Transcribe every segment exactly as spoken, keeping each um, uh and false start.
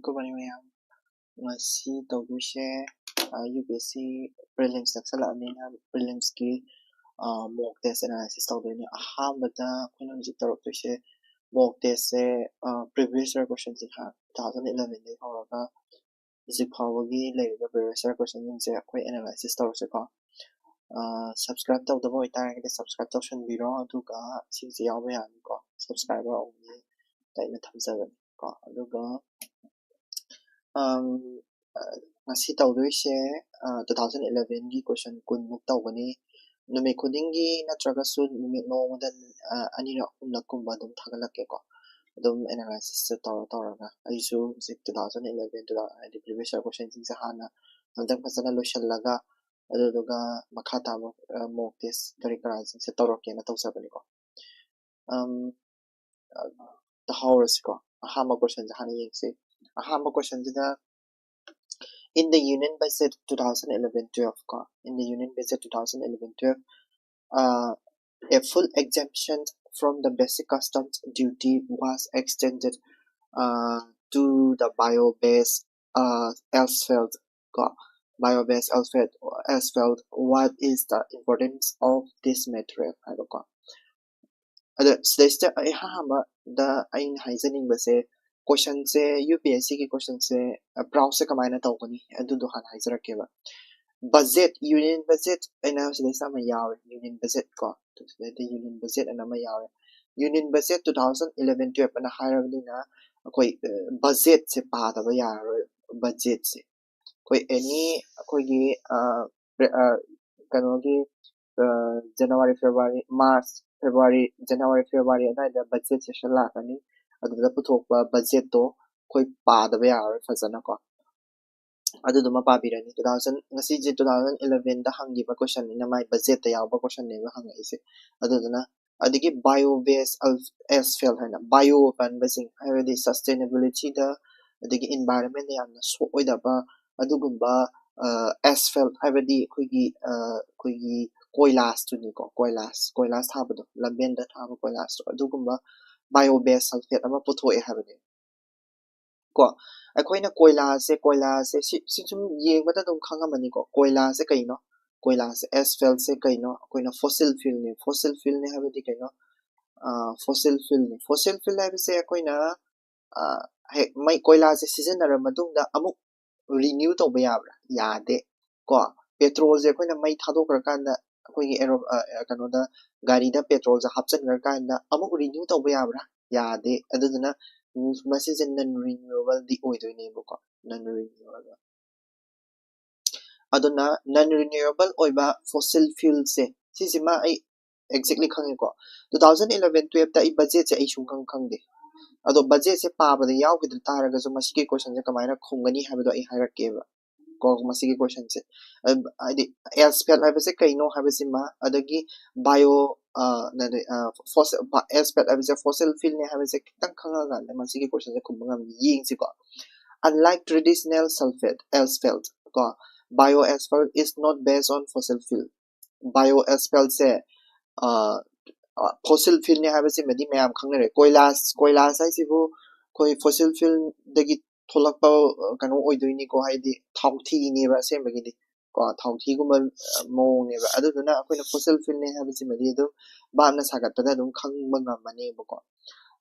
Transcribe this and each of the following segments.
Good morning, ꯃꯌꯥꯝ꯫ ꯉꯁꯤ ꯇꯧꯗꯣꯏꯁꯦ, ꯑ, UPSC prelims ꯅꯛꯁꯜꯂꯛꯑꯕꯅꯤꯅ prelimsꯀꯤ, ꯑ, mock test analysis ꯇꯧꯗꯣꯏꯅꯦ꯫ ꯑꯍꯥꯟꯕꯗ ꯑꯩꯈꯣꯏꯅ ꯍꯧꯖꯤꯛ ꯇꯧꯔꯛꯇꯣꯏꯁꯦ mock testꯁꯦ, ꯑ, previous year questionꯁꯦ ꯍꯥ-, two thousand elevenꯗꯒꯤ ꯍꯧꯔꯒ ꯍꯧꯖꯤꯛ ꯐꯥꯎꯕꯒꯤ ꯂꯩꯔꯤꯕ previous year questionꯁꯤꯡꯁꯦ ꯑꯩꯈꯣꯏ analysis ꯇꯧꯔꯁꯦꯀꯣ꯫ ꯑ, subscribe ꯇꯧꯗꯕ ꯑꯣꯏꯇꯥꯔꯒꯗꯤ subscribe ꯇꯧꯁꯟꯕꯤꯔꯣ, ꯑꯗꯨꯒ ꯁꯤꯁꯦ ꯌꯥꯎꯕ ꯌꯥꯅꯤꯀꯣ, subscriber only ꯑꯩꯅ ꯊꯝꯖꯕꯅꯤꯀꯣ꯫ ꯑꯗꯨꯒ, ꯑꯝ, ꯑ, ꯉꯁꯤ ꯇꯧꯗꯣꯏꯁꯦ, ꯑ, two thousand elevenꯒꯤ question ꯀꯨꯟꯃꯨꯛ ꯇꯧꯒꯅꯤ꯫ ꯅꯨꯃꯤꯠ ꯈꯨꯗꯤꯡꯒꯤ ꯅꯠꯇ꯭ꯔꯒꯁꯨ ꯅꯨꯃꯤꯠ ꯅꯣꯡꯃꯗ, ꯑ, ꯑꯅꯤꯔꯛ ꯑꯍꯨꯝꯂꯛꯀꯨꯝꯕ ꯑꯗꯨꯝ ꯊꯥꯒꯠꯂꯛꯀꯦꯀꯣ꯫ ꯑꯗꯨꯝ analysisꯁꯦ ꯇꯧꯔ ꯇꯧꯔꯒ ꯑꯩꯁꯨ ꯍꯧꯖꯤꯛ two thousand eleven, two thousand, ꯍꯥꯏꯗꯤ previous year questionꯁꯤꯡꯁꯦ ꯍꯥꯟꯅ ꯑꯝꯇꯪ ꯐꯖꯅ ꯂꯣꯏꯁꯤꯜꯂꯒ, ꯑꯗꯨꯗꯨꯒ ꯃꯈꯥ ꯇꯥꯕ, ꯑ, mock test ꯀꯔꯤ ꯀꯔꯥꯁꯤꯡꯁꯦ ꯇꯧꯔꯛꯀꯦꯅ ꯇꯧꯖꯕꯅꯤꯀꯣ꯫ ꯑꯝ, ꯑ, ꯇꯥꯍꯧꯔꯁꯤꯀꯣ꯫ ꯑꯍꯥꯟꯕ questionꯁꯦ ꯍꯥꯟꯅ ꯌꯦꯡꯁꯤ꯫ ꯑꯍꯥꯟꯕ questionꯁꯤꯗ, in the Union Budget two thousand eleven twelve ꯀꯣ, in the Union Budget two thousand eleven twelve, uh, a full exemption from the basic customs duty was extended, uh, to the bio-based, uh, asphalt ꯀꯣ, bio-based asphalt, asphalt, what is the importance of this material ꯍꯥꯏꯕꯀꯣ꯫ ꯑꯗ ꯁꯤꯗꯩꯁꯤꯗ ꯑꯩ ꯑꯍꯥꯟꯕꯗ ꯑꯩꯅ ꯍꯥꯏꯖꯅꯤꯡꯕꯁꯦ, questionꯁꯦ, UPSCꯒꯤ questionꯁꯦ, ꯑ, browseꯁꯦ ꯀꯃꯥꯏꯅ ꯇꯧꯒꯅꯤ ꯑꯗꯨꯗꯣ ꯍꯥꯟꯅ ꯍꯥꯏꯖꯔꯛꯀꯦꯕ꯫ Budget, Union Budget ꯑꯩꯅ ꯁꯤꯗꯩꯁꯤꯗ ꯑꯃ ꯌꯥꯎꯔꯦ, Union Budget ꯀꯣ, ꯁꯤꯗꯩꯗ Union Budget ꯑꯅ ꯑꯃ ꯌꯥꯎꯔꯦ꯫ Union Budget two thousand eleven twelve ꯑꯅ ꯍꯥꯏꯔꯕꯅꯤꯅ ꯑꯩꯈꯣꯏ, ꯑ, budgetꯁꯦ ꯄꯥꯗꯕ ꯌꯥꯔꯔꯣꯏ, budgetꯁꯦ꯫ ꯑꯩꯈꯣꯏ any, ꯑꯩꯈꯣꯏꯒꯤ, ꯑ, ꯕ꯭ꯔꯦ-, ꯑ, ꯀꯩꯅꯣꯒꯤ, ꯑ, January, February, March, February, January, February ꯑꯗꯨꯋꯥꯏꯗ budget session ꯂꯥꯛꯀꯅꯤ꯫ ꯑꯗꯨꯗ ꯄꯨꯊꯣꯛꯄ budgetꯇꯣ ꯑꯩꯈꯣꯏ ꯄꯥꯗꯕ ꯌꯥꯔꯔꯣꯏ ꯐꯖꯅꯀꯣ꯫ ꯑꯗꯨꯗꯨꯃ ꯄꯥꯕꯤꯔꯅꯤ꯫ Two thousand, ꯉꯁꯤꯁꯦ two thousand elevenꯗ ꯍꯪꯈꯤꯕ questionꯅꯤꯅ ꯃꯥꯏ budgetꯇ ꯌꯥꯎꯕ questionꯅꯦꯕ ꯍꯪꯉꯛꯏꯁꯦ꯫ ꯑꯗꯨꯗꯨꯅ ꯑꯗꯒꯤ bio-based al-, asphalt ꯍꯥꯏꯅ, bio ꯄꯟꯕꯁꯤꯡ ꯍꯥꯏꯕꯗꯤ sustainabilityꯗ ꯑꯗꯒꯤ environmentꯗ ꯌꯥꯝꯅ ꯁꯣꯛꯑꯣꯏꯗꯕ ꯑꯗꯨꯒꯨꯝꯕ, ꯑ, asphalt ꯍꯥꯏꯕꯗꯤ ꯑꯩꯈꯣꯏꯒꯤ, ꯑ, ꯑꯩꯈꯣꯏꯒꯤ ꯀꯣꯏꯂꯥꯁꯇꯨꯅꯤꯀꯣ, ꯀꯣꯏꯂꯥꯁ, ꯀꯣꯏꯂꯥꯁ ꯊꯥꯕꯗꯣ, ꯂꯝꯕꯦꯟꯗ ꯊꯥꯕ ꯀꯣꯏꯂꯥꯁꯇꯣ, ꯑꯗꯨꯒꯨꯝꯕ bio-based sulphate ꯑꯃ ꯄꯨꯊꯣꯛꯑꯦ ꯍꯥꯏꯕꯅꯦ꯫ ꯀꯣ꯫ ꯑꯩꯈꯣꯏꯅ ꯀꯣꯏꯂꯥꯁꯦ ꯀꯣꯏꯂꯥꯁꯦ ꯁꯤ ꯁꯤ ꯁꯨꯝ ꯌꯦꯡꯕꯗ ꯑꯗꯨꯝ ꯈꯪꯉꯝꯃꯅꯤꯀꯣ꯫ ꯀꯣꯏꯂꯥꯁꯦ ꯀꯩꯅꯣ? ꯀꯣꯏꯂꯥꯁꯦ, asphaltꯁꯦ ꯀꯩꯅꯣ? ꯑꯩꯈꯣꯏꯅ fossil fuelꯅꯦ꯫ Fossil fuelꯅꯦ ꯍꯥꯏꯕꯗꯤ ꯀꯩꯅꯣ? Fossil fuelꯅꯦ꯫ Fossil fuel ꯍꯥꯏꯕꯁꯦ ꯑꯩꯈꯣꯏꯅ ꯍꯦꯛ ꯃꯩ ꯀꯣꯏꯂꯥꯁꯦ ꯁꯤꯖꯤꯟꯅꯔ ꯃꯇꯨꯡꯗ ꯑꯃꯨꯛ renew ꯇꯧꯕ ꯌꯥꯕ꯭ꯔꯥ? ꯌꯥꯗꯦ꯫ ꯀꯣ, petrolꯁꯦ ꯑꯩꯈꯣꯏꯅ ꯃꯩ ꯊꯥꯗꯣꯛꯈ꯭ꯔꯀꯥꯟꯗ ꯑꯩꯈꯣꯏꯒꯤ ꯀꯩꯅꯣꯗ ꯒꯥꯔꯤꯗ petrolꯁꯦ ꯍꯥꯞꯆꯤꯟꯈ꯭ꯔꯀꯥꯟꯗ ꯑꯃꯨꯛ renew ꯇꯧꯕ ꯌꯥꯕ꯭ꯔꯥ? ꯌꯥꯗꯦ꯫ ꯑꯗꯨꯗꯨꯅ ꯃꯁꯤꯁꯦ non renewableꯗꯤ ꯑꯣꯏꯗꯣꯏꯅꯦꯕꯀꯣ꯫ Non renewable꯫ ꯑꯗꯨꯅ non renewable ꯑꯣꯏꯕ fossil fuelꯁꯦ ꯁꯤꯁꯤꯃ ꯑꯩ exactly ꯈꯪꯉꯦꯀꯣ꯫ Two thousand eleven twelveꯇ ꯑꯩ budgetꯁꯦ ꯑꯩ ꯁꯨꯡꯈꯪ ꯈꯪꯗꯦ꯫ ꯑꯗꯣ budgetꯁꯦ ꯄꯥꯕꯗ ꯌꯥꯎꯈꯤꯗ ꯇꯥꯔꯒꯁꯨ ꯃꯁꯤꯒꯤ questionꯁꯦ ꯀꯃꯥꯏꯅ ꯈꯨꯝꯒꯅꯤ ꯍꯥꯏꯕꯗꯣ ꯑꯩ ꯍꯥꯏꯔꯛꯀꯦꯕ꯫ ꯀꯣ, ꯃꯁꯤꯒꯤ questionꯁꯦ ꯍꯥꯏꯗꯤ asphalt ꯍꯥꯏꯕꯁꯦ ꯀꯩꯅꯣ ꯍꯥꯏꯕꯁꯤꯃ, ꯑꯗꯒꯤ bio asphalt ꯍꯥꯏꯕꯁꯦ fossil fuelꯅꯦ ꯍꯥꯏꯕꯁꯦ ꯈꯤꯇꯪ ꯈꯪꯉꯀꯥꯟꯗ ꯃꯁꯤꯒꯤ questionꯁꯦ ꯈꯨꯝꯕ ꯉꯝꯃꯤ꯫ ꯌꯦꯡꯁꯤꯀꯣ꯫ Unlike traditional sulfate asphalt ꯀꯣ, bio asphalt is not based on fossil fuel꯫ Bio asphaltꯁꯦ fossil fuelꯅꯦ ꯍꯥꯏꯕꯁꯤꯃꯗꯤ ꯃꯌꯥꯝ ꯈꯪꯅꯔꯦ꯫ ꯀꯣꯏꯂꯥꯁ ꯀꯣꯏꯂꯥꯁ ꯍꯥꯏꯁꯤꯕꯨ ꯑꯩꯈꯣꯏ fossil fuelꯗꯒꯤ ꯊꯣꯛꯂꯛꯄ ꯀꯩꯅꯣ ꯑꯣꯏꯗꯣꯏꯅꯤꯀꯣ, ꯍꯥꯏꯗꯤ ꯊꯥꯎꯊꯤꯅꯦꯕ ꯑꯁꯦꯡꯕꯒꯤꯗꯤ꯫ ꯀꯣ, ꯊꯥꯎꯊꯤꯒꯨꯝꯕ ꯃꯑꯣꯡꯅꯦꯕ꯫ ꯑꯗꯨꯗꯨꯅ ꯑꯩꯈꯣꯏꯅ fossil fuelꯅꯦ ꯍꯥꯏꯕꯁꯤꯃꯗꯤ ꯑꯗꯨꯝ ꯚꯥꯞꯅ ꯁꯥꯒꯠꯄꯗ ꯑꯗꯨꯝ ꯈꯪꯕ ꯉꯝꯃꯅꯦꯕꯀꯣ꯫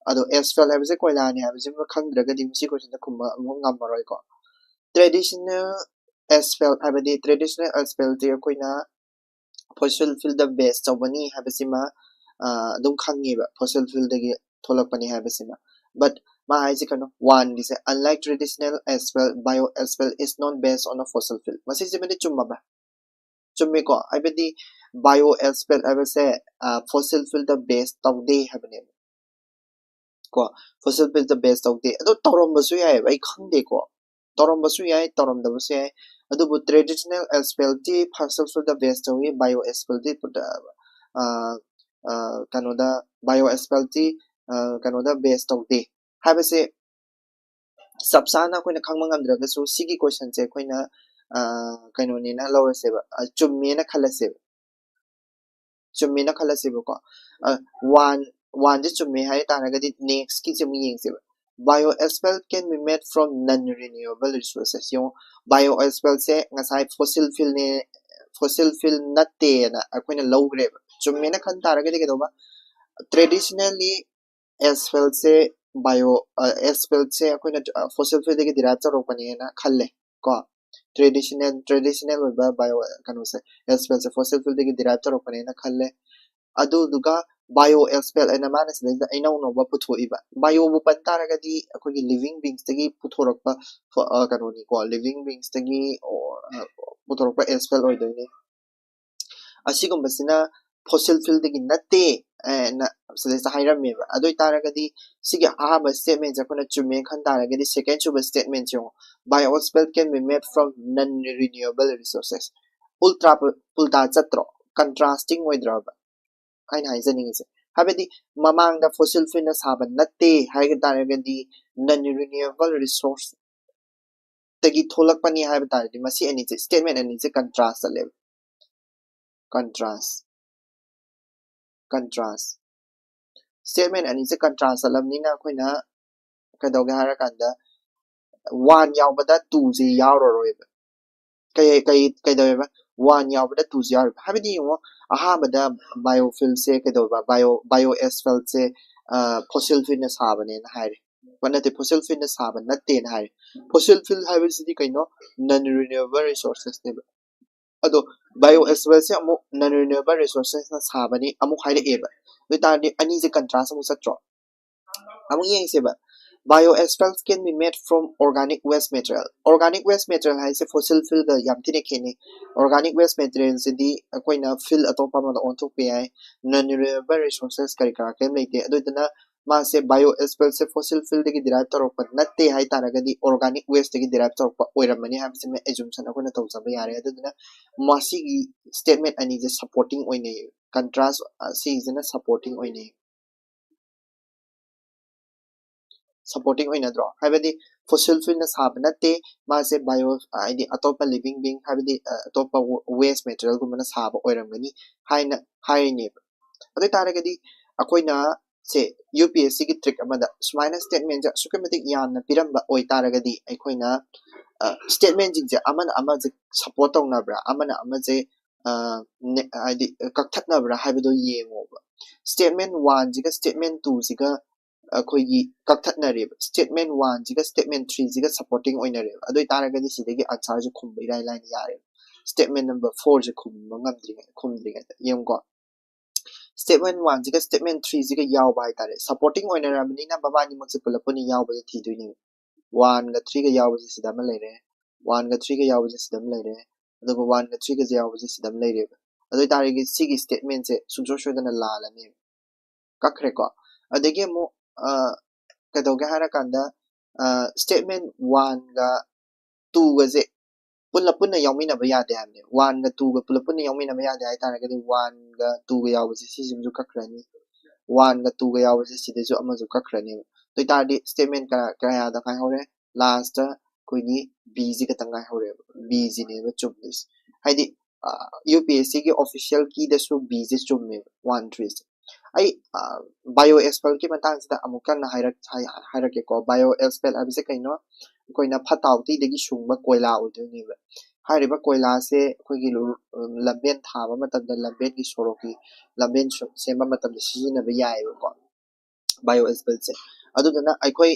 ꯑꯗꯣ asphalt ꯍꯥꯏꯕꯁꯦ ꯀꯣꯏꯂꯥꯅꯦ ꯍꯥꯏꯕꯁꯤꯃ ꯈꯪꯗ꯭ꯔꯒꯗꯤ ꯃꯁꯤ questionꯗ ꯈꯨꯝꯕ ꯑꯃꯨꯛ ꯉꯝꯃꯔꯣꯏꯀꯣ꯫ Traditional asphalt ꯍꯥꯏꯕꯗꯤ traditional asphaltꯇꯤ ꯑꯩꯈꯣꯏꯅ fossil fuelꯗ base ꯇꯧꯕꯅꯤ ꯍꯥꯏꯕꯁꯤꯃ ꯑꯗꯨꯝ ꯈꯪꯉꯦꯕ, fossil fuelꯗꯒꯤ ꯊꯣꯛꯂꯛꯄꯅꯤ ꯍꯥꯏꯕꯁꯤꯃ꯫ But ꯃꯥ ꯍꯥꯏꯁꯦ ꯀꯩꯅꯣ, oneꯒꯤꯁꯦ, unlike traditional asphalt, bio asphalt is not based on a fossil fuel꯫ ꯃꯁꯤꯁꯤꯃꯗꯤ ꯆꯨꯝꯃꯕ꯭ꯔꯥ? ꯆꯨꯝꯃꯤꯀꯣ, ꯍꯥꯏꯕꯗꯤ bio asphalt ꯍꯥꯏꯕꯁꯦ fossil fuelꯗ base ꯇꯧꯗꯦ ꯍꯥꯏꯕꯅꯦꯕ꯫ ꯀꯣ, fossil fuelꯗ base ꯇꯧꯗꯦ꯫ ꯑꯗꯣ ꯇꯧꯔꯝꯕꯁꯨ ꯌꯥꯏꯑꯕ, ꯑꯩ ꯈꯪꯗꯦꯀꯣ꯫ ꯇꯧꯔꯝꯕꯁꯨ ꯌꯥꯏ, ꯇꯧꯔꯝꯗꯕꯁꯨ ꯌꯥꯏ꯫ ꯑꯗꯨꯕꯨ traditional asphaltꯇꯤ fossil fuelꯗ base ꯇꯧꯏ, bio asphaltꯇꯤ ꯀꯩꯅꯣꯗ, bio asphaltꯇꯤ ꯀꯩꯅꯣꯗ base ꯇꯧꯗꯦ ꯍꯥꯏꯕꯁꯦ ꯆꯞ ꯆꯥꯅ ꯑꯩꯈꯣꯏꯅ ꯈꯪꯕ ꯉꯝꯗ꯭ꯔꯒꯁꯨ ꯁꯤꯒꯤ questionꯁꯦ ꯑꯩꯈꯣꯏꯅ ꯀꯩꯅꯣꯅꯦꯅ ꯂꯧꯔꯁꯦꯕ, ꯆꯨꯝꯃꯦꯅ ꯈꯜꯂꯁꯦꯕ꯫ ꯆꯨꯝꯃꯦꯅ ꯈꯜꯂꯁꯦꯕꯀꯣ꯫ One oneꯁꯦ ꯆꯨꯝꯃꯦ ꯍꯥꯏ ꯇꯥꯔꯒꯗꯤ nextꯀꯤꯁꯦ ꯑꯃꯨꯛ ꯌꯦꯡꯁꯦꯕ꯫ Bioasphalt can be made from non-renewable resources. ꯌꯦꯡꯉꯣ, bioasphalt ꯁꯦ ꯉꯁꯥꯏ fossil fuel ꯅꯦ, fossil fuel ꯅꯠꯇꯦꯅ ꯑꯩꯈꯣꯏꯅ ꯂꯧꯈ꯭ꯔꯦꯕ꯫ ꯆꯨꯝꯃꯦꯅ ꯈꯟ ꯇꯥꯔꯒꯗꯤ ꯀꯩꯗꯧꯕ? Traditionally asphalt ꯁꯦ bio, asphalt ꯁꯦ ꯑꯩꯈꯣꯏꯅ fossil fuel ꯗꯒꯤ derive ꯇꯧꯔꯛꯄꯅꯦꯅ ꯈꯜꯂꯦ ꯀꯣ꯫ Traditional, traditional ꯑꯣꯏꯕ bio, ꯀꯩꯅꯣꯁꯦ, asphalt ꯁꯦ fossil fuel ꯗꯒꯤ derive ꯇꯧꯔꯛꯄꯅꯦꯅ ꯈꯜꯂꯦ꯫ ꯑꯗꯨꯗꯨꯒ bioasphalt ꯍꯥꯏꯅ ꯃꯥꯅ ꯁꯤꯗꯩꯗ ꯏꯅꯧ ꯅꯧꯕ ꯄꯨꯊꯣꯛꯏꯕ꯫ Bio ꯕꯨ ꯄꯟ ꯇꯥꯔꯒꯗꯤ ꯑꯩꯈꯣꯏꯒꯤ living beings ꯇꯒꯤ ꯄꯨꯊꯣꯔꯛꯄ ꯀꯩꯅꯣꯅꯤꯀꯣ, living beings ꯇꯒꯤ ꯄꯨꯊꯣꯔꯛꯄ asphalt ꯑꯣꯏꯗꯣꯏꯅꯤ꯫ ꯑꯁꯤꯒꯨꯝꯕꯁꯤꯅ fossil fuel ꯗꯒꯤ ꯅꯠꯇꯦ ꯍꯥꯏꯅ ꯁꯤꯗꯩꯁꯤꯗ ꯍꯥꯏꯔꯝꯃꯦꯕ꯫ ꯑꯗꯨ ꯑꯣꯏꯇꯥꯔꯒꯗꯤ ꯁꯤꯒꯤ ꯑꯍꯥꯟꯕ statement ꯁꯦ ꯑꯩꯈꯣꯏꯅ ꯆꯨꯝꯃꯦꯅ ꯈꯟ ꯇꯥꯔꯒꯗꯤ, second ꯁꯨꯕ statement ꯁꯦ ꯌꯦꯡꯉꯣ, bioasphalt can be made from non-renewable resources. Ultra, ꯎꯜꯇꯥ ꯆꯠꯇ꯭ꯔꯣ? Contrasting ꯑꯣꯏꯗ꯭ꯔꯕ ꯑꯩꯅ ꯍꯥꯏꯖꯅꯤꯡꯉꯤꯁꯦ? ꯍꯥꯏꯕꯗꯤ ꯃꯃꯥꯡꯗ fossil fuel ꯅ ꯁꯥꯕ ꯅꯠꯇꯦ ꯍꯥꯏꯕ ꯇꯥꯔꯒꯗꯤ, non-renewable resource ꯇꯒꯤ ꯊꯣꯛꯂꯛꯄꯅꯤ ꯍꯥꯏꯕ ꯇꯥꯔꯗꯤ, ꯃꯁꯤ ꯑꯅꯤꯁꯦ, statement ꯑꯅꯤꯁꯦ contrast ꯆꯠꯂꯦꯕ꯫ Contrast, contrast, statement ꯑꯅꯤꯁꯦ contrast ꯆꯠꯂꯕꯅꯤꯅ ꯑꯩꯈꯣꯏꯅ ꯀꯩꯗꯧꯒꯦ ꯍꯥꯏꯔꯀꯥꯟꯗ, one ꯌꯥꯎꯕꯗ two ꯁꯦ ꯌꯥꯎꯔꯔꯣꯏꯕ꯫ ꯀꯩ ꯀꯩ ꯀꯩꯗꯧꯋꯦꯕ? One ꯌꯥꯎꯕꯗ two ꯁꯦ ꯌꯥꯎꯔꯤꯕ꯫ ꯍꯥꯏꯕꯗꯤ ꯌꯦꯡꯉꯣ, ꯑꯍꯥꯟꯕꯗ biofuel ꯁꯦ ꯀꯩꯗꯧꯕ? Bio, bioasphalt ꯁꯦ fossil fuel ꯅ ꯁꯥꯕꯅꯦꯅ ꯍꯥꯏꯔꯦ, ꯅꯠꯇꯦ, fossil fuel ꯅ ꯁꯥꯕ ꯅꯠꯇꯦꯅ ꯍꯥꯏꯔꯦ꯫ Fossil fuel ꯍꯥꯏꯕꯁꯤꯗꯤ ꯀꯩꯅꯣ? Non renewable resources ꯅꯦꯕ꯫ ꯑꯗꯣ bioasphalt ꯁꯦ ꯑꯃꯨꯛ non renewable resources ꯅ ꯁꯥꯕꯅꯤ ꯑꯃꯨꯛ ꯍꯥꯏꯔꯛꯑꯦꯕ꯫ ꯑꯗꯨ ꯑꯣꯏꯇꯥꯔꯗꯤ ꯑꯅꯤꯁꯦ contrast ꯑꯃꯨꯛ ꯆꯠꯇ꯭ꯔꯣ? ꯑꯃꯨꯛ ꯌꯦꯡꯁꯦꯕ꯫ Bioasphalt can be made from organic waste material. Organic waste material ꯍꯥꯏꯁꯦ fossil fuel ꯒ ꯌꯥꯝ ꯊꯤꯅ ꯈꯦꯠꯅꯩ꯫ Organic waste material ꯁꯤꯗꯤ ꯑꯩꯈꯣꯏꯅ fuel ꯑꯇꯣꯞꯄ ꯑꯃꯗ ꯑꯣꯟꯊꯣꯛꯄ ꯌꯥꯏ, non renewable resources ꯀꯔꯤ ꯀꯔꯥ ꯀꯔꯤꯝ ꯂꯩꯇꯦ꯫ ꯑꯗꯨꯗꯨꯅ ꯃꯥꯁꯦ, bioasphalt ꯁꯦ fossil fuel ꯗꯒꯤ derive ꯇꯧꯔꯛꯄ ꯅꯠꯇꯦ ꯍꯥꯏ ꯇꯥꯔꯒꯗꯤ, organic waste ꯇꯒꯤ derive ꯇꯧꯔꯛꯄ ꯑꯣꯏꯔꯝꯃꯅꯤ ꯍꯥꯏꯕꯁꯤꯃ assumption ꯑꯩꯈꯣꯏꯅ ꯇꯧꯖꯕ ꯌꯥꯔꯦ꯫ ꯑꯗꯨꯗꯨꯅ ꯃꯁꯤꯒꯤ statement ꯑꯅꯤꯁꯦ supporting ꯑꯣꯏꯅꯩ, contrast ꯁꯤꯁꯤꯅ supporting ꯑꯣꯏꯅꯩ꯫ Supporting ꯑꯣꯏꯅꯗ꯭ꯔꯣ? ꯍꯥꯏꯕꯗꯤ fossil fuel ꯅ ꯁꯥꯕ ꯅꯠꯇꯦ, ꯃꯥꯁꯦ bio, ꯍꯥꯏꯗꯤ ꯑꯇꯣꯞꯄ living being, ꯍꯥꯏꯕꯗꯤ ꯑꯇꯣꯞꯄ waste material ꯒꯨꯝꯕꯅ ꯁꯥꯕ ꯑꯣꯏꯔꯝꯒꯅꯤ ꯍꯥꯏꯅ ꯍꯥꯏꯔꯤꯅꯦꯕ꯫ ꯑꯗꯨ ꯑꯣꯏꯇꯥꯔꯒꯗꯤ ꯑꯩꯈꯣꯏꯅ ꯁꯦ, ꯌꯨ ꯄꯤ ꯑꯦꯁ ꯁꯤꯒꯤ ꯇ꯭ꯔꯤꯛ ꯑꯃꯗ ꯁꯨꯃꯥꯏꯅ ꯁ꯭ꯇꯦꯠꯃꯦꯟꯁꯦ ꯑꯁꯨꯛꯀꯤ ꯃꯇꯤꯛ ꯌꯥꯝꯅ ꯄꯤꯔꯝꯕ ꯑꯣꯏꯇꯥꯔꯒꯗꯤ, ꯑꯩꯈꯣꯏꯅ ꯁ꯭ꯇꯦꯠꯃꯦꯟꯁꯤꯡꯁꯦ ꯑꯃꯅ ꯑꯃꯁꯦ ꯁꯄꯣꯔꯠ ꯇꯧꯅꯕ꯭ꯔꯥ, ꯑꯃꯅ ꯑꯃꯁꯦ ꯍꯥꯏꯗꯤ ꯀꯛꯊꯠꯅꯕ꯭ꯔꯥ ꯍꯥꯏꯕꯗꯣ ꯌꯦꯡꯉꯣꯕ꯫ ꯁ꯭ꯇꯦꯠꯃꯦꯟ ꯋꯥꯟꯁꯤꯒ ꯁ꯭ꯇꯦꯠꯃꯦꯟ ꯇꯨꯁꯤꯒ ꯑꯩꯈꯣꯏꯒꯤ ꯀꯛꯊꯠꯅꯔꯦꯕ꯫ ꯁ꯭ꯇꯦꯠꯃꯦꯟ ꯋꯥꯟꯁꯤꯒ ꯁ꯭ꯇꯦꯠꯃꯦꯟ ꯊ꯭ꯔꯤꯁꯤꯒ ꯁꯄꯣꯔꯇꯤꯡ ꯑꯣꯏꯅꯔꯦꯕ꯫ ꯑꯗꯨ ꯑꯣꯏꯇꯥꯔꯒꯗꯤ ꯁꯤꯗꯒꯤ ꯑꯟꯁꯔꯁꯦ ꯈꯨꯝꯕ ꯏꯔꯥꯏ ꯂꯥꯏꯅ ꯌꯥꯔꯦꯕ, ꯁ꯭ꯇꯦꯠꯃꯦꯟ ꯅꯝꯕꯔ ꯐꯣꯔꯁꯦ ꯈꯨꯝꯕ ꯉꯝꯗ꯭ꯔꯤꯉꯩꯗ, ꯈꯨꯝꯗ꯭ꯔꯤꯉꯩꯗ꯫ ꯌꯦꯡꯉꯨꯀꯣ, ꯁ꯭ꯇꯦꯠꯃꯦꯟ ꯋꯥꯟꯁꯤꯒ ꯁ꯭ꯇꯦꯠꯃꯦꯟ ꯊ꯭ꯔꯤꯁꯤꯒ ꯌꯥꯎꯕ ꯍꯥꯏꯇꯥꯔꯦ, ꯁꯄꯣꯔꯇꯤꯡ ꯑꯣꯏꯅꯔꯕꯅꯤꯅ ꯃꯕꯥꯅꯤꯃꯛꯁꯦ ꯄꯨꯂꯞ ꯄꯨꯟꯅ ꯌꯥꯎꯕꯁꯦ ꯊꯤꯗꯣꯏꯅꯦꯕ꯫ ꯋꯥꯟꯒ ꯊ꯭ꯔꯤꯒ ꯌꯥꯎꯕꯁꯦ ꯁꯤꯗ ꯑꯃ ꯂꯩꯔꯦ, ꯋꯥꯟꯒ ꯊ꯭ꯔꯤꯒ ꯌꯥꯎꯕꯁꯦ ꯁꯤꯗ ꯑꯃ ꯂꯩꯔꯦ, ꯑꯗꯨꯒ ꯋꯥꯟꯒ ꯊ꯭ꯔꯤꯒꯁꯦ ꯌꯥꯎꯕꯁꯦ ꯁꯤꯗ ꯑꯃ ꯂꯩꯔꯦꯕ꯫ ꯑꯗꯨ ꯑꯣꯏꯇꯥꯔꯗꯤ ꯁꯤꯒꯤ ꯁ꯭ꯇꯦꯠꯃꯦꯟꯁꯦ ꯁꯨꯡꯁꯣꯏ ꯁꯣꯏꯗꯅ ꯂꯥꯜꯂꯅꯦꯕ, ꯀꯛꯈ꯭ꯔꯦꯀꯣ꯫ ꯑꯗꯒꯤ ꯑꯃꯨꯛ ꯀꯩꯗꯧꯒꯦ ꯍꯥꯏꯔꯀꯥꯟꯗ, ꯁ꯭ꯇꯦꯠꯃꯦꯟ ꯋꯥꯟꯒ ꯇꯨꯒꯁꯦ ꯄꯨꯂꯞ ꯄꯨꯟꯅ ꯌꯥꯎꯃꯤꯟꯅꯕ ꯌꯥꯗꯦ ꯍꯥꯏꯕꯅꯦ꯫ ꯋꯥꯟꯒ ꯇꯨꯒ ꯄꯨꯂꯞ ꯄꯨꯟꯅ ꯌꯥꯎꯃꯤꯟꯅꯕ ꯌꯥꯗꯦ ꯍꯥꯏꯇꯥꯔꯒꯗꯤ ꯋꯥꯟꯒ ꯇꯨꯒ ꯌꯥꯎꯕꯁꯦ ꯁꯤꯁꯤꯃꯁꯨ ꯀꯛꯈ꯭ꯔꯅꯤ, ꯋꯥꯟꯒ ꯇꯨꯒ ꯌꯥꯎꯕꯁꯦ ꯁꯤꯗꯁꯨ ꯑꯃꯁꯨ ꯀꯛꯈ꯭ꯔꯅꯦꯕ꯫ ꯑꯗꯨ ꯑꯣꯏꯇꯥꯔꯗꯤ ꯁ꯭ꯇꯦꯠꯃꯦꯟ ꯀꯌꯥ ꯀꯌꯥꯗ ꯉꯥꯏꯍꯧꯔꯦ? ꯂꯥꯁꯇ ꯑꯩꯈꯣꯏꯒꯤ ꯕꯤꯁꯤ ꯈꯛꯇꯪ ꯉꯥꯏꯍꯧꯔꯦꯕ, ꯕꯤꯁꯤꯅꯦꯕ ꯆꯨꯝꯗꯣꯏꯁꯦ꯫ ꯍꯥꯏꯗꯤ ꯌꯨ ꯄꯤ ꯑꯦꯁ ꯁꯤꯒꯤ ꯑꯣꯐꯤꯁꯤꯌꯦꯜ ꯀꯤꯗꯁꯨ ꯕꯤꯁꯦ ꯆꯨꯝꯃꯦꯕ, ꯋꯥꯟ ꯊ꯭ꯔꯤꯁꯦ꯫ ꯑꯩ ꯕꯥꯏꯑꯣ ꯑꯦꯛꯁꯄꯦꯜꯒꯤ ꯃꯇꯥꯡꯁꯤꯗ ꯑꯃꯨꯛ ꯀꯟꯅ ꯍꯥꯏꯔꯛ ꯍꯥꯏꯔꯛꯀꯦꯀꯣ꯫ ꯕꯥꯏꯑꯣ ꯑꯦꯛꯁꯄꯦꯜ ꯍꯥꯏꯕꯁꯦ ꯀꯩꯅꯣ? ꯑꯩꯈꯣꯏꯅ ꯐꯠꯇ ꯍꯥꯎꯊꯤꯗꯒꯤ ꯁꯨꯡꯕ ꯀꯣꯏꯂꯥ ꯑꯣꯏꯗꯣꯏꯅꯦꯕ꯫ ꯍꯥꯏꯔꯤꯕ ꯀꯣꯏꯂꯥꯁꯦ ꯑꯩꯈꯣꯏꯒꯤ ꯂꯝꯕꯦꯟ ꯊꯥꯕ ꯃꯇꯝꯗ, ꯂꯝꯕꯦꯟꯒꯤ ꯁꯣꯔꯣꯛꯀꯤ ꯂꯝꯕꯦꯟ ꯁꯦꯝꯕ ꯃꯇꯝꯗ ꯁꯤꯖꯤꯟꯅꯕ ꯌꯥꯏꯑꯕꯀꯣ, ꯕꯥꯏꯑꯣ ꯑꯦꯛꯁꯄꯦꯜꯁꯦ꯫ ꯑꯗꯨꯗꯨꯅ ꯑꯩꯈꯣꯏ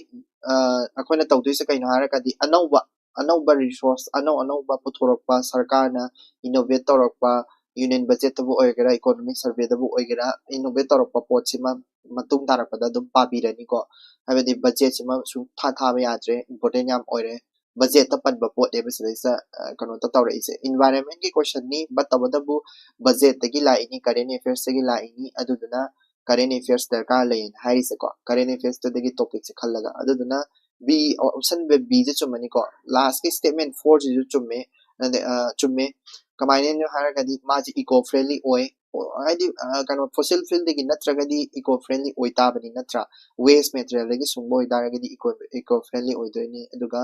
ꯑꯩꯈꯣꯏꯅ ꯇꯧꯗꯣꯏꯁꯦ ꯀꯩꯅꯣ ꯍꯥꯏꯔꯒꯗꯤ, ꯑꯅꯧꯕ ꯑꯅꯧꯕ ꯔꯤꯁꯣꯔꯁ, ꯑꯅꯧ ꯑꯅꯧꯕ ꯄꯨꯊꯣꯔꯛꯄ, ꯁꯔꯀꯥꯔꯅ ꯏꯅꯣꯚꯦꯠ ꯇꯧꯔꯛꯄ, ꯌꯨꯅꯤꯌꯟ ꯕꯖꯦꯠꯇꯕꯨ ꯑꯣꯏꯒꯦꯔꯥ, ꯏꯀꯣꯅꯣꯃꯤꯛ ꯁꯔꯚꯦꯗꯕꯨ ꯑꯣꯏꯒꯦꯔꯥ, ꯏꯅꯣꯚꯦꯠ ꯇꯧꯔꯛꯄ ꯄꯣꯠꯁꯤꯃ ꯃꯇꯨꯡ ꯇꯥꯔꯛꯄꯗ ꯑꯗꯨꯝ ꯄꯥꯕꯤꯔꯅꯤꯀꯣ꯫ ꯍꯥꯏꯕꯗꯤ ꯕꯖꯦꯠꯁꯤꯃ ꯁꯨꯡꯊꯥ ꯊꯥꯕ ꯌꯥꯗ꯭ꯔꯦ, ꯏꯝꯄꯣꯔꯇꯦꯟ ꯌꯥꯝ ꯑꯣꯏꯔꯦ꯫ ꯕꯖꯦꯠꯇ ꯄꯟꯕ ꯄꯣꯠꯅꯦꯕ ꯁꯤꯗꯩꯁꯤꯗ ꯀꯩꯅꯣꯗ ꯇꯧꯔꯛꯏꯁꯦ꯫ ꯏꯟꯚꯥꯏꯔꯟꯃꯦꯟꯒꯤ ꯀꯣꯏꯁꯟꯅꯤ, ꯕꯠ ꯇꯧꯕꯇꯕꯨ ꯕꯖꯦꯠꯇꯒꯤ ꯂꯥꯛꯏꯅꯤ, ꯀꯔꯦꯟ ꯑꯦꯐꯤꯌꯔꯁꯇꯒꯤ ꯂꯥꯛꯏꯅꯤ꯫ ꯑꯗꯨꯗꯨꯅ ꯀꯔꯦꯟ ꯑꯦꯐꯤꯌꯔꯁ ꯗꯔꯀꯥꯔ ꯂꯩꯌꯦꯅ ꯍꯥꯏꯔꯤꯁꯦꯀꯣ, ꯀꯔꯦꯟ ꯑꯦꯐꯤꯌꯔꯁꯇꯗꯒꯤ ꯇꯣꯄꯤꯛꯁꯦ ꯈꯜꯂꯒ꯫ ꯑꯗꯨꯗꯨꯅ ꯕꯤ, ꯑꯣꯞꯁꯟ ꯕꯤꯁꯦ ꯆꯨꯝꯃꯅꯤꯀꯣ꯫ ꯂꯥꯁꯀꯤ ꯁ꯭ꯇꯦꯠꯃꯦꯟ ꯐꯣꯔꯁꯤꯁꯨ ꯆꯨꯝꯃꯦ꯫ ꯆꯨꯝꯃꯦ꯫ ꯀꯃꯥꯏꯅꯅꯣ ꯍꯥꯏꯔꯒꯗꯤ ꯃꯥꯁꯦ ꯏꯀꯣ ꯐ꯭ꯔꯦꯟꯂꯤ ꯑꯣꯏ꯫ ꯍꯥꯏꯗꯤ ꯀꯩꯅꯣ, ꯐꯣꯁꯤꯜ ꯐ꯭ꯌꯨꯜꯗꯒꯤ ꯅꯠꯇ꯭ꯔꯒꯗꯤ ꯏꯀꯣ ꯐ꯭ꯔꯦꯟꯂꯤ ꯑꯣꯏ ꯇꯥꯕꯅꯤ, ꯅꯠꯇ꯭ꯔꯥ? ꯋꯦꯁ ꯃꯦꯇꯔꯤꯌꯦꯜꯗꯒꯤ ꯁꯨꯡꯕ ꯑꯣꯏꯇꯥꯔꯒꯗꯤ ꯏꯀꯣ ꯏꯀꯣ ꯐ꯭ꯔꯦꯟꯂꯤ ꯑꯣꯏꯗꯣꯏꯅꯤ꯫ ꯑꯗꯨꯒ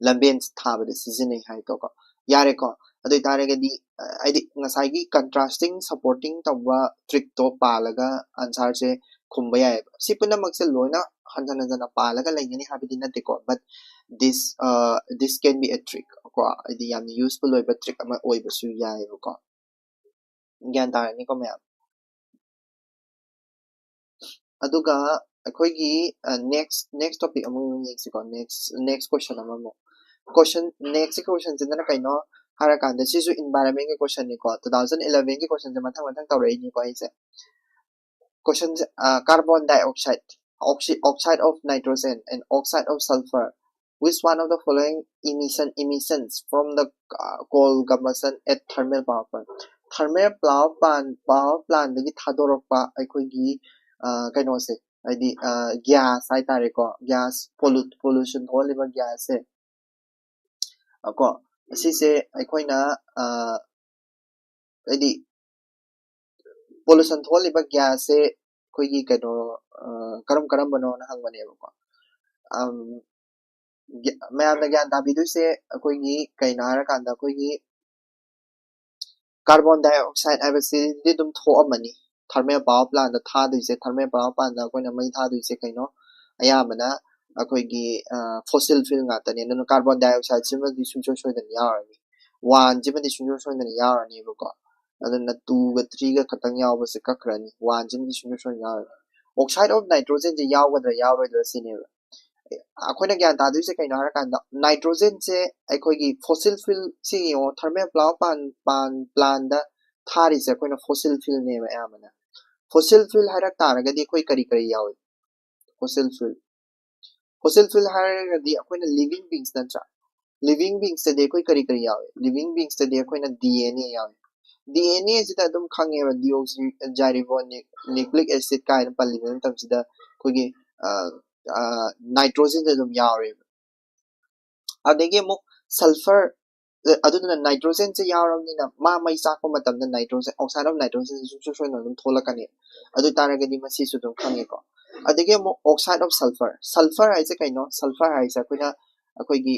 ꯂꯝꯕꯦꯟ ꯊꯥꯕꯗ ꯁꯤꯖꯤꯟꯅꯩ ꯍꯥꯏꯀꯣ꯫ ꯌꯥꯔꯦꯀꯣ꯫ ꯑꯗꯨ ꯑꯣꯏꯇꯥꯔꯒꯗꯤ ꯍꯥꯏꯗꯤ ꯉꯁꯥꯏꯒꯤ contrasting supporting ꯇꯧꯕ trick ꯇꯣ ꯄꯥꯜꯂꯒ answer ꯁꯦ ꯈꯨꯝꯕ ꯌꯥꯏꯑꯕ꯫ ꯁꯤ ꯄꯨꯝꯅꯃꯛꯁꯦ ꯂꯣꯏꯅ ꯍꯟꯖꯟ ꯍꯟꯖꯟꯅ ꯄꯥꯜꯂꯒ ꯂꯩꯒꯅꯤ ꯍꯥꯏꯕꯗꯤ ꯅꯠꯇꯦꯀꯣ, but this this can be a trick ꯀꯣ, ꯍꯥꯏꯗꯤ ꯌꯥꯝꯅ useful ꯑꯣꯏꯕ trick ꯑꯃ ꯑꯣꯏꯕꯁꯨ ꯌꯥꯏꯑꯕꯀꯣ꯫ ꯒ꯭ꯌꯥꯟ ꯇꯥꯔꯅꯤꯀꯣ ꯃꯌꯥꯝ? ꯑꯗꯨꯒ ꯑꯩꯈꯣꯏꯒꯤ next next topic ꯑꯃꯨꯛ ꯌꯦꯡꯁꯤꯀꯣ꯫ Next next question ꯑꯃꯃꯨꯛ, question next ꯀꯤ question ꯁꯤꯅ ꯀꯩꯅꯣ ꯍꯥꯏꯔꯀꯥꯟꯗ, ꯁꯤꯁꯨ environment ꯀꯤ question ꯅꯤꯀꯣ꯫ Two thousand eleven ꯒꯤ question ꯁꯦ ꯃꯊꯪ ꯃꯊꯪ ꯇꯧꯔꯛꯏꯅꯤꯀꯣ ꯑꯩꯁꯦ꯫ Question say, carbon dioxide, oxi- oxide of nitrogen and oxide of sulfur, which one of the following emission emissions from the coal combustion at thermal power plant? Thermal power plant power plant ꯗꯒꯤ ꯊꯥꯗꯣꯔꯛꯄ ꯑꯩꯈꯣꯏꯒꯤ ꯀꯩꯅꯣꯁꯦ, ꯍꯥꯏꯗꯤ gas ꯍꯥꯏꯇꯥꯔꯦꯀꯣ, gas pollution ꯊꯣꯛꯍꯜꯂꯤꯕ gas ꯁꯦ ꯀꯣ, ꯑꯁꯤꯁꯦ ꯑꯩꯈꯣꯏꯅ ꯍꯥꯏꯗꯤ pollution ꯊꯣꯛꯍꯜꯂꯤꯕ gas ꯁꯦ ꯑꯩꯈꯣꯏꯒꯤ ꯀꯩꯅꯣ ꯀꯔꯝ ꯀꯔꯝꯕꯅꯣꯅ ꯍꯪꯕꯅꯦꯕꯀꯣ꯫ ꯃꯌꯥꯝꯅ ꯒ꯭ꯌꯥꯟ ꯇꯥꯕꯤꯗꯣꯏꯁꯦ ꯑꯩꯈꯣꯏꯒꯤ ꯀꯩꯅꯣ ꯍꯥꯏꯔꯀꯥꯟꯗ, ꯑꯩꯈꯣꯏꯒꯤ carbon dioxide ꯍꯥꯏꯕꯁꯤꯗꯤ ꯑꯗꯨꯝ ꯊꯣꯛꯑꯝꯃꯅꯤ꯫ Thermal power plant ꯊꯥꯗꯣꯏꯁꯦ, thermal power plant ꯑꯩꯈꯣꯏꯅ ꯃꯩ ꯊꯥꯗꯣꯏꯁꯦ ꯀꯩꯅꯣ, ꯑꯌꯥꯝꯕꯅ ꯑꯩꯈꯣꯏꯒꯤ fossil fuel ꯉꯥꯛꯇꯅꯦ꯫ ꯑꯗꯨꯅ carbon dioxide ꯁꯤꯃꯗꯤ ꯁꯨꯡꯁꯣꯏ ꯁꯣꯏꯗꯅ ꯌꯥꯎꯔꯅꯤ, one ꯁꯤꯃꯗꯤ ꯁꯨꯡꯁꯣꯏ ꯁꯣꯏꯗꯅ ꯌꯥꯎꯔꯅꯦꯕꯀꯣ꯫ ꯑꯗꯨꯅ two ꯒ three ꯒ ꯈꯛꯇꯪ ꯌꯥꯎꯕꯁꯦ ꯀꯛꯈ꯭ꯔꯅꯤ, one ꯁꯤꯃꯗꯤ ꯁꯨꯡꯁꯣꯏ ꯁꯣꯏꯗꯅ ꯌꯥꯎꯔꯅꯤ꯫ Oxide of nitrogen ꯁꯦ ꯌꯥꯎꯒꯗ꯭ꯔꯥ ꯌꯥꯎꯔꯣꯏꯗ꯭ꯔꯥ ꯁꯤꯅꯦꯕ꯫ ꯑꯩꯈꯣꯏꯅ ꯒ꯭ꯌꯥꯟ ꯇꯥꯗꯣꯏꯁꯦ ꯀꯩꯅꯣ ꯍꯥꯏꯔꯀꯥꯟꯗ, nitrogen ꯁꯦ ꯑꯩꯈꯣꯏꯒꯤ fossil fuel ꯁꯤ ꯌꯦꯡꯉꯣ, thermal power plant ꯗ ꯊꯥꯔꯤꯁꯦ ꯑꯩꯈꯣꯏꯅ fossil fuel ꯅꯦꯕ ꯑꯌꯥꯝꯕꯅ꯫ Fossil fuel ꯍꯥꯏꯔꯛ ꯇꯥꯔꯒꯗꯤ ꯑꯩꯈꯣꯏ ꯀꯔꯤ ꯀꯔꯤ ꯌꯥꯎꯏ? Fossil fuel, fossil fuel ꯍꯥꯏꯔꯒꯗꯤ ꯑꯩꯈꯣꯏꯅ living beings ꯅꯠꯇ꯭ꯔꯥ? Living beings ꯇꯗꯤ ꯑꯩꯈꯣꯏ ꯀꯔꯤ ꯀꯔꯤ ꯌꯥꯎꯏ? Living beings ꯇꯗꯤ ꯑꯩꯈꯣꯏꯅ D N A ꯌꯥꯎꯏ꯫ D N A ꯁꯤꯗ ꯑꯗꯨꯝ ꯈꯪꯉꯦꯕ, deoxyribonucleic acid ꯀꯥꯏꯅ ꯄꯜꯂꯤꯕ ꯃꯇꯝꯁꯤꯗ ꯑꯩꯈꯣꯏꯒꯤ nitrogen ꯁꯦ ꯑꯗꯨꯝ ꯌꯥꯎꯔꯦꯕ꯫ ꯑꯗꯒꯤ ꯑꯃꯨꯛ sulfur, ꯑꯗꯨꯗꯨꯅ nitrogen ꯁꯦ ꯌꯥꯎꯔꯕꯅꯤꯅ ꯃꯥ ꯃꯩ ꯆꯥꯛꯄ ꯃꯇꯝꯗ nitrogen, oxide of nitrogen ꯁꯦ ꯁꯨꯡꯁꯣꯏ ꯁꯣꯏꯗꯅ ꯑꯗꯨꯝ ꯊꯣꯛꯂꯛꯀꯅꯤ꯫ ꯑꯗꯨ ꯑꯣꯏꯇꯥꯔꯒꯗꯤ ꯃꯁꯤꯁꯨ ꯑꯗꯨꯝ ꯈꯪꯉꯦꯀꯣ꯫ ꯑꯗꯒꯤ ꯑꯃꯨꯛ oxide of sulfur, sulfur ꯍꯥꯏꯁꯦ ꯀꯩꯅꯣ? Sulfur ꯍꯥꯏꯁꯦ ꯑꯩꯈꯣꯏꯅ ꯑꯩꯈꯣꯏꯒꯤ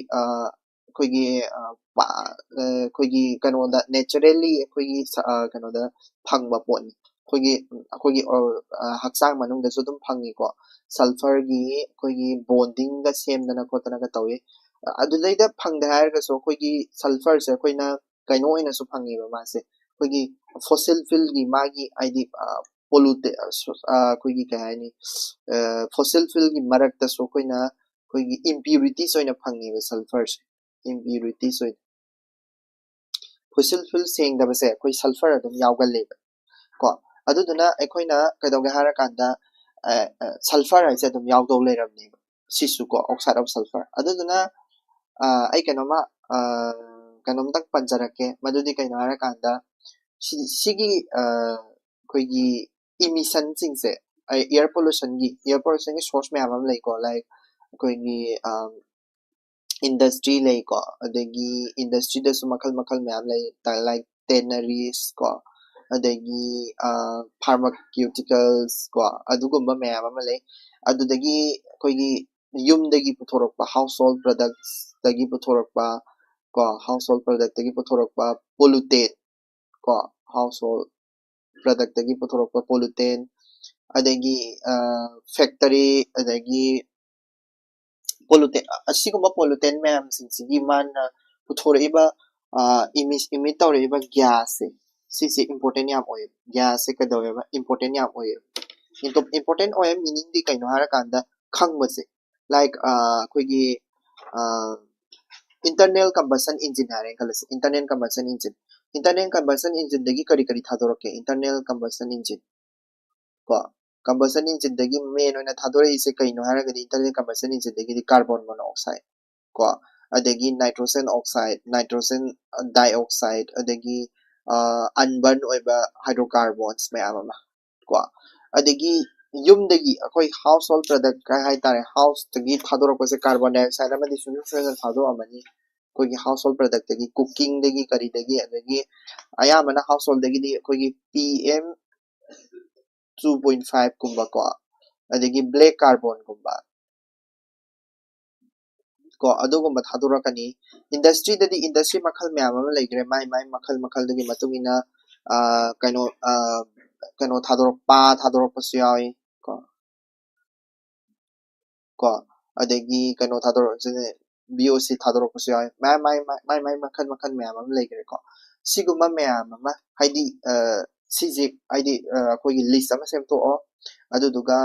ꯑꯩꯈꯣꯏꯒꯤ ꯑ, ꯄꯥ- ꯑ, ꯑꯩꯈꯣꯏꯒꯤ ꯀꯩꯅꯣꯗ naturally ꯑꯩꯈꯣꯏꯒꯤ ꯁ- ꯑ, ꯀꯩꯅꯣꯗ ꯐꯪꯕ ꯄꯣꯠꯅꯤ꯫ ꯑꯩꯈꯣꯏꯒꯤ ꯑꯩꯈꯣꯏꯒꯤ ꯑ, ꯍꯛꯆꯥꯡ ꯃꯅꯨꯡꯗꯁꯨ ꯑꯗꯨꯝ ꯐꯪꯉꯤꯀꯣ꯫ ꯁꯜꯐꯔꯒꯤ ꯑꯩꯈꯣꯏꯒꯤ ꯕꯣꯟꯗꯤꯡꯒ ꯁꯦꯝꯗꯅ ꯈꯣꯠꯇꯅꯒ ꯇꯧꯏ꯫ ꯑꯗꯨꯗꯩꯗ ꯐꯪꯗꯦ ꯍꯥꯏꯔꯒꯁꯨ ꯑꯩꯈꯣꯏꯒꯤ ꯁꯜꯐꯔꯁꯦ ꯑꯩꯈꯣꯏꯅ ꯀꯩꯅꯣ ꯑꯣꯏꯅꯁꯨ ꯐꯪꯉꯦꯕ ꯃꯥꯁꯦ꯫ ꯑꯩꯈꯣꯏꯒꯤ ꯐꯣꯁꯤꯜ ꯐ꯭ꯌꯨꯜꯒꯤ ꯃꯥꯒꯤ ꯍꯥꯏꯗꯤ ꯄꯣꯂꯨꯇꯦ ꯑꯩꯈꯣꯏꯒꯤ ꯀꯩ ꯍꯥꯏꯅꯤ, ꯐꯣꯁꯤꯜ ꯐ꯭ꯌꯨꯜꯒꯤ ꯃꯔꯛꯇꯁꯨ ꯑꯩꯈꯣꯏꯅ ꯑꯩꯈꯣꯏꯒꯤ ꯏꯝꯄ꯭ꯌꯨꯔꯤꯇꯤꯁ ꯑꯣꯏꯅ ꯐꯪꯉꯦꯕ ꯁꯜꯐꯔꯁꯦ꯫ ꯏꯝꯄ꯭ꯌꯨꯔꯤꯇꯤꯁ ꯑꯣꯏꯅ ꯐꯣꯁꯤꯜ ꯐ꯭ꯌꯨꯜ ꯁꯦꯡꯗꯕꯁꯦ ꯑꯩꯈꯣꯏ ꯁꯜꯐꯔ ꯑꯗꯨꯝ ꯌꯥꯎꯒꯜꯂꯦꯕ ꯀꯣ꯫ ꯑꯗꯨꯗꯨꯅ ꯑꯩꯈꯣꯏꯅ ꯀꯩꯗꯧꯒꯦ ꯍꯥꯏꯔꯀꯥꯟꯗ ꯁꯜꯐꯔ ꯍꯥꯏꯁꯦ ꯑꯗꯨꯝ ꯌꯥꯎꯗꯧ ꯂꯩꯔꯝꯅꯦꯕ꯫ ꯁꯤꯁꯨ ꯀꯣ, oxide of sulfur꯫ ꯑꯗꯨꯗꯨꯅ ꯑ, ꯑꯩ ꯀꯩꯅꯣꯝꯃ ꯑ, ꯀꯩꯅꯣꯝꯇꯪ ꯄꯟꯖꯔꯛꯀꯦ꯫ ꯃꯗꯨꯗꯤ ꯀꯩꯅꯣ ꯍꯥꯏꯔꯀꯥꯟꯗ ꯁꯤ- ꯁꯤꯒꯤ ꯑ, ꯑꯩꯈꯣꯏꯒꯤ ꯏꯃꯤꯁꯟꯁꯤꯡꯁꯦ, ꯑꯦꯌꯔ ꯄꯣꯂꯨꯁꯟꯒꯤ ꯑꯦꯌꯔ ꯄꯣꯂꯨꯁꯟꯒꯤ ꯁꯣꯔꯁ ꯃꯌꯥꯝ ꯑꯃ ꯂꯩꯀꯣ꯫ ꯂꯥꯏꯛ ꯑꯩꯈꯣꯏꯒꯤ ꯏꯟꯗꯁꯇ꯭ꯔꯤ ꯂꯩꯀꯣ, ꯑꯗꯒꯤ ꯏꯟꯗꯁꯇ꯭ꯔꯤꯗꯁꯨ ꯃꯈꯜ ꯃꯈꯜ ꯃꯌꯥꯝ ꯂꯩ꯫ ꯂꯥꯏꯛ ꯇꯦꯅꯔꯤꯁ ꯀꯣ, ꯑꯗꯒꯤ ꯐꯥꯔꯃꯥꯀ꯭ꯌꯨꯇꯤꯀꯜꯁ ꯀꯣ, ꯑꯗꯨꯒꯨꯝꯕ ꯃꯌꯥꯝ ꯑꯃ ꯂꯩ꯫ ꯑꯗꯨꯗꯒꯤ ꯑꯩꯈꯣꯏꯒꯤ ꯌꯨꯝꯗꯒꯤ ꯄꯨꯊꯣꯔꯛꯄ, ꯍꯥꯎꯁ ꯍꯣꯜ ꯄ꯭ꯔꯗꯛꯁꯇꯒꯤ ꯄꯨꯊꯣꯔꯛꯄ ꯀꯣ, ꯍꯥꯎꯁ ꯍꯣꯜ ꯄ꯭ꯔꯗꯛꯇꯒꯤ ꯄꯨꯊꯣꯔꯛꯄ ꯄꯣꯂꯨꯇꯦꯟ ꯀꯣ, ꯍꯥꯎꯁ ꯍꯣꯜ ꯄ꯭ꯔꯗꯛꯇꯒꯤ ꯄꯨꯊꯣꯔꯛꯄ ꯄꯣꯂꯨꯇꯦꯟ, ꯑꯗꯒꯤ ꯐꯦꯛꯇꯔꯤ, ꯑꯗꯒꯤ ꯄꯣꯂꯨꯇꯦꯟ, ꯑꯁꯤꯒꯨꯝꯕ ꯄꯣꯂꯨꯇꯦꯟ ꯃꯌꯥꯝꯁꯤꯡꯁꯤꯒꯤ ꯃꯥꯅ ꯄꯨꯊꯣꯔꯛꯏꯕ ꯏꯃꯤꯠ ꯏꯃꯤꯠ ꯇꯧꯔꯛꯏꯕ ꯒ꯭ꯌꯥꯁꯁꯦ, ꯁꯤꯁꯦ ꯏꯝꯄꯣꯔꯇꯦꯟ ꯌꯥꯝ ꯑꯣꯏꯌꯦꯕ꯫ ꯒ꯭ꯌꯥꯁꯁꯦ ꯀꯩꯗꯧꯋꯦꯕ? ꯏꯝꯄꯣꯔꯇꯦꯟ ꯌꯥꯝ ꯑꯣꯏꯌꯦꯕ꯫ ꯏꯝꯄꯣꯔꯇꯦꯟ ꯑꯣꯏꯕ ꯃꯤꯅꯤꯡꯗꯤ ꯀꯩꯅꯣ ꯍꯥꯏꯔꯀꯥꯟꯗ, ꯈꯪꯕꯁꯦ, ꯂꯥꯏꯛ ꯑꯩꯈꯣꯏꯒꯤ ꯏꯟꯇꯔꯅꯦꯜ ꯀꯝꯕꯁꯟ ꯏꯟꯖꯤꯟ ꯍꯥꯏꯔꯦꯅ ꯈꯜꯂꯁꯤ꯫ Internal combustion engine internal combustion ꯏꯟꯖꯤꯟꯗꯒꯤ ꯀꯔꯤ ꯀꯔꯤ ꯊꯥꯗꯣꯔꯛꯀꯦ? ꯏꯟꯇꯔꯅꯦꯜ ꯀꯝꯕꯁꯟ ꯏꯟꯖꯤꯟ ꯀꯣ, ꯀꯝꯕꯁꯟ ꯏꯟꯖꯤꯟꯗꯒꯤ ꯃꯦꯟ ꯑꯣꯏꯅ ꯊꯥꯗꯣꯔꯛꯏꯁꯦ ꯀꯩꯅꯣ ꯍꯥꯏꯔꯒꯗꯤ, ꯏꯟꯇꯔꯅꯦꯜ ꯀꯝꯕꯁꯟ ꯏꯟꯖꯤꯟꯗꯒꯤꯗꯤ ꯀꯥꯔꯕꯣꯟ ꯃꯣꯅꯣꯑꯣꯛꯁꯥꯏꯗ ꯀꯣ, ꯑꯗꯒꯤ ꯅꯥꯏꯇ꯭ꯔꯣꯖꯟ ꯑꯣꯛꯁꯥꯏꯗ, ꯅꯥꯏꯇ꯭ꯔꯣꯖꯟ ꯗꯥꯏꯑꯣꯛꯁꯥꯏꯗ, ꯑꯗꯒꯤ ꯑꯟꯕꯔꯟ ꯑꯣꯏꯕ ꯍꯥꯏꯗ꯭ꯔꯣꯀꯥꯔꯕꯣꯟꯁ ꯃꯌꯥꯝ ꯑꯃ ꯀꯣ, ꯑꯗꯒꯤ ꯌꯨꯝꯗꯒꯤ ꯑꯩꯈꯣꯏ ꯍꯥꯎꯁ ꯍꯣꯜ ꯄ꯭ꯔꯗꯛ ꯍꯥꯏꯇꯥꯔꯦ, ꯍꯥꯎꯁꯇꯒꯤ ꯊꯥꯗꯣꯔꯛꯄꯁꯦ ꯀꯥꯔꯕꯣꯟ ꯗꯥꯏꯑꯣꯛꯁꯥꯏꯗ ꯑꯃꯗꯤ ꯁꯨꯡꯁꯣꯏ ꯁꯣꯏꯗꯅ ꯊꯥꯗꯣꯛꯑꯝꯃꯅꯤ꯫ ꯑꯩꯈꯣꯏꯒꯤ ꯍꯥꯎꯁ ꯍꯣꯜ ꯄ꯭ꯔꯗꯛꯇꯒꯤ, ꯀꯨꯀꯤꯡꯗꯒꯤ, ꯀꯔꯤꯗꯒꯤ, ꯑꯗꯒꯤ ꯑꯌꯥꯝꯕꯅ ꯍꯥꯎꯁ ꯍꯣꯜꯗꯒꯤꯗꯤ ꯑꯩꯈꯣꯏꯒꯤ P M two point five ꯀꯨꯝꯕ ꯀꯣ, ꯑꯗꯒꯤ ꯕ꯭ꯂꯦꯛ ꯀꯥꯔꯕꯣꯟꯒꯨꯝꯕ, ꯀꯣ, ꯑꯗꯨꯒꯨꯝꯕ ꯊꯥꯗꯣꯔꯛꯀꯅꯤ꯫ ꯏꯟꯗꯁꯇ꯭ꯔꯤꯗꯗꯤ ꯏꯟꯗꯁꯇ꯭ꯔꯤ ꯃꯈꯜ ꯃꯌꯥꯝ ꯑꯃ ꯂꯩꯈ꯭ꯔꯦ, ꯃꯥꯏ ꯃꯥꯏ ꯃꯈꯜ ꯃꯈꯜꯗꯨꯒꯤ ꯃꯇꯨꯡ ꯏꯟꯅ, ꯑ, ꯀꯩꯅꯣ, ꯑ, ꯀꯩꯅꯣ ꯊꯥꯗꯣꯔꯛꯄ, ꯊꯥꯗꯣꯔꯛꯄꯁꯨ ꯌꯥꯎꯏ ꯀꯣ꯫ ꯀꯣ, ꯑꯗꯒꯤ ꯀꯩꯅꯣ ꯊꯥꯗꯣꯔꯛ-, ꯕꯤ ꯑꯣ ꯁꯤ ꯊꯥꯗꯣꯔꯛꯄꯁꯨ ꯌꯥꯎꯏ꯫ ꯃꯌꯥꯝ, ꯃꯥꯏ, ꯃꯥꯏ, ꯃꯥꯏ, ꯃꯥꯏ ꯃꯈꯜ ꯃꯈꯜ ꯃꯌꯥꯝ ꯑꯃ ꯂꯩꯈ꯭ꯔꯦꯀꯣ꯫ ꯁꯤꯒꯨꯝꯕ ꯃꯌꯥꯝ ꯑꯃ, ꯍꯥꯏꯗꯤ, ꯑ, ꯁꯤꯁꯦ, ꯍꯥꯏꯗꯤ, ꯑ, ꯑꯩꯈꯣꯏꯒꯤ ꯂꯤꯁ ꯑꯃ ꯁꯦꯝꯗꯣꯛꯑꯣ꯫ ꯑꯗꯨꯗꯨꯒ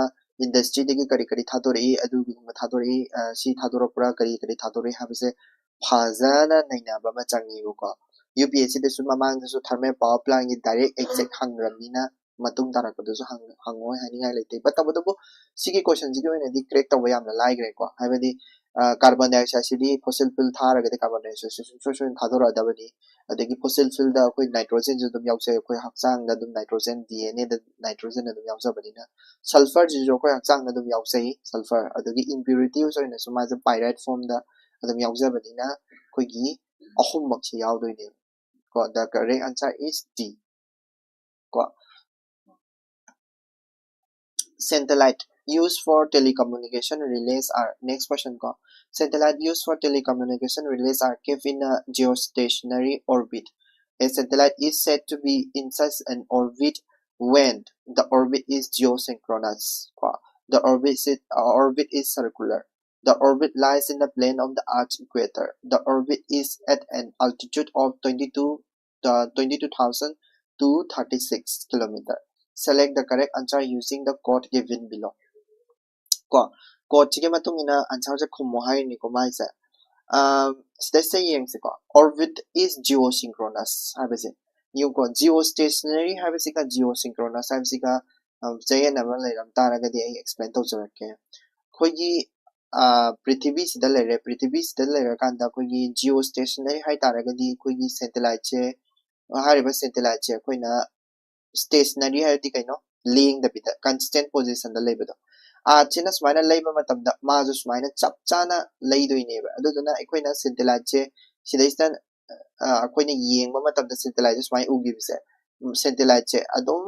ꯏꯟꯗꯁꯇ꯭ꯔꯤꯗꯒꯤ ꯀꯔꯤ ꯀꯔꯤ ꯊꯥꯗꯣꯔꯛꯏ, ꯑꯗꯨꯒꯨꯝꯕ ꯊꯥꯗꯣꯔꯛꯏ, ꯑ, ꯁꯤ ꯊꯥꯗꯣꯔꯛꯄ꯭ꯔꯥ, ꯀꯔꯤ ꯀꯔꯤ ꯊꯥꯗꯣꯔꯛꯏ ꯍꯥꯏꯕꯁꯦ ꯐꯖꯅ ꯅꯩꯅꯕ ꯑꯃ ꯆꯪꯉꯦꯕꯀꯣ꯫ ꯌꯨ ꯄꯤ ꯑꯦꯁ ꯁꯤꯗꯁꯨ ꯃꯃꯥꯡꯗꯁꯨ thermal power plantꯒꯤ direct exact ꯍꯪꯈ꯭ꯔꯕꯅꯤꯅ ꯃꯇꯨꯡ ꯇꯥꯔꯛꯄꯗꯁꯨ ꯍꯪ-, ꯍꯪꯉꯣꯏ ꯍꯥꯏꯅꯤꯡꯉꯥꯏ ꯂꯩꯇꯦ꯫ But ꯇꯧꯕꯇꯕꯨ ꯁꯤꯒꯤ questionꯁꯤꯒꯤ ꯑꯣꯏꯅꯗꯤ crack ꯇꯧꯕ ꯌꯥꯝꯅ ꯂꯥꯏꯈ꯭ꯔꯦꯀꯣ꯫ ꯍꯥꯏꯕꯗꯤ, ꯑ, carbon dioxideꯁꯤꯗꯤ fossil fuel ꯊꯥꯔꯒꯗꯤ carbon dioxideꯁꯤ ꯁꯨꯡꯁꯣꯏ ꯁꯣꯏꯗꯅ ꯊꯥꯗꯣꯔꯛꯑꯗꯕꯅꯤ꯫ ꯑꯗꯒꯤ fossil fuelꯗ ꯑꯩꯈꯣꯏ nitrogenꯁꯨ ꯑꯗꯨꯝ ꯌꯥꯎꯖꯩ, ꯑꯩꯈꯣꯏ ꯍꯛꯆꯥꯡꯗ ꯑꯗꯨꯝ nitrogen, D N Aꯗ nitrogen ꯑꯗꯨꯝ ꯌꯥꯎꯖꯕꯅꯤꯅ, sulphurꯁꯤꯁꯨ ꯑꯩꯈꯣꯏ ꯍꯛꯆꯥꯡꯗ ꯑꯗꯨꯝ ꯌꯥꯎꯖꯩ, sulphur꯫ ꯑꯗꯒꯤ impurities ꯑꯣꯏꯅꯁꯨ ꯃꯥꯁꯦ pyrite formꯗ ꯑꯗꯨꯝ ꯌꯥꯎꯖꯕꯅꯤꯅ ꯑꯩꯈꯣꯏꯒꯤ ꯑꯍꯨꯝꯃꯛꯁꯦ ꯌꯥꯎꯗꯣꯏꯅꯦꯕ꯫ ꯀꯣ, the correct answer is D. ꯀꯣ, satellite used for telecommunication relays are, next question ꯀꯣ, satellite used for telecommunication relays are kept in a geostationary orbit. A satellite is said to be in such an orbit when the orbit is geosynchronous ꯀꯣ, the orbit is, uh, orbit is circular, the orbit lies in the plane of the Earth's equator, the orbit is at an altitude of twenty-two, uh, twenty-two thousand two thirty-six kilometer. Select the correct answer using the code given below. ꯀꯣ, codeꯁꯤꯒꯤ ꯃꯇꯨꯡ ꯏꯟꯅ answerꯁꯦ ꯈꯨꯝꯃꯣ ꯍꯥꯏꯔꯤꯅꯤꯀꯣ ꯃꯥꯏꯁꯦ꯫ ꯑꯝ, ꯁꯤꯗꯩꯁꯤꯗ ꯌꯦꯡꯁꯤꯀꯣ, orbit is geosynchronous ꯍꯥꯏꯕꯁꯦ꯫ ꯌꯦꯡꯉꯨꯀꯣ, geostationary ꯍꯥꯏꯕꯁꯤꯒ geosynchronous ꯍꯥꯏꯕꯁꯤꯒ, ꯑꯝ, ꯆꯌꯦꯠꯅꯕ ꯂꯩꯔꯝ ꯇꯥꯔꯒꯗꯤ ꯑꯩ explain ꯇꯧꯖꯔꯛꯀꯦ꯫ ꯑꯩꯈꯣꯏꯒꯤ, ꯑ, ꯄ꯭ꯔꯤꯊꯤꯕꯤꯁꯤꯗ ꯂꯩꯔꯦ, ꯄ꯭ꯔꯤꯊꯤꯕꯤꯁꯤꯗ ꯂꯩꯔꯀꯥꯟꯗ ꯑꯩꯈꯣꯏꯒꯤ geostationary ꯍꯥꯏ ꯇꯥꯔꯒꯗꯤ ꯑꯩꯈꯣꯏꯒꯤ satelliteꯁꯦ, ꯍꯥꯏꯔꯤꯕ satelliteꯁꯦ ꯑꯩꯈꯣꯏꯅ stationary ꯍꯥꯏꯔꯗꯤ ꯀꯩꯅꯣ? ꯂꯦꯡꯗꯕꯤꯗ, constant positionꯗ ꯂꯩꯕꯗꯣ꯫ Earthꯁꯤꯅ ꯁꯨꯃꯥꯏꯅ ꯂꯩꯕ ꯃꯇꯝꯗ ꯃꯥꯁꯨ ꯁꯨꯃꯥꯏꯅ ꯆꯞ ꯆꯥꯅ ꯂꯩꯗꯣꯏꯅꯦꯕ꯫ ꯑꯗꯨꯗꯨꯅ ꯑꯩꯈꯣꯏꯅ satelliteꯁꯦ ꯁꯤꯗꯩꯁꯤꯗ, ꯑ, ꯑꯩꯈꯣꯏꯅ ꯌꯦꯡꯕ ꯃꯇꯝꯗ satelliteꯁꯦ ꯁꯨꯃꯥꯏꯅ ꯎꯈꯤꯕꯁꯦ, ꯎꯝ, satelliteꯁꯦ ꯑꯗꯨꯝ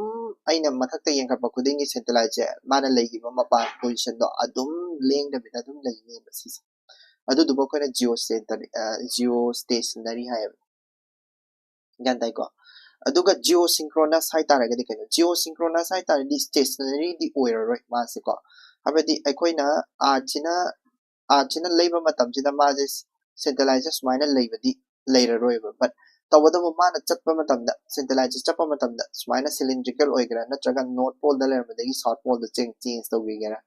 ꯑꯩꯅ ꯃꯊꯛꯇ ꯌꯦꯡꯈꯠꯄ ꯈꯨꯗꯤꯡꯒꯤ satelliteꯁꯦ ꯃꯥꯅ ꯂꯩꯈꯤꯕ ꯃꯄꯥ positionꯗꯣ ꯑꯗꯨꯝ ꯂꯦꯡꯗꯕꯤꯗ ꯑꯗꯨꯝ ꯂꯩꯅꯦꯕ ꯁꯤꯁꯦ꯫ ꯑꯗꯨꯗꯨꯕꯨ ꯑꯩꯈꯣꯏꯅ geostationary geostationary ꯍꯥꯏꯌꯦꯕ꯫ ꯒ꯭ꯌꯥꯟ ꯇꯥꯏꯀꯣ? ꯑꯗꯨꯒ geosynchronous ꯍꯥꯏ ꯇꯥꯔꯒꯗꯤ ꯀꯩꯅꯣ? Geosynchronous ꯍꯥꯏ ꯇꯥꯔꯗꯤ stationaryꯗꯤ ꯑꯣꯏꯔꯔꯣꯏ ꯃꯥꯁꯦꯀꯣ꯫ ꯍꯥꯏꯕꯗꯤ ꯑꯩꯈꯣꯏꯅ Earthꯁꯤꯅ Earthꯁꯤꯅ ꯂꯩꯕ ꯃꯇꯝꯁꯤꯗ ꯃꯥꯁꯦ satelliteꯁꯦ ꯁꯨꯃꯥꯏꯅ ꯂꯩꯕꯗꯤ ꯂꯩꯔꯔꯣꯏꯕ꯫ But ꯇꯧꯕꯇꯕꯨ ꯃꯥꯅ ꯆꯠꯄ ꯃꯇꯝꯗ, satelliteꯁꯦ ꯆꯠꯄ ꯃꯇꯝꯗ ꯁꯨꯃꯥꯏꯅ cylindrical ꯑꯣꯏꯒꯦꯔꯥ, ꯅꯠꯇ꯭ꯔꯒ North Poleꯗ ꯂꯩꯔꯝꯕꯗꯒꯤ South Poleꯗ change change ꯇꯧꯕꯤꯒꯦꯔꯥ,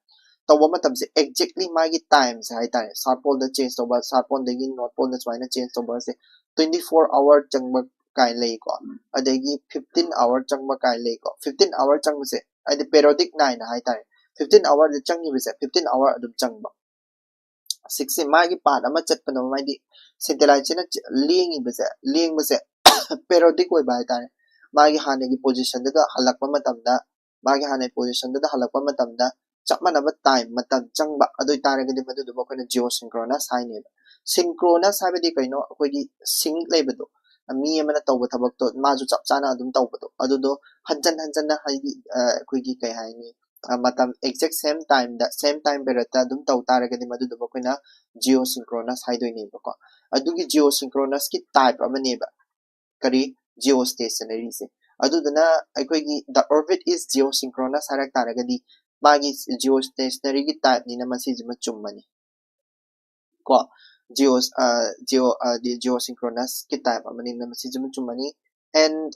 ꯇꯧꯕ ꯃꯇꯝꯁꯦ exactly ꯃꯥꯒꯤ timeꯁꯦ ꯍꯥꯏ ꯇꯥꯔꯦ, South Poleꯗ change ꯇꯧꯕ, South Poleꯗꯒꯤ North Poleꯗ ꯁꯨꯃꯥꯏꯅ change ꯇꯧꯕꯁꯦ twenty four hour ꯆꯪꯕ ꯀꯥꯏꯅ ꯂꯩꯀꯣ, ꯑꯗꯒꯤ fifteen hour ꯆꯪꯕ ꯀꯥꯏꯅ ꯂꯩꯀꯣ꯫ Fifteen hour ꯆꯪꯕꯁꯦ ꯍꯥꯏꯗꯤ periodic ꯅꯥꯏꯅ ꯍꯥꯏ ꯇꯥꯔꯦ, fifteen hourꯗ ꯆꯪꯉꯤꯕꯁꯦ fifteen hour ꯑꯗꯨꯝ ꯆꯪꯕ꯫ Sixꯁꯦ ꯃꯥꯒꯤ path ꯑꯃ ꯆꯠꯄꯗ, ꯍꯥꯏꯗꯤ satelliteꯁꯤꯅ ꯆ-, ꯂꯦꯡꯉꯤꯕꯁꯦ, ꯂꯦꯡꯕꯁꯦ periodic ꯑꯣꯏꯕ ꯍꯥꯏ ꯇꯥꯔꯦ꯫ ꯃꯥꯒꯤ ꯍꯥꯟꯅꯒꯤ positionꯗꯨꯗ ꯍꯜꯂꯛꯄ ꯃꯇꯝꯗ, ꯃꯥꯒꯤ ꯍꯥꯟꯅꯒꯤ positionꯗꯨꯗ ꯍꯜꯂꯛꯄ ꯃꯇꯝꯗ ꯆꯞ ꯃꯥꯟꯅꯕ time, ꯃꯇꯝ ꯆꯪꯕ, ꯑꯗꯨ ꯑꯣꯏ ꯇꯥꯔꯒꯗꯤ ꯃꯗꯨꯗꯨꯕꯨ ꯑꯩꯈꯣꯏꯅ geosynchronous ꯍꯥꯏꯅꯦꯕ꯫ Synchronous ꯍꯥꯏꯕꯗꯤ ꯀꯩꯅꯣ? ꯑꯩꯈꯣꯏꯒꯤ sync ꯂꯩꯕꯗꯣ, ꯃꯤ ꯑꯃꯅ ꯇꯧꯕ ꯊꯕꯛꯇꯣ ꯃꯥꯁꯨ ꯆꯞ ꯆꯥꯅ ꯑꯗꯨꯝ ꯇꯧꯕꯗꯣ, ꯑꯗꯨꯗꯣ ꯍꯟꯖꯟ ꯍꯟꯖꯟꯅ, ꯍꯥꯏꯗꯤ, ꯑ, ꯑꯩꯈꯣꯏꯒꯤ ꯀꯩ ꯍꯥꯏꯅꯤ, ꯑ, ꯃꯇꯝ exact same timeꯗ, same time periodꯇ ꯑꯗꯨꯝ ꯇꯧ ꯇꯥꯔꯒꯗꯤ ꯃꯗꯨꯗꯨꯕꯨ ꯑꯩꯈꯣꯏꯅ geosynchronous ꯍꯥꯏꯗꯣꯏꯅꯦꯕꯀꯣ꯫ ꯑꯗꯨꯒꯤ geosynchronousꯀꯤ type ꯑꯃꯅꯦꯕ꯫ ꯀꯔꯤ? Geostationaryꯁꯦ꯫ ꯑꯗꯨꯗꯨꯅ ꯑꯩꯈꯣꯏꯒꯤ the orbit is geosynchronous ꯍꯥꯏꯔꯛ ꯇꯥꯔꯒꯗꯤ ꯃꯥꯒꯤ geostationaryꯒꯤ typeꯅꯤꯅ ꯃꯁꯤꯁꯤꯃ ꯆꯨꯝꯃꯅꯤ꯫ ꯀꯣ, geos-, ꯑ, geo-, ꯑ, ꯗꯤ geosynchronousꯀꯤ type ꯑꯃꯅꯤꯅ ꯃꯁꯤꯁꯤꯃ ꯆꯨꯝꯃꯅꯤ꯫ And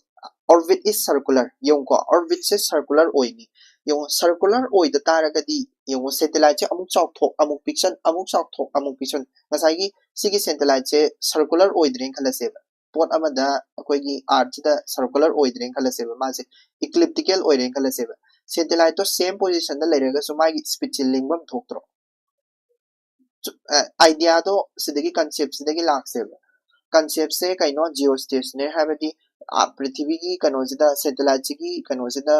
orbit is circular꯫ ꯌꯦꯡꯉꯨꯀꯣ, orbitꯁꯦ circular ꯑꯣꯏꯅꯤ꯫ ꯌꯦꯡꯉꯣ, circular ꯑꯣꯏꯗ ꯇꯥꯔꯒꯗꯤ, ꯌꯦꯡꯉꯣ, satelliteꯁꯦ ꯑꯃꯨꯛ ꯆꯥꯎꯊꯣꯛ, ꯑꯃꯨꯛ ꯄꯤꯛꯁꯟ, ꯑꯃꯨꯛ ꯆꯥꯎꯊꯣꯛ, ꯑꯃꯨꯛ ꯄꯤꯛꯁꯟ꯫ ꯉꯁꯥꯏꯒꯤ ꯁꯤꯒꯤ satelliteꯁꯦ circular ꯑꯣꯏꯗ꯭ꯔꯦꯅ ꯈꯜꯂꯁꯦꯕ꯫ ꯄꯣꯠ ꯑꯃꯗ ꯑꯩꯈꯣꯏꯒꯤ Earthꯁꯤꯗ circular ꯑꯣꯏꯗ꯭ꯔꯦꯅ ꯈꯜꯂꯁꯦꯕ, ꯃꯥꯁꯦ elliptical ꯑꯣꯏꯔꯦꯅ ꯈꯜꯂꯁꯦꯕ꯫ Satelliteꯇꯣ same positionꯗ ꯂꯩꯔꯒꯁꯨ ꯃꯥꯒꯤ speedꯁꯦ ꯂꯦꯡꯐꯝ ꯊꯣꯛꯇ꯭ꯔꯣ? ꯆꯨ-, ꯑ, ideaꯗꯣ ꯁꯤꯗꯒꯤ, conceptꯁꯤꯗꯒꯤ ꯂꯥꯛꯁꯦꯕ꯫ Conceptꯁꯦ ꯀꯩꯅꯣ? Geostationary ꯍꯥꯏꯕꯗꯤ, ꯑ, ꯄ꯭ꯔꯤꯊꯤꯕꯤꯒꯤ ꯀꯩꯅꯣꯁꯤꯗ, satelliteꯁꯤꯒꯤ ꯀꯩꯅꯣꯁꯤꯗ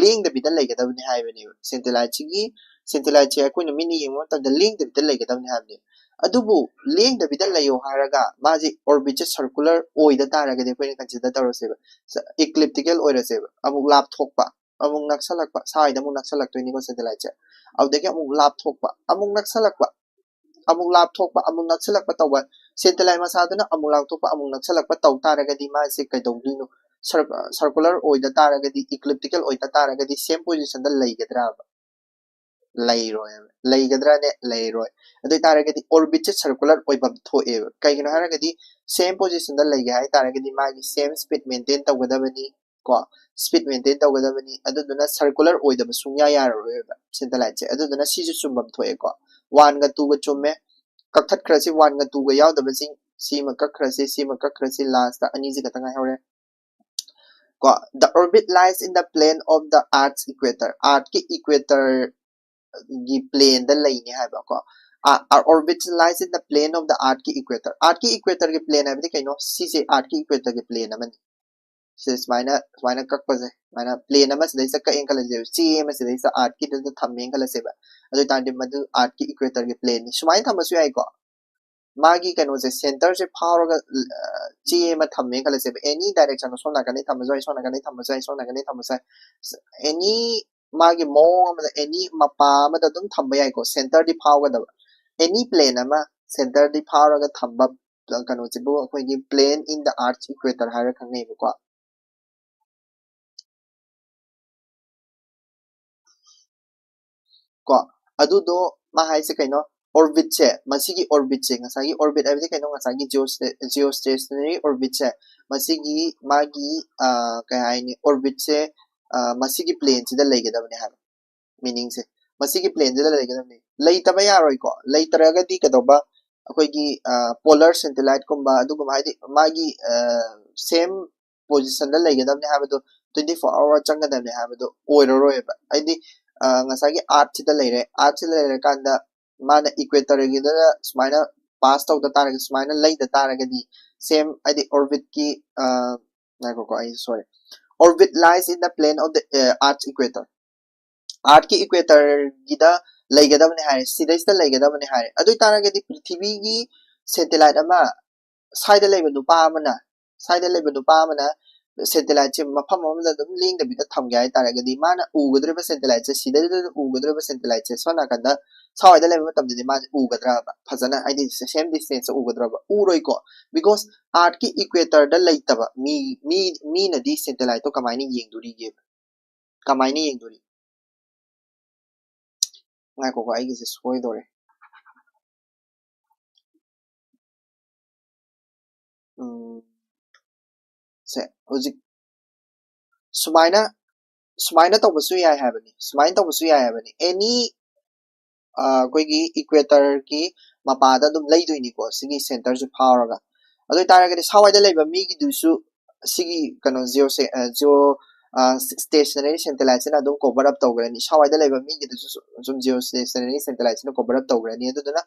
ꯂꯦꯡꯗꯕꯤꯗ ꯂꯩꯒꯗꯕꯅꯤ ꯍꯥꯏꯕꯅꯦꯕ꯫ Satelliteꯁꯤꯒꯤ, satelliteꯁꯦ ꯑꯩꯈꯣꯏꯅ ꯃꯤꯠꯅ ꯌꯦꯡꯕ ꯃꯇꯝꯗ ꯂꯦꯡꯗꯕꯤꯗ ꯂꯩꯒꯗꯕꯅꯤ ꯍꯥꯏꯕꯅꯦꯕ꯫ ꯑꯗꯨꯕꯨ ꯂꯦꯡꯗꯕꯤꯗ ꯂꯩꯌꯣ ꯍꯥꯏꯔꯒ ꯃꯥꯁꯦ orbitꯁꯦ circular ꯑꯣꯏꯗ ꯇꯥꯔꯒꯗꯤ ꯑꯩꯈꯣꯏꯅ consider ꯇꯧꯔꯁꯦꯕ꯫ elliptical ꯑꯣꯏꯔꯁꯦꯕ꯫ ꯑꯃꯨꯛ ꯂꯥꯞꯊꯣꯛꯄ, ꯑꯃꯨꯛ ꯅꯛꯁꯜꯂꯛꯄ, ꯁ꯭ꯋꯥꯏꯗ ꯑꯃꯨꯛ ꯅꯛꯁꯜꯂꯛꯇꯣꯏꯅꯤꯀꯣ satelliteꯁꯦ꯫ ꯑꯗꯨꯗꯒꯤ ꯑꯃꯨꯛ ꯂꯥꯞꯊꯣꯛꯄ, ꯑꯃꯨꯛ ꯅꯛꯁꯜꯂꯛꯄ꯫ ꯑꯃꯨꯛ ꯂꯥꯞꯊꯣꯛꯄ, ꯑꯃꯨꯛ ꯅꯛꯁꯤꯜꯂꯛꯄ ꯇꯧꯕ, satellite ꯃꯁꯥꯗꯨꯅ ꯑꯃꯨꯛ ꯂꯥꯞꯊꯣꯛꯄ, ꯑꯃꯨꯛ ꯅꯛꯁꯤꯜꯂꯛꯄ ꯇꯧ ꯇꯥꯔꯒꯗꯤ ꯃꯥꯁꯦ ꯀꯩꯗꯧꯗꯣꯏꯅꯣ? Circular ꯑꯣꯏꯗ ꯇꯥꯔꯒꯗꯤ, elliptical ꯑꯣꯏꯗ ꯇꯥꯔꯒꯗꯤ same positionꯗ ꯂꯩꯒꯗ꯭ꯔꯥꯕ? ꯂꯩꯔꯣꯏꯕ꯫ ꯂꯩꯒꯗ꯭ꯔꯥꯅꯦ? ꯂꯩꯔꯣꯏ꯫ ꯑꯗꯨ ꯑꯣꯏꯇꯥꯔꯒꯗꯤ orbitꯁꯦ circular ꯑꯣꯏꯐꯝ ꯊꯣꯛꯑꯦꯕ꯫ ꯀꯩꯒꯤꯅꯣ ꯍꯥꯏꯔꯒꯗꯤ same positionꯗ ꯂꯩꯒꯦ ꯍꯥꯏ ꯇꯥꯔꯒꯗꯤ ꯃꯥꯒꯤ same speed maintain ꯇꯧꯒꯗꯕꯅꯤ ꯀꯣ꯫ Speed maintain ꯇꯧꯒꯗꯕꯅꯤ꯫ ꯑꯗꯨꯗꯨꯅ circular ꯑꯣꯏꯗꯕ ꯁꯨꯡꯌꯥ ꯌꯥꯔꯔꯣꯏꯕ satelliteꯁꯦ꯫ ꯑꯗꯨꯗꯨꯅ ꯁꯤꯁꯨ ꯆꯨꯝꯐꯝ ꯊꯣꯛꯑꯦꯀꯣ꯫ Oneꯒ twoꯒ ꯆꯨꯝꯃꯦ꯫ ꯀꯛꯊꯠꯈ꯭ꯔꯁꯤ, oneꯒ twoꯒ ꯌꯥꯎꯗꯕꯁꯤꯡ꯫ ꯁꯤꯃ ꯀꯛꯈ꯭ꯔꯁꯤ, ꯁꯤꯃ ꯀꯛꯈ꯭ꯔꯁꯤ, lastꯇ ꯑꯅꯤꯁꯤ ꯈꯛꯇ ꯉꯥꯏꯍꯧꯔꯦ꯫ ꯀꯣ, the orbit lies in the plane of the Earth's equator. Earthꯀꯤ equatorꯒꯤ planeꯗ ꯂꯩꯅꯤ ꯍꯥꯏꯕ ꯀꯣ꯫ Our orbit lies in the plane of the Earthꯀꯤ equator. Earthꯀꯤ equatorꯒꯤ plane ꯍꯥꯏꯕꯗꯤ ꯀꯩꯅꯣ? ꯁꯤꯁꯦ Earthꯀꯤ equatorꯒꯤ plane ꯑꯃꯅꯤ꯫ ꯁꯤ ꯁꯨꯃꯥꯏꯅ, ꯁꯨꯃꯥꯏꯅ ꯀꯛꯄꯁꯦ, ꯁꯨꯃꯥꯏꯅ plane ꯑꯃ ꯁꯤꯗꯩꯁꯤꯗ ꯀꯛꯑꯦꯅ ꯈꯜꯂꯁꯦꯕ, ꯆꯦ ꯑꯃ ꯁꯤꯗꯩꯁꯤꯗ Earthꯀꯤꯗꯨꯗ ꯊꯝꯃꯦꯅ ꯈꯜꯂꯁꯦꯕ꯫ ꯑꯗꯨ ꯑꯣꯏꯇꯥꯔꯗꯤ ꯃꯗꯨ Earthꯀꯤ equatorꯒꯤ planeꯅꯤ꯫ ꯁꯨꯃꯥꯏꯅ ꯊꯝꯕꯁꯨ ꯌꯥꯏꯀꯣ꯫ ꯃꯥꯒꯤ ꯀꯩꯅꯣꯁꯦ, centreꯁꯦ ꯐꯥꯎꯔꯒ, ꯑ, ꯆꯦ ꯑꯃ ꯊꯝꯃꯦꯅ ꯈꯜꯂꯁꯦꯕ꯫ Any directionꯗ, ꯁꯣꯝ ꯅꯥꯀꯟꯗꯩ ꯊꯝꯕꯁꯨ ꯌꯥꯏ, ꯁꯣꯝ ꯅꯥꯀꯟꯗꯩ ꯊꯝꯕꯁꯨ ꯌꯥꯏ, ꯁꯣꯝ ꯅꯥꯀꯟꯗꯩ ꯊꯝꯕꯁꯨ ꯌꯥꯏ꯫ Any ꯃꯥꯒꯤ ꯃꯑꯣꯡ ꯑꯃꯗ, any ꯃꯄꯥ ꯑꯃꯗ ꯑꯗꯨꯝ ꯊꯝꯕ ꯌꯥꯏꯀꯣ꯫ Centreꯗꯤ ꯐꯥꯎꯒꯗꯕ꯫ Any plane ꯑꯃ centreꯗꯤ ꯐꯥꯎꯔꯒ ꯊꯝꯕ, ꯑ, ꯀꯩꯅꯣꯁꯤꯕꯨ ꯑꯩꯈꯣꯏꯒꯤ plane in the Earth's equator ꯍꯥꯏꯔ ꯈꯪꯅꯩꯕꯀꯣ꯫ ꯀꯣ, ꯑꯗꯨꯗꯣ ꯃꯥ ꯍꯥꯏꯁꯦ ꯀꯩꯅꯣ? Orbitꯁꯦ, ꯃꯁꯤꯒꯤ orbitꯁꯦ, ꯉꯁꯥꯏꯒꯤ orbit ꯍꯥꯏꯕꯗꯤ ꯀꯩꯅꯣ? ꯉꯁꯥꯏꯒꯤ geosta-, geostationary orbitꯁꯦ, ꯃꯁꯤꯒꯤ ꯃꯥꯒꯤ, ꯑ, ꯀꯩ ꯍꯥꯏꯅꯤ, orbitꯁꯦ, ꯑ, ꯃꯁꯤꯒꯤ planeꯁꯤꯗ ꯂꯩꯒꯗꯕꯅꯦ ꯍꯥꯏꯕ꯫ Meaningꯁꯦ, ꯃꯁꯤꯒꯤ planeꯁꯤꯗ ꯂꯩꯒꯗꯕꯅꯤ꯫ ꯂꯩꯇꯕ ꯌꯥꯔꯣꯏꯀꯣ꯫ ꯂꯩꯇ꯭ꯔꯒꯗꯤ ꯀꯩꯗꯧꯕ? ꯑꯩꯈꯣꯏꯒꯤ, ꯑ, polar satelliteꯀꯨꯝꯕ ꯑꯗꯨꯒꯨꯝꯕ, ꯍꯥꯏꯗꯤ ꯃꯥꯒꯤ, ꯑ, same positionꯗ ꯂꯩꯒꯗꯕꯅꯤ ꯍꯥꯏꯕꯗꯣ, twenty four hour ꯆꯪꯒꯗꯕꯅꯤ ꯍꯥꯏꯕꯗꯣ ꯑꯣꯏꯔꯔꯣꯏꯕ꯫ ꯍꯥꯏꯗꯤ, ꯑ, ꯉꯁꯥꯏꯒꯤ Earthꯁꯤꯗ ꯂꯩꯔꯦ, Earthꯁꯤꯗ ꯂꯩꯔꯀꯥꯟꯗ ꯃꯥꯅ equatorꯒꯤꯗ ꯁꯨꯃꯥꯏꯅ pass ꯇꯧꯗ ꯇꯥꯔꯒꯗꯤ, ꯁꯨꯃꯥꯏꯅ ꯂꯩꯗ ꯇꯥꯔꯒꯗꯤ, same, ꯍꯥꯏꯗꯤ orbitꯀꯤ, ꯑ, ꯉꯥꯏꯈꯣꯀꯣ, ꯑꯩ, sorry, orbit lies in the plane of the, ꯑ, Earth's equator꯫ Earthꯀꯤ equatorꯒꯤꯗ ꯂꯩꯒꯗꯕꯅꯤ ꯍꯥꯏꯔꯦ, ꯁꯤꯗꯩꯁꯤꯗ ꯂꯩꯒꯗꯕꯅꯤ ꯍꯥꯏꯔꯦ꯫ ꯑꯗꯨ ꯑꯣꯏꯇꯥꯔꯒꯗꯤ ꯄ꯭ꯔꯤꯊꯤꯕꯤꯒꯤ satellite ꯑꯃ, ꯁ꯭ꯋꯥꯏꯗ ꯂꯩꯕ ꯅꯨꯄꯥ ꯑꯃꯅ, ꯁ꯭ꯋꯥꯏꯗ ꯂꯩꯕ ꯅꯨꯄꯥ ꯑꯃꯅ satellite ꯁꯦ ꯃꯐꯝ ꯑꯃꯗ ꯑꯗꯨꯝ ꯂꯦꯡꯗꯕꯤꯗ ꯊꯝꯒꯦ ꯍꯥꯏꯇꯥꯔꯒꯗꯤ, ꯃꯥꯅ ꯎꯒꯗꯧꯔꯤꯕ satellite ꯁꯦ, ꯁꯤꯗꯩꯗ ꯎꯒꯗꯧꯔꯤꯕ satellite ꯁꯦ ꯁꯣꯝ ꯅꯥꯀꯟꯗ ꯁ꯭ꯋꯥꯏꯗ ꯂꯩꯕ ꯃꯇꯝꯗꯗꯤ ꯃꯥꯁꯦ ꯎꯒꯗ꯭ꯔꯕ? ꯐꯖꯅ, ꯍꯥꯏꯗꯤ same distance ꯎꯒꯗ꯭ꯔꯕ? ꯎꯔꯣꯏꯀꯣ, because Earth ꯀꯤ equator ꯗ ꯂꯩꯇꯕ ꯃꯤ, ꯃꯤ, ꯃꯤꯅꯗꯤ satellite ꯇꯣ ꯀꯃꯥꯏꯅ ꯌꯦꯡꯗꯣꯔꯤꯒꯦꯕ? ꯀꯃꯥꯏꯅ ꯌꯦꯡꯗꯣꯔꯤ? ꯉꯥꯏꯈꯣꯀꯣ, ꯑꯩꯒꯤꯁꯦ ꯁꯣꯏꯗꯣꯔꯦ꯫ ꯎꯝ, ꯁꯦ, ꯍꯧꯖꯤꯛ ꯁꯨꯃꯥꯏꯅ, ꯁꯨꯃꯥꯏꯅ ꯇꯧꯕꯁꯨ ꯌꯥꯏ ꯍꯥꯏꯕꯅꯤ, ꯁꯨꯃꯥꯏꯅ ꯇꯧꯕꯁꯨ ꯌꯥꯏ ꯍꯥꯏꯕꯅꯤ꯫ Any, ꯑ, ꯑꯩꯈꯣꯏꯒꯤ equator ꯒꯤ ꯃꯄꯥꯗ ꯑꯗꯨꯝ ꯂꯩꯗꯣꯏꯅꯤꯀꯣ, ꯁꯤꯒꯤ centre ꯁꯦ ꯐꯥꯎꯔꯒ꯫ ꯑꯗꯨ ꯑꯣꯏꯇꯥꯔꯒꯗꯤ ꯁ꯭ꯋꯥꯏꯗ ꯂꯩꯕ ꯃꯤꯒꯤꯗꯨꯁꯨ ꯁꯤꯒꯤ ꯀꯩꯅꯣ, geo ꯁꯦ-, ꯑ, geo, ꯑ, stationary satellite ꯁꯤꯅ ꯑꯗꯨꯝ cover up ꯇꯧꯈ꯭ꯔꯅꯤ꯫ ꯁ꯭ꯋꯥꯏꯗ ꯂꯩꯕ ꯃꯤꯒꯤꯗꯨꯁꯨ ꯁꯨꯝ, ꯁꯨꯝ geo stationary satellite ꯁꯤꯅ cover up ꯇꯧꯈ꯭ꯔꯅꯤ꯫ ꯑꯗꯨꯗꯨꯅ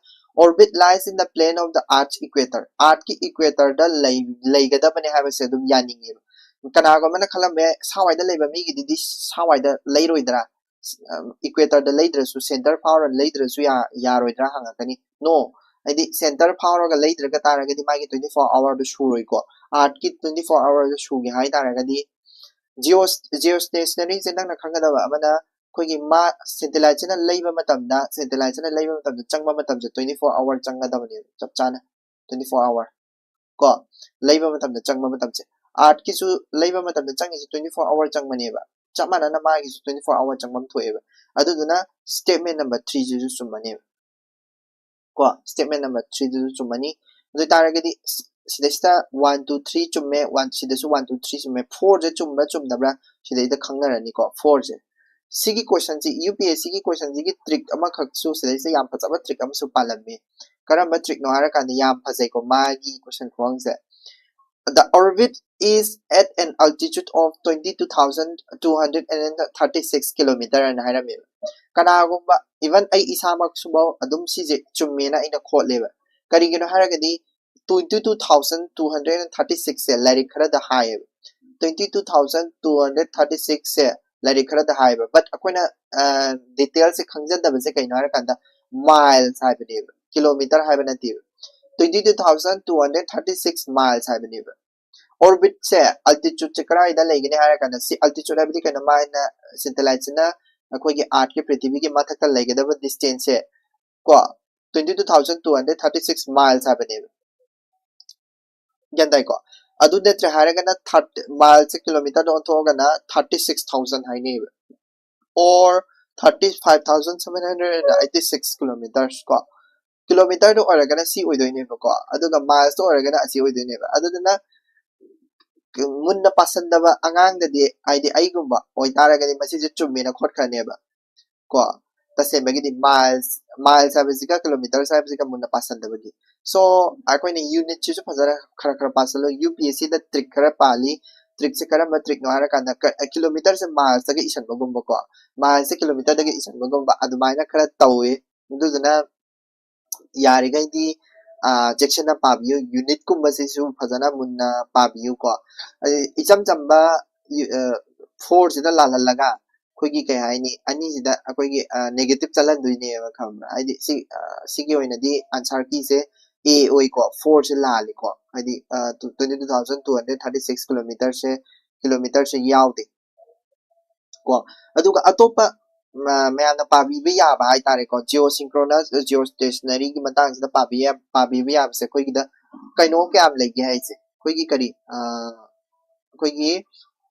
orbit lies in the plane of the Earth's equator, Earth ꯀꯤ equator ꯗ ꯂꯩ-, ꯂꯩꯒꯗꯕꯅꯦ ꯍꯥꯏꯕꯁꯦ ꯑꯗꯨꯝ ꯌꯥꯅꯤꯡꯉꯦꯕ꯫ ꯀꯅꯥꯒꯨꯝꯕꯅ ꯈꯜꯂꯝꯕ ꯌꯥꯏ, ꯁ꯭ꯋꯥꯏꯗ ꯂꯩꯕ ꯃꯤꯒꯤꯗꯨꯗꯤ ꯁ꯭ꯋꯥꯏꯗ ꯂꯩꯔꯣꯏꯗ꯭ꯔꯥ? ꯑ, equator ꯗ ꯂꯩꯗ꯭ꯔꯁꯨ, centre ꯐꯥꯎꯔ ꯂꯩꯗ꯭ꯔꯁꯨ ꯌꯥ-, ꯌꯥꯔꯣꯏꯗ꯭ꯔꯥ ꯍꯪꯉꯛꯀꯅꯤ꯫ No, ꯍꯥꯏꯗꯤ centre ꯐꯥꯎꯔꯒ ꯂꯩꯗ꯭ꯔꯒ ꯇꯥꯔꯒꯗꯤ ꯃꯥꯒꯤ twenty four hour ꯗꯨ ꯁꯨꯔꯣꯏꯀꯣ꯫ Earth ꯀꯤ twenty four hour ꯗꯨ ꯁꯨꯒꯦ ꯍꯥꯏ ꯇꯥꯔꯒꯗꯤ, geo-, geostationary ꯁꯦ ꯅꯪꯅ ꯈꯪꯒꯗꯕ ꯑꯃꯅ, ꯑꯩꯈꯣꯏꯒꯤ ꯃꯥ-, satellite ꯁꯤꯅ ꯂꯩꯕ ꯃꯇꯝꯗ, satellite ꯁꯤꯅ ꯂꯩꯕ ꯃꯇꯝꯗ ꯆꯪꯕ ꯃꯇꯝꯁꯦ twenty four hour ꯆꯪꯒꯗꯕꯅꯦꯕ, ꯆꯞ ꯆꯥꯅ twenty four hour꯫ ꯀꯣ, ꯂꯩꯕ ꯃꯇꯝꯗ ꯆꯪꯕ ꯃꯇꯝꯁꯦ꯫ Earth ꯀꯤꯁꯨ ꯂꯩꯕ ꯃꯇꯝꯗ ꯆꯪꯉꯤꯁꯦ twenty four hour ꯆꯪꯕꯅꯦꯕ꯫ ꯆꯞ ꯃꯥꯟꯅꯅ ꯃꯥꯒꯤꯁꯨ twenty four hour ꯆꯪꯐꯝ ꯊꯣꯛꯑꯦꯕ꯫ ꯑꯗꯨꯗꯨꯅ statement number three ꯁꯤꯁꯨ ꯆꯨꯝꯃꯅꯦꯕ꯫ ꯀꯣ, statement number three ꯗꯨꯁꯨ ꯆꯨꯝꯃꯅꯤ꯫ ꯑꯗꯨ ꯑꯣꯏꯇꯥꯔꯒꯗꯤ ꯁꯤꯗꯩꯁꯤꯗ one, two, three ꯆꯨꯝꯃꯦ, one, ꯁꯤꯗꯁꯨ one, two, three ꯆꯨꯝꯃꯦ, four ꯁꯦ ꯆꯨꯝꯕ꯭ꯔꯥ ꯆꯨꯝꯗꯕ꯭ꯔꯥ ꯁꯤꯗꯩꯗ ꯈꯪꯅꯔꯅꯤꯀꯣ, four ꯁꯦ꯫ ꯁꯤꯒꯤ question ꯁꯤ UPSC ꯒꯤ question ꯁꯤꯒꯤ trick ꯑꯃꯈꯛꯁꯨ ꯁꯤꯗꯩꯁꯤꯗ ꯌꯥꯝ ꯐꯖꯕ trick ꯑꯃꯁꯨ ꯄꯥꯜꯂꯝꯃꯤ꯫ ꯀꯔꯝꯕ trick ꯅꯣ ꯍꯥꯏꯔꯀꯥꯟꯗ ꯌꯥꯝ ꯐꯖꯩꯀꯣ ꯃꯥꯒꯤ question ꯈꯨꯍꯪꯁꯦ꯫ The orbit is at an altitude of twenty two thousand two hundred and thirty six kilometer ꯍꯥꯏꯅ ꯍꯥꯏꯔꯝꯃꯦꯕ꯫ ꯀꯅꯥꯒꯨꯝꯕ, even ꯑꯩ ꯏꯁꯥꯃꯛꯁꯨꯐꯥꯎ ꯑꯗꯨꯝ ꯁꯤꯁꯦ ꯆꯨꯝꯃꯦꯅ ꯑꯩꯅ ꯈꯣꯠꯂꯦꯕ꯫ ꯀꯔꯤꯒꯤꯅꯣ ꯍꯥꯏꯔꯒꯗꯤ twenty two thousand two hundred and thirty six ꯁꯦ ꯂꯥꯏꯔꯤꯛ ꯈꯔꯗ ꯍꯥꯏꯌꯦꯕ꯫ Twenty two thousand two hundred thirty six ꯁꯦ ꯂꯥꯏꯔꯤꯛ ꯈꯔꯗ ꯍꯥꯏꯌꯦꯕ꯫ But ꯑꯩꯈꯣꯏꯅ, ꯑ, detail ꯁꯦ ꯈꯪꯖꯗꯕꯁꯦ ꯀꯩꯅꯣ ꯍꯥꯏꯔꯀꯥꯟꯗ miles ꯍꯥꯏꯕꯅꯦꯕ, kilometer ꯍꯥꯏꯕ ꯅꯠꯇꯦꯕ꯫ Twenty two thousand two hundred thirty six miles ꯍꯥꯏꯕꯅꯦꯕ꯫ Orbit ꯁꯦ altitude ꯁꯦ ꯀꯗꯥꯏꯗ ꯂꯩꯒꯅꯤ ꯍꯥꯏꯔ ꯀꯥꯟꯗ, ꯁꯤ altitude ꯍꯥꯏꯕꯗꯤ ꯀꯩꯅꯣ, ꯃꯥꯅ satellite ꯁꯤꯅ ꯑꯩꯈꯣꯏꯒꯤ Earth ꯀꯤ, ꯄ꯭ꯔꯤꯊꯤꯕꯤꯒꯤ ꯃꯊꯛꯇ ꯂꯩꯒꯗꯕ distance ꯁꯦ ꯀꯣ, twenty two thousand two hundred thirty six miles ꯍꯥꯏꯕꯅꯦꯕ꯫ ꯒ꯭ꯌꯥꯟ ꯇꯥꯏꯀꯣ? ꯑꯗꯨ ꯅꯠꯇ꯭ꯔꯦ ꯍꯥꯏꯔꯒꯅ thirty, miles say kilometer the ꯑꯣꯟꯊꯣꯛꯑꯒꯅ thirty six thousand ꯍꯥꯏꯅꯩꯕ, or thirty five thousand seven hundred and eighty six kilometers ꯀꯣ꯫ Kilometer ꯗ ꯑꯣꯏꯔꯒꯅ ꯁꯤ ꯑꯣꯏꯗꯣꯏꯅꯦꯕꯀꯣ, ꯑꯗꯨꯒ miles ꯇ ꯑꯣꯏꯔꯒꯅ ꯑꯁꯤ ꯑꯣꯏꯗꯣꯏꯅꯦꯕ꯫ ꯑꯗꯨꯗꯨꯅ ꯃꯨꯟꯅ ꯄꯥꯁꯟꯗꯕ ꯑꯉꯥꯡꯗꯗꯤ, ꯍꯥꯏꯗꯤ ꯑꯩꯒꯨꯝꯕ ꯑꯣꯏꯇꯥꯔꯒꯗꯤ, ꯃꯁꯤꯁꯦ ꯆꯨꯝꯃꯦꯅ ꯈꯣꯠꯈ꯭ꯔꯅꯦꯕ ꯀꯣ꯫ ꯇꯁꯦꯡꯕꯒꯤꯗꯤ miles, miles ꯍꯥꯏꯕꯁꯤꯒ kilometers ꯍꯥꯏꯕꯁꯤꯒ ꯃꯨꯟꯅ ꯄꯥꯁꯟꯗꯕꯒꯤ꯫ So, ꯑꯩꯈꯣꯏꯅ unit ꯁꯤꯁꯨ ꯐꯖꯅ ꯈꯔ ꯈꯔ ꯄꯥꯁꯜꯂꯣ꯫ UPSC ꯗ trick ꯈꯔ ꯄꯥꯜꯂꯤ꯫ Trick ꯁꯦ ꯀꯔꯝꯕ trick ꯅꯣ ꯍꯥꯏꯔꯀꯥꯟꯗ, ꯀ-, kilometer ꯁꯦ miles ꯇꯒ ꯏꯁꯟꯕꯒꯨꯝꯕꯀꯣ, miles ꯁꯦ kilometer ꯗꯒ ꯏꯁꯟꯕꯒꯨꯝꯕ ꯑꯗꯨꯃꯥꯏꯅ ꯈꯔ ꯇꯧꯋꯤ꯫ ꯑꯗꯨꯗꯨꯅ ꯌꯥꯔꯤꯈꯩꯗꯤ, ꯑ, ꯆꯦꯛꯁꯤꯟꯅ ꯄꯥꯕꯤꯌꯨ꯫ Unit ꯀꯨꯝꯕꯁꯤꯁꯨ ꯐꯖꯅ ꯃꯨꯟꯅ ꯄꯥꯕꯤꯌꯨꯀꯣ꯫ ꯑꯗꯩ ꯏꯆꯝ ꯆꯝꯕ, ꯌꯨ-, ꯑ, four ꯁꯤꯗ ꯂꯥꯜꯍꯜꯂꯒ ꯑꯩꯈꯣꯏꯒꯤ ꯀꯩ ꯍꯥꯏꯅꯤ, ꯑꯅꯤꯁꯤꯗ ꯑꯩꯈꯣꯏꯒꯤ, ꯑ, negative ꯆꯠꯍꯟꯗꯣꯏꯅꯦꯕ, ꯈꯪꯕ꯭ꯔꯥ? ꯍꯥꯏꯗꯤ ꯁꯤ, ꯑ, ꯁꯤꯒꯤ ꯑꯣꯏꯅꯗꯤ answer key say A ꯑꯣꯏꯀꯣ, four ꯁꯦ ꯂꯥꯜꯂꯤꯀꯣ꯫ ꯍꯥꯏꯗꯤ, ꯑ, twenty two thousand two hundred thirty six kilometer ꯁꯦ, kilometer ꯁꯦ ꯌꯥꯎꯗꯦ꯫ ꯀꯣ꯫ ꯑꯗꯨꯒ ꯑꯇꯣꯞꯄ, ꯃ-, ꯃꯌꯥꯝꯅ ꯄꯥꯕꯤꯕ ꯌꯥꯕ ꯍꯥꯏꯇꯥꯔꯦꯀꯣ, geosynchronous, geostationary ꯒꯤ ꯃꯇꯥꯡꯁꯤꯗ ꯄꯥꯕꯤ-, ꯄꯥꯕꯤꯕ ꯌꯥꯕꯁꯦ ꯑꯩꯈꯣꯏꯒꯤꯗ ꯀꯩꯅꯣ ꯀꯌꯥꯝ ꯂꯩꯒꯦ ꯍꯥꯏꯁꯦ, ꯑꯩꯈꯣꯏꯒꯤ ꯀꯔꯤ, ꯑ, ꯑꯩꯈꯣꯏꯒꯤ,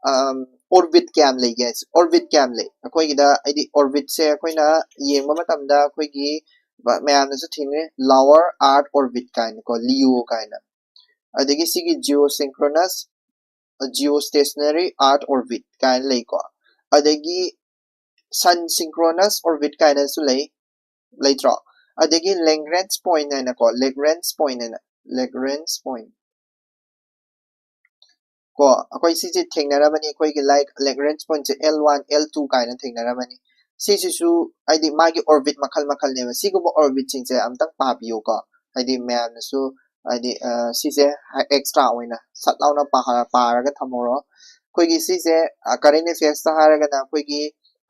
ꯑꯝ, orbit ꯀꯌꯥꯝ ꯂꯩꯒꯦ ꯍꯥꯏꯁꯦ, orbit ꯀꯌꯥꯝ ꯂꯩ ꯑꯩꯈꯣꯏꯒꯤꯗ, ꯍꯥꯏꯗꯤ orbit ꯁꯦ ꯑꯩꯈꯣꯏꯅ ꯌꯦꯡꯕ ꯃꯇꯝꯗ ꯑꯩꯈꯣꯏꯒꯤ ꯕ-, ꯃꯌꯥꯝꯅꯁꯨ ꯊꯦꯡꯅꯩ, lower Earth orbit ꯀꯥꯏꯅꯀꯣ, LEO ꯀꯥꯏꯅ, ꯑꯗꯒꯤ ꯁꯤꯒꯤ geosynchronous, geostationary Earth orbit ꯀꯥꯏꯅ ꯂꯩꯀꯣ, ꯑꯗꯒꯤ sun synchronous orbit ꯀꯥꯏꯅꯁꯨ ꯂꯩ, ꯂꯩꯇ꯭ꯔꯣ? ꯑꯗꯒꯤ Lagrange point ꯍꯥꯏꯅꯀꯣ, Lagrange point ꯍꯥꯏꯅ, Lagrange point ꯀꯣ, ꯑꯩꯈꯣꯏ ꯁꯤꯁꯦ ꯊꯦꯡꯅꯔꯝꯃꯅꯤ, ꯑꯩꯈꯣꯏꯒꯤ, like, Lagrange point ꯁꯦ L one, L two ꯀꯥꯏꯅ ꯊꯦꯡꯅꯔꯝꯃꯅꯤ꯫ ꯁꯤꯁꯤꯁꯨ ꯍꯥꯏꯗꯤ ꯃꯥꯒꯤ orbit ꯃꯈꯜ ꯃꯈꯜꯅꯦꯕ꯫ ꯁꯤꯒꯨꯝꯕ orbit ꯁꯤꯡꯁꯦ ꯑꯝꯇꯪ ꯄꯥꯕꯤꯌꯨꯀꯣ, ꯍꯥꯏꯗꯤ ꯃꯌꯥꯝꯅꯁꯨ, ꯍꯥꯏꯗꯤ, ꯑ, ꯁꯤꯁꯦ extra ꯑꯣꯏꯅ ꯁꯠ ꯂꯥꯎꯅ ꯄꯥ-, ꯄꯥꯔꯒ ꯊꯝꯍꯧꯔꯣ꯫ ꯑꯩꯈꯣꯏꯒꯤ ꯁꯤꯁꯦ, ꯑ, current affairs ꯇ ꯍꯥꯏꯔꯒꯅ ꯑꯩꯈꯣꯏꯒꯤ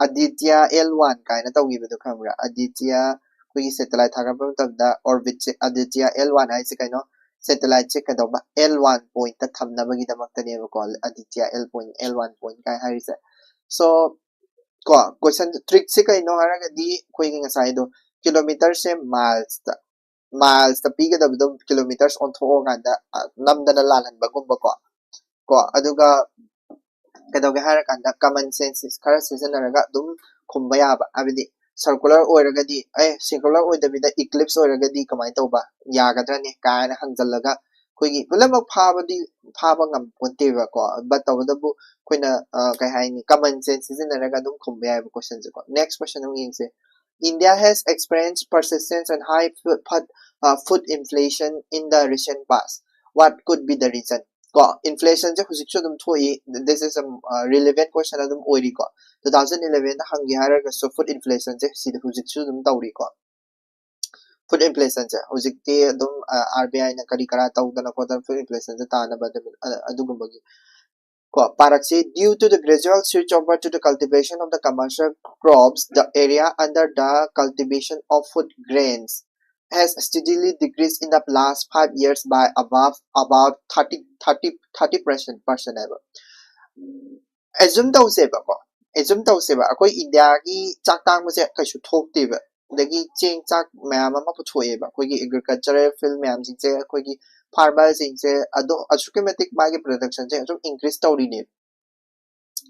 Aditya L one ꯀꯥꯏꯅ ꯇꯧꯈꯤꯕꯗꯣ ꯈꯪꯕ꯭ꯔꯥ? Aditya, ꯑꯩꯈꯣꯏꯒꯤ satellite ꯊꯥꯒꯠꯄ ꯃꯇꯝꯗ orbit ꯁꯦ Aditya L one ꯍꯥꯏꯁꯦ ꯀꯩꯅꯣ? satellite ꯁꯦ ꯀꯩꯗꯧꯕ, L one point ꯇ ꯊꯝꯅꯕꯒꯤꯗꯃꯛꯇꯅꯦꯕꯀꯣ, Aditya L point, L one point ꯀꯥꯏ ꯍꯥꯏꯔꯤꯁꯦ꯫ So ꯀꯣ, question trick ꯁꯦ ꯀꯩꯅꯣ ꯍꯥꯏꯔꯒꯗꯤ, ꯑꯩꯈꯣꯏꯒꯤ ꯉꯁꯥꯏꯗꯣ kilometer ꯁꯦ miles ꯇ, miles ꯇ ꯄꯤꯒꯗꯕꯗꯣ kilometers ꯑꯣꯟꯊꯣꯛꯑꯀꯥꯟꯗ, ꯑ, ꯅꯝꯗꯅ ꯂꯥꯜꯍꯟꯕꯒꯨꯝꯕꯀꯣ꯫ ꯀꯣ, ꯑꯗꯨꯒ ꯀꯩꯗꯧꯒꯦ ꯍꯥꯏꯔꯀꯥꯟꯗ common sense ꯈꯔ ꯁꯤꯖꯤꯟꯅꯔꯒ ꯑꯗꯨꯝ ꯈꯨꯝꯕ ꯌꯥꯕ, ꯍꯥꯏꯕꯗꯤ circular ꯑꯣꯏꯔꯒꯗꯤ, ꯑꯦ, circular ꯑꯣꯏꯗꯕꯤꯗ ellipse ꯑꯣꯏꯔꯒꯗꯤ ꯀꯃꯥꯏꯅ ꯇꯧꯕ, ꯌꯥꯒꯗ꯭ꯔꯅꯦ ꯀꯥꯏꯅ ꯍꯪꯖꯜꯂꯒ, ꯑꯩꯈꯣꯏꯒꯤ ꯄꯨꯝꯅꯃꯛ ꯐꯥꯕꯗꯤ, ꯐꯥꯕ ꯉꯝꯄꯣꯟꯇꯦꯕꯀꯣ, but ꯇꯧꯕꯇꯕꯨ ꯑꯩꯈꯣꯏꯅ, ꯑ, ꯀꯩ ꯍꯥꯏꯅꯤ, common sense ꯁꯤꯖꯤꯟꯅꯔꯒ ꯑꯗꯨꯝ ꯈꯨꯝꯕ ꯌꯥꯏꯕ question ꯁꯦꯀꯣ꯫ Next question ꯑꯃꯨꯛ ꯌꯦꯡꯁꯦ꯫ India has experienced persistent and high food, food, uh, food inflation in the recent past. What could be the reason? ꯀꯣ, inflation ꯁꯦ ꯍꯧꯖꯤꯛꯁꯨ ꯑꯗꯨꯝ ꯊꯣꯛꯏ, this is a, uh, relevant question ꯑꯗꯨꯝ ꯑꯣꯏꯔꯤꯀꯣ꯫ Two thousand eleven ꯗ ꯍꯪꯒꯦ ꯍꯥꯏꯔꯒꯁꯨ food inflation ꯁꯦ ꯁꯤꯗ ꯍꯧꯖꯤꯛꯁꯨ ꯑꯗꯨꯝ ꯇꯧꯔꯤꯀꯣ꯫ Food inflation ꯁꯦ ꯍꯧꯖꯤꯛꯇꯤ ꯑꯗꯨꯝ, ꯑ, R B I ꯅ ꯀꯔꯤ ꯀꯔꯥ ꯇꯧꯗꯅ ꯈꯣꯠꯇꯅ food inflation ꯁꯦ ꯇꯥꯅꯕ ꯑꯗꯨꯝ, ꯑ, ꯑꯗꯨꯒꯨꯝꯕꯒꯤ ꯀꯣ, ꯄꯥꯔꯛꯁꯤ, due to the gradual switch over to the cultivation of the commercial crops, the area under the cultivation of food grains has steadily decreased in the last five years by above, about thirty, thirty, thirty percent, percent ꯍꯥꯏꯕ꯫ Assume ꯇꯧꯁꯦꯕꯀꯣ, assume ꯇꯧꯁꯦꯕ, ꯑꯩꯈꯣꯏ ꯏꯟꯗꯤꯌꯥꯒꯤ ꯆꯥꯛ ꯇꯥꯡꯕꯁꯦ ꯀꯩꯁꯨ ꯊꯣꯛꯇꯦꯕ, ꯑꯗꯒꯤ ꯆꯦꯡ ꯆꯥꯛ ꯃꯌꯥꯝ ꯑꯃ ꯄꯨꯊꯣꯛꯑꯦꯕ, ꯑꯩꯈꯣꯏꯒꯤ agricultural field ꯃꯌꯥꯝꯁꯤꯡꯁꯦ, ꯑꯩꯈꯣꯏꯒꯤ farmer ꯁꯤꯡꯁꯦ ꯑꯗꯣ ꯑꯁꯨꯛꯀꯤ ꯃꯇꯤꯛ ꯃꯥꯒꯤ production ꯁꯦ ꯑꯁꯨꯛ increase ꯇꯧꯔꯤꯅꯦꯕ꯫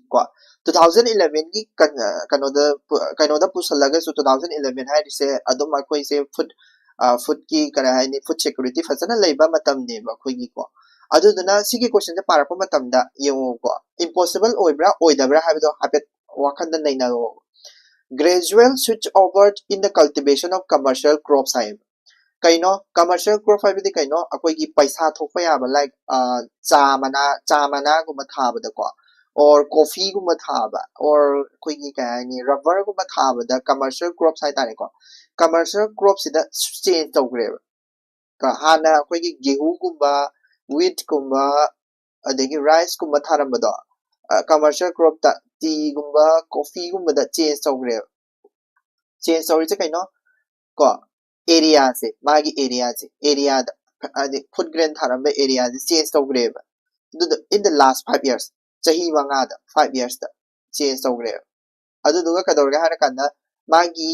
ꯀꯣ, two thousand eleven ꯒꯤ ꯀꯟ-, ꯑ, ꯀꯩꯅꯣꯗ ꯄꯨ-, ꯀꯩꯅꯣꯗ ꯄꯨꯁꯜꯂꯒꯁꯨ, two thousand eleven ꯍꯥꯏꯔꯤꯁꯦ ꯑꯗꯨꯝ ꯑꯩꯈꯣꯏꯁꯦ food, ꯑ, food ꯀꯤ ꯀꯔꯤ ꯍꯥꯏꯅꯤ, food security ꯐꯖꯅ ꯂꯩꯕ ꯃꯇꯝꯅꯦꯕ ꯑꯩꯈꯣꯏꯒꯤꯀꯣ꯫ ꯑꯗꯨꯗꯨꯅ ꯁꯤꯒꯤ question ꯁꯦ ꯄꯥꯔꯛꯄ ꯃꯇꯝꯗ ꯌꯦꯡꯉꯨꯀꯣ, impossible ꯑꯣꯏꯕ꯭ꯔꯥ ꯑꯣꯏꯗꯕ꯭ꯔꯥ ꯍꯥꯏꯕꯗꯣ ꯍꯥꯏꯐꯦꯠ ꯋꯥꯈꯟꯗ ꯅꯩꯅꯔꯣ꯫ Gradual switch over in the cultivation of commercial crops ꯍꯥꯏꯌꯦꯕ꯫ ꯀꯩꯅꯣ commercial crop ꯍꯥꯏꯕꯗꯤ ꯀꯩꯅꯣ? ꯑꯩꯈꯣꯏꯒꯤ ꯄꯩꯁꯥ ꯊꯣꯛꯄ ꯌꯥꯕ, like, ꯑ, ꯆꯥ ꯃꯅꯥ, ꯆꯥ ꯃꯅꯥꯒꯨꯝꯕ ꯊꯥꯕꯗꯀꯣ, or coffee ꯒꯨꯝꯕ ꯊꯥꯕ, or ꯑꯩꯈꯣꯏꯒꯤ ꯀꯩ ꯍꯥꯏꯅꯤ, rubber ꯒꯨꯝꯕ ꯊꯥꯕꯗ commercial crops ꯍꯥꯏꯇꯥꯔꯦꯀꯣ꯫ Commercial crop ꯁꯤꯗ change ꯇꯧꯈ꯭ꯔꯦꯕ꯫ ꯀ-, ꯍꯥꯟꯅ ꯑꯩꯈꯣꯏꯒꯤ ꯒꯦꯍꯨꯒꯨꯝꯕ, wheat ꯀꯨꯝꯕ, ꯑꯗꯒꯤ rice ꯀꯨꯝꯕ ꯊꯥꯔꯝꯕꯗꯣ, ꯑ, commercial crop ꯇ tea ꯒꯨꯝꯕ, coffee ꯒꯨꯝꯕꯗ change ꯇꯧꯈ꯭ꯔꯦꯕ꯫ Change ꯇꯧꯔꯤꯁꯦ ꯀꯩꯅꯣ? ꯀꯣ, area ꯁꯦ, ꯃꯥꯒꯤ area ꯁꯦ, area ꯗ, ꯍꯥꯏꯗꯤ food grain ꯊꯥꯔꯝꯕ areaꯁꯦ change ꯇꯧꯈ꯭ꯔꯦꯕ꯫ ꯑꯗꯨꯗꯣ in the last five years, ꯆꯍꯤ ꯃꯉꯥꯗ, five yearsꯇ change ꯇꯧꯈ꯭ꯔꯦꯕ꯫ ꯑꯗꯨꯗꯨꯒ ꯀꯩꯗꯧꯔꯒꯦ ꯍꯥꯏꯔꯀꯥꯟꯗ ꯃꯥꯒꯤ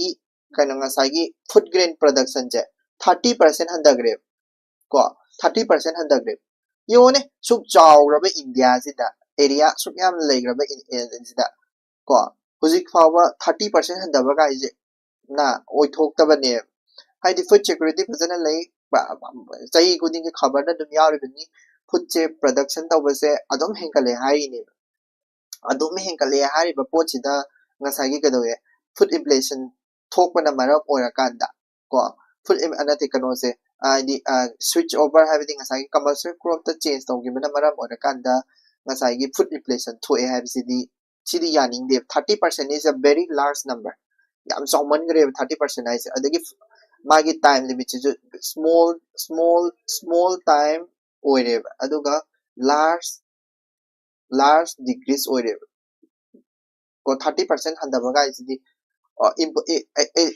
ꯀꯩꯅꯣ ꯉꯁꯥꯏꯒꯤ food grain productionꯁꯦ thirty percent ꯍꯟꯊꯈ꯭ꯔꯦꯕ꯫ ꯀꯣ, thirty percent ꯍꯟꯊꯈ꯭ꯔꯦꯕ꯫ ꯌꯦꯡꯉꯣꯅꯦ, ꯁꯨꯛ ꯆꯥꯎꯔꯕ ꯏꯟꯗꯤꯌꯥꯁꯤꯗ, area ꯁꯨꯛ ꯌꯥꯝ ꯂꯩꯈ꯭ꯔꯕ ꯏꯟꯗꯤꯌꯥꯁꯤꯗ, ꯀꯣ, ꯍꯧꯖꯤꯛ ꯐꯥꯎꯕ thirty percent ꯍꯟꯊꯕ ꯀꯥꯏꯁꯦ ꯅ ꯑꯣꯏꯊꯣꯛꯇꯕꯅꯦꯕ꯫ ꯍꯥꯏꯗꯤ food security ꯐꯖꯅ ꯂꯩ, ꯆꯍꯤ ꯈꯨꯗꯤꯡꯒꯤ ꯈꯕꯔꯗ ꯑꯗꯨꯝ ꯌꯥꯎꯔꯤꯕꯅꯤ꯫ Foodꯁꯦ production ꯇꯧꯕꯁꯦ ꯑꯗꯨꯝ ꯍꯦꯟꯒꯠꯂꯦ ꯍꯥꯏꯔꯤꯅꯦꯕ꯫ ꯑꯗꯨꯝ ꯍꯦꯟꯒꯠꯂꯦ ꯍꯥꯏꯔꯤꯕ ꯄꯣꯠꯁꯤꯗ ꯉꯁꯥꯏꯒꯤ ꯀꯩꯗꯧꯋꯦ, food inflation ꯊꯣꯛꯄꯅ ꯃꯔꯝ ꯑꯣꯏꯔꯀꯥꯟꯗ, ꯀꯣ, food, ꯅꯠꯇꯦ, ꯀꯩꯅꯣꯁꯦ, ꯍꯥꯏꯗꯤ switch over ꯍꯥꯏꯕꯗꯤ ꯉꯁꯥꯏꯒꯤ commercial cropꯇ change ꯇꯧꯈꯤꯕꯅ ꯃꯔꯝ ꯑꯣꯏꯔꯀꯥꯟꯗ ꯉꯁꯥꯏꯒꯤ food inflation ꯊꯣꯛꯑꯦ ꯍꯥꯏꯕꯁꯤꯗꯤ, ꯁꯤꯗꯤ ꯌꯥꯅꯤꯡꯗꯦꯕ꯫ Thirty percent is a very large number, ꯌꯥꯝ ꯆꯥꯎꯃꯟꯈ꯭ꯔꯦꯕ thirty percent ꯍꯥꯏꯁꯦ꯫ ꯑꯗꯒꯤ ꯃꯥꯒꯤ time limitꯁꯤꯁꯨ small small small time ꯑꯣꯏꯔꯦꯕ, ꯑꯗꯨꯒ large large decrease ꯑꯣꯏꯔꯦꯕ꯫ ꯀꯣ, thirty percent ꯍꯟꯊꯕ ꯀꯥꯏꯁꯤꯗꯤ